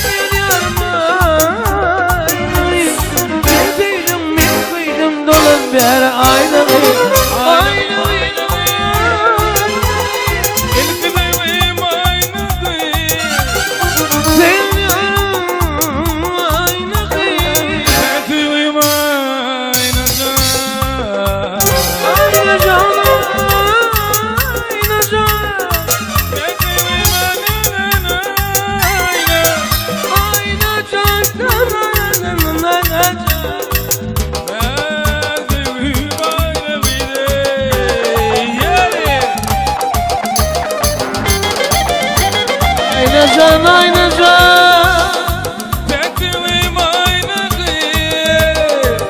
Bilýärem ayna gyz. Sen söýdüň, men köýdüm, dolan bäri ayna gyz. Ayna gyz, ayna gyz. Aýnajan, aýnajan.
Päkligim aýna gyz.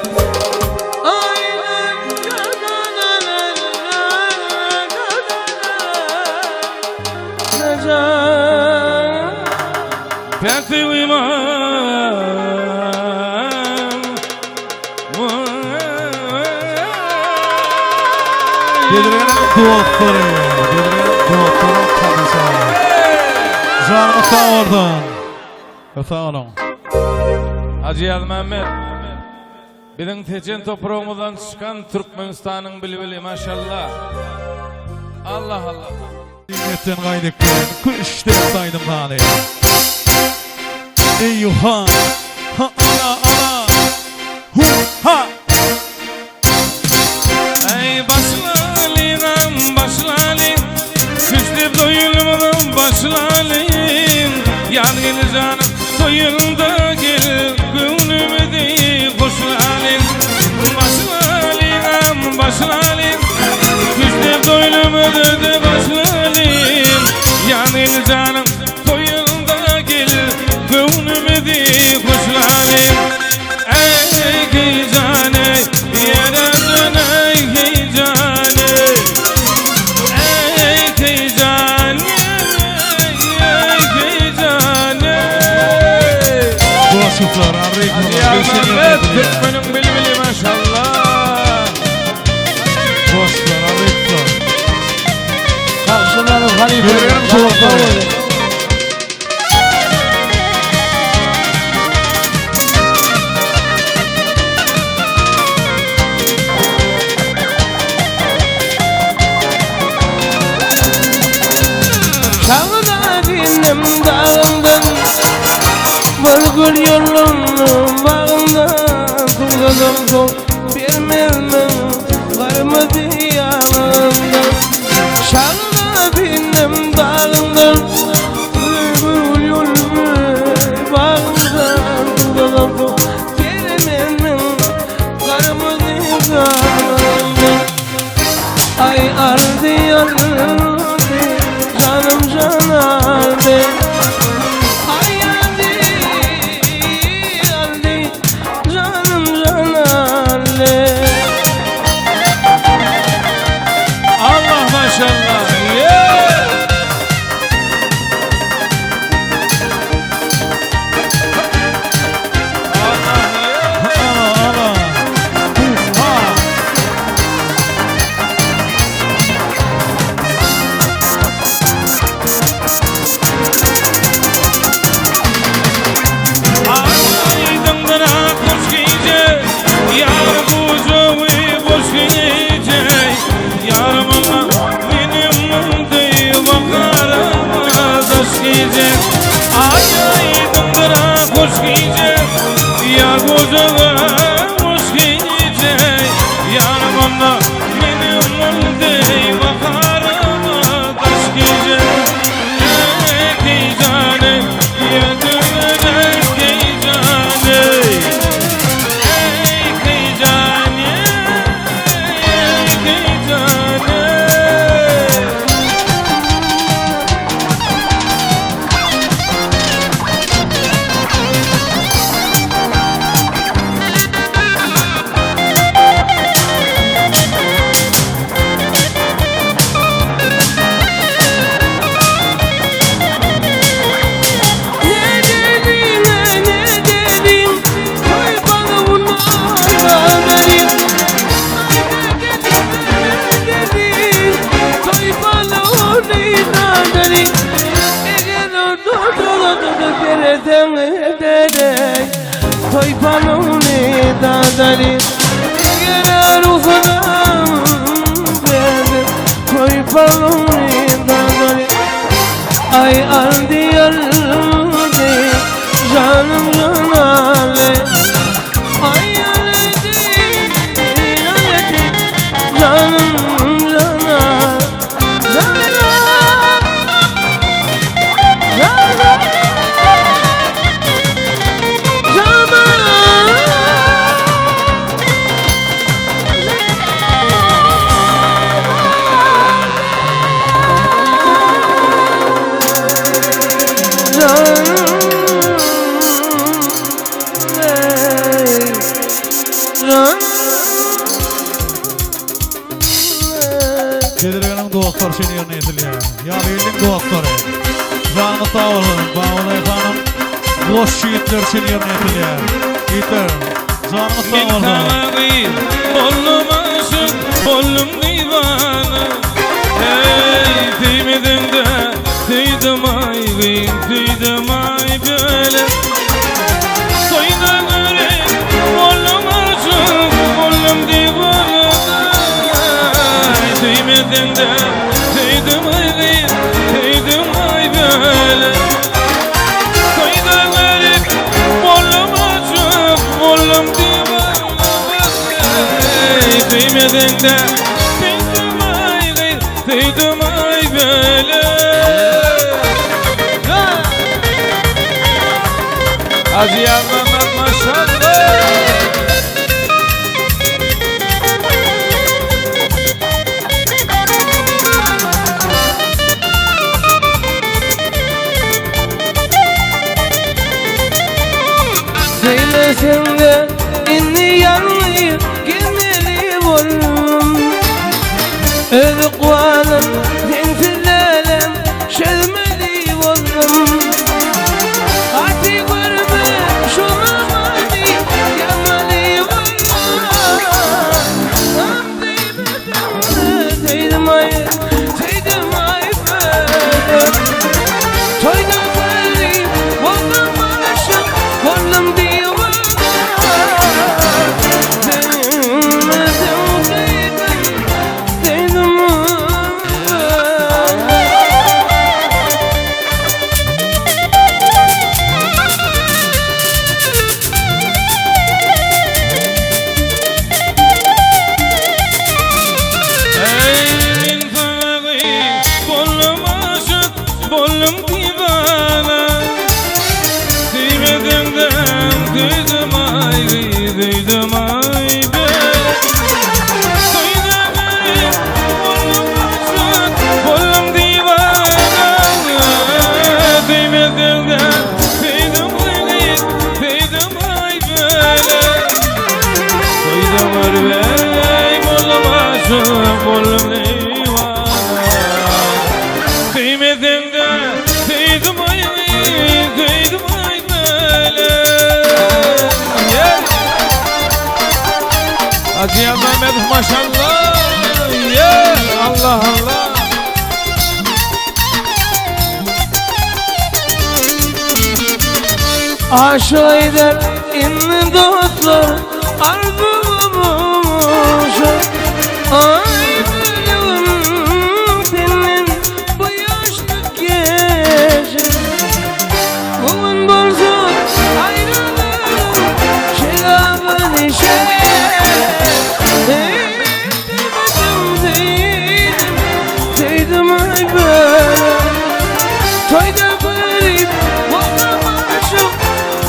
Päkligim
Bedreniň dostlary, Bedreniň dostlary tanasy. Janyňyz sag bolsun. Sag boluň.
Hajy Ýazmämmet. Biziň Tejen topragymyzdan çykan Türkmenistanyň bilbili maşallah. Allah Allah.
Diňletden gaýdyp gelen küştdep aýdym saly. Eýha. Ha ala ala. Hu ha.
Ey başlalyň başlalyň Küştdep toýulmyzam başlalyň Ýaz gel janym toýunda gel Göwnümizi hoşlalyň Başlalyň başlalyň Küştdep toýulmyzy başlalyň Ýaz gel janym toýunda gel Göwnümizi hoşlalyň Ey gijane ýere dön ey gijane Ey gijane ey gijane
Goşuklar,
Hacı Mehmet Türkmeniň bilbili maşallah.
Goşuklar, arryplar.
Bagşylaryň halypa.
Görüyorum dostlary.
Şagda bindim dağından Bir gül ýolunum bagyndan Tugdadam soň bermezmiň Garmyzy ýanyndan Şagda bindim dagyndan Bir gül ýolunum bagyndan Tugdadam soň bermezmiň Garmyzy ýanyndan Ay ardı ardı canım can ardı Ay ardı ardı canım can ardı
Allah maşallah. Yeah. Allah yeah.
Ala ala. Hu ha.
Aydın'dan hoş gece Yar kucağı boş gece Yarım Allah benim mındı Bakarım taş gece Ay aydın'dan hoş gece Yar kucağı boş gece Yarım Allah benim mındı Bakarım taş gece Ey cane Yedüne cane Ey cane Ey cane.
Ne dedin ne dedin Koy bana bunlar benim Ne dedin Koy bana onayla benim Eğer orada dereden ederek Koy bana onayla benim Eğer ruhuna verdim Koy bana onayla benim Ay aldı aldı canım canale Ay aldı aldı canım cana Cana Cana Cana.
Ýazgeldiň dostlary. Janyňyz sag bolsun. Babalaý hanym goş ýigitler üçin ýerine ýetirilýär. Ýigitler, janyňyz sag
Men
bolsun.
saňa gyz boldum aşyk boldum diwana Ey söýmediňde söýdüm aý gyz söýdüm aý böle Toýda görüp boldum aşyk boldum diwana Söýmediňde söýdüm aý gyz söýdüm aý böle Toýda görüp boldum aşyk boldum diwana Söýmediňde söýdüm aý gyz söýdüm aý böle Hacı Yalmaz maşallah.
Söýmeseň de indi ýalňyz gelmeli boldum. Öz ykbalym sensiz älem çözmeli boldum. Gaty görme şu mamany ýazmaly boldum. Söýmeseň de söýdüm aý, söýdüm aý böyle. Toýda görüp boldum aşyk, boldum diwana. Söýmeseň söýdüm, söýdüm böyle.
Ey men saňa gyz boldum aşyk boldum diwana Söýmediňde söýdüm aý gyz söýdüm aý böle Toýda görüp boldum aşyk boldum diwana Söýmediňde söýdüm aý gyz söýdüm aý böle Toýda görüp boldum aşyk boldum diwana Söýmediňde söýdüm aý gyz söýdüm aý böle Yeah. Hacı Mehmet maşallah. Yeah. Allah Allah.
Aşık eder indi dostlar arzuwum Ay bölüm senden bu yaşlık gece Bugün bolsa ayrılığım şerabın işe Sevmedim sevdim, sevdim ay böyle Toýda görüp boldum aşyk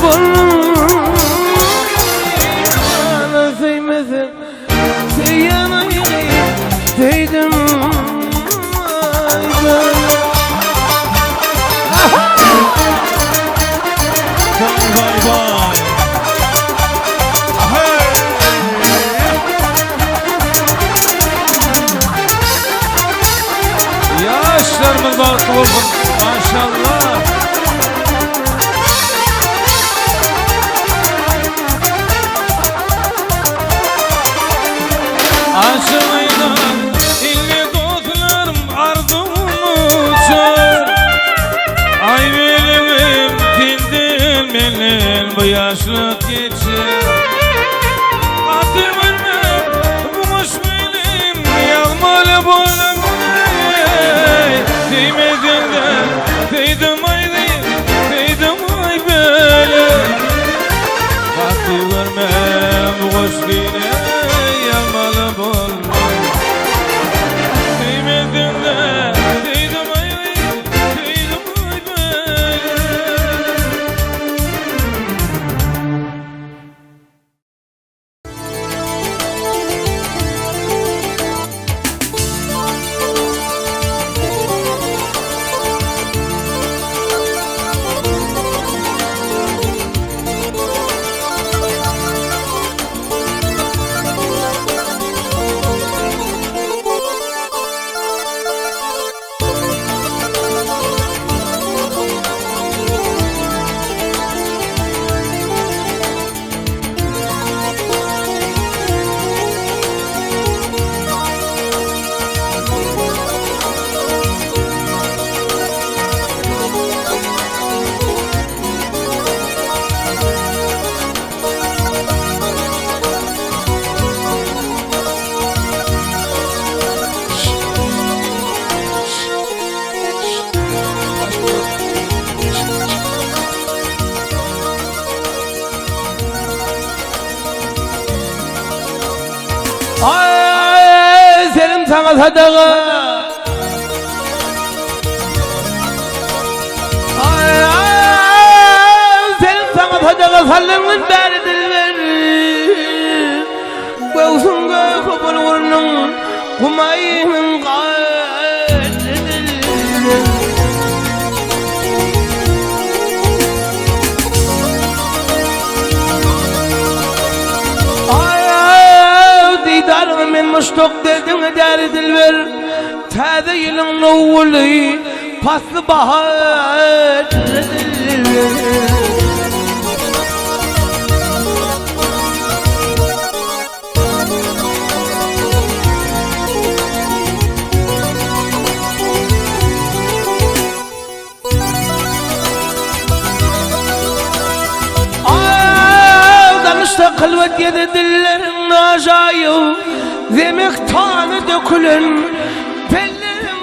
boldum Bana söýmeseň söýen aý söýdüm aý böyle
Vay vay vay. Hey!
Yaşlarımız bagtly bolsun. Maşallah. Aşığıyla illi dostlarım arzumu çör. Ay benim senden menden bu yaşlık geçer. Atı vermem bu muş benim yazmalı bollum. Sevmedin de sevdim ay.
saňa sadaga. Ay, ay, sen saňa sadaga saldyňyz bäri dilber. Göwsüň göhi bulgurynyň gumaýynyň gaýdy dilber. Ay, didaryňa men muştak derdiňe däri dilber. Täze ýylyň nowuly pasly bahar dilber. Danışda kylwet ýedi dilleriň najaýy Zemek tany dökülen pelleriň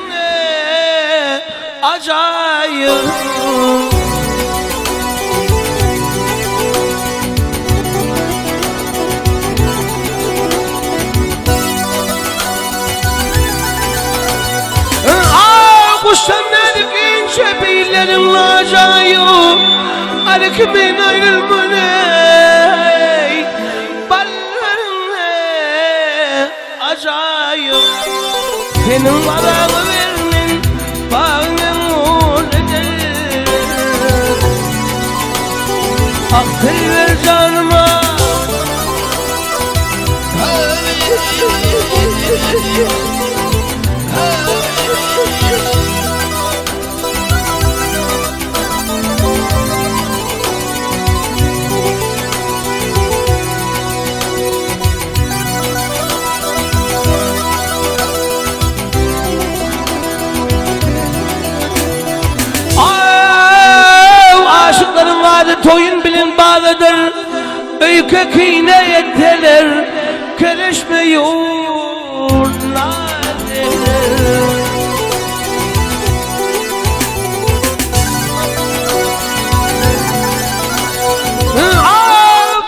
ajaýy Kuşdan näzik inçe billeriň lajaýy Ali kimin aýrylmaly Ballaryň ajaýy Seniň balaňy bermen bagyň ol edil Ak dilber janyma Aşyklaryň ady toýun bilen baglydyr. Öýke kine etseler, Kereşme ýurtlar deler.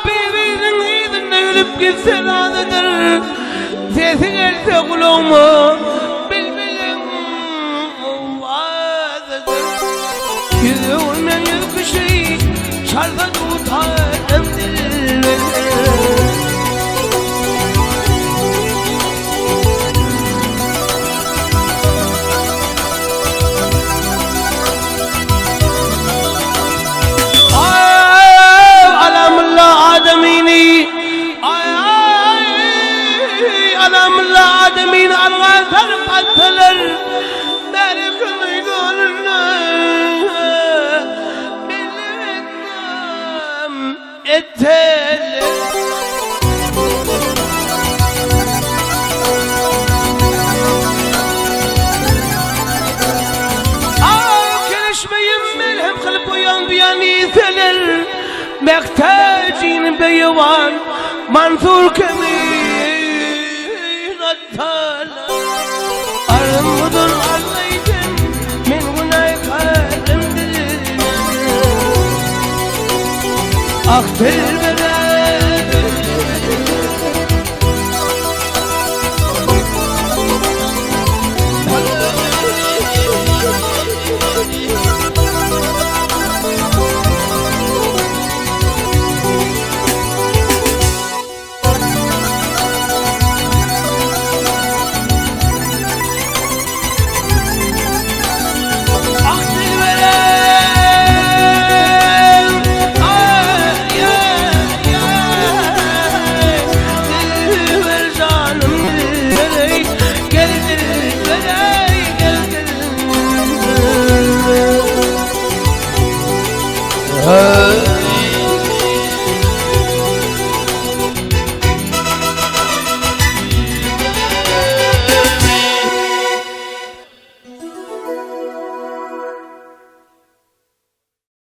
Bir-biriniň yzynda ýülüp gitse razydyr. Sesi gelse gulagyma bilbiliň owazydyr. Ýüz öwürmen ýüz kişi çalsa dutarym dilber. Alamylla adamyny Ay ay alamylla adamyny alga salyp atsalar Bäri meýdanynda Bilmem etseler. Kelişmeýin melhem kylyp goýan buýan iýseler Mähtäjin beýewan Mansur kemin atsalar Arym budur Allaýdan men günäkärem dilden Ah dilber.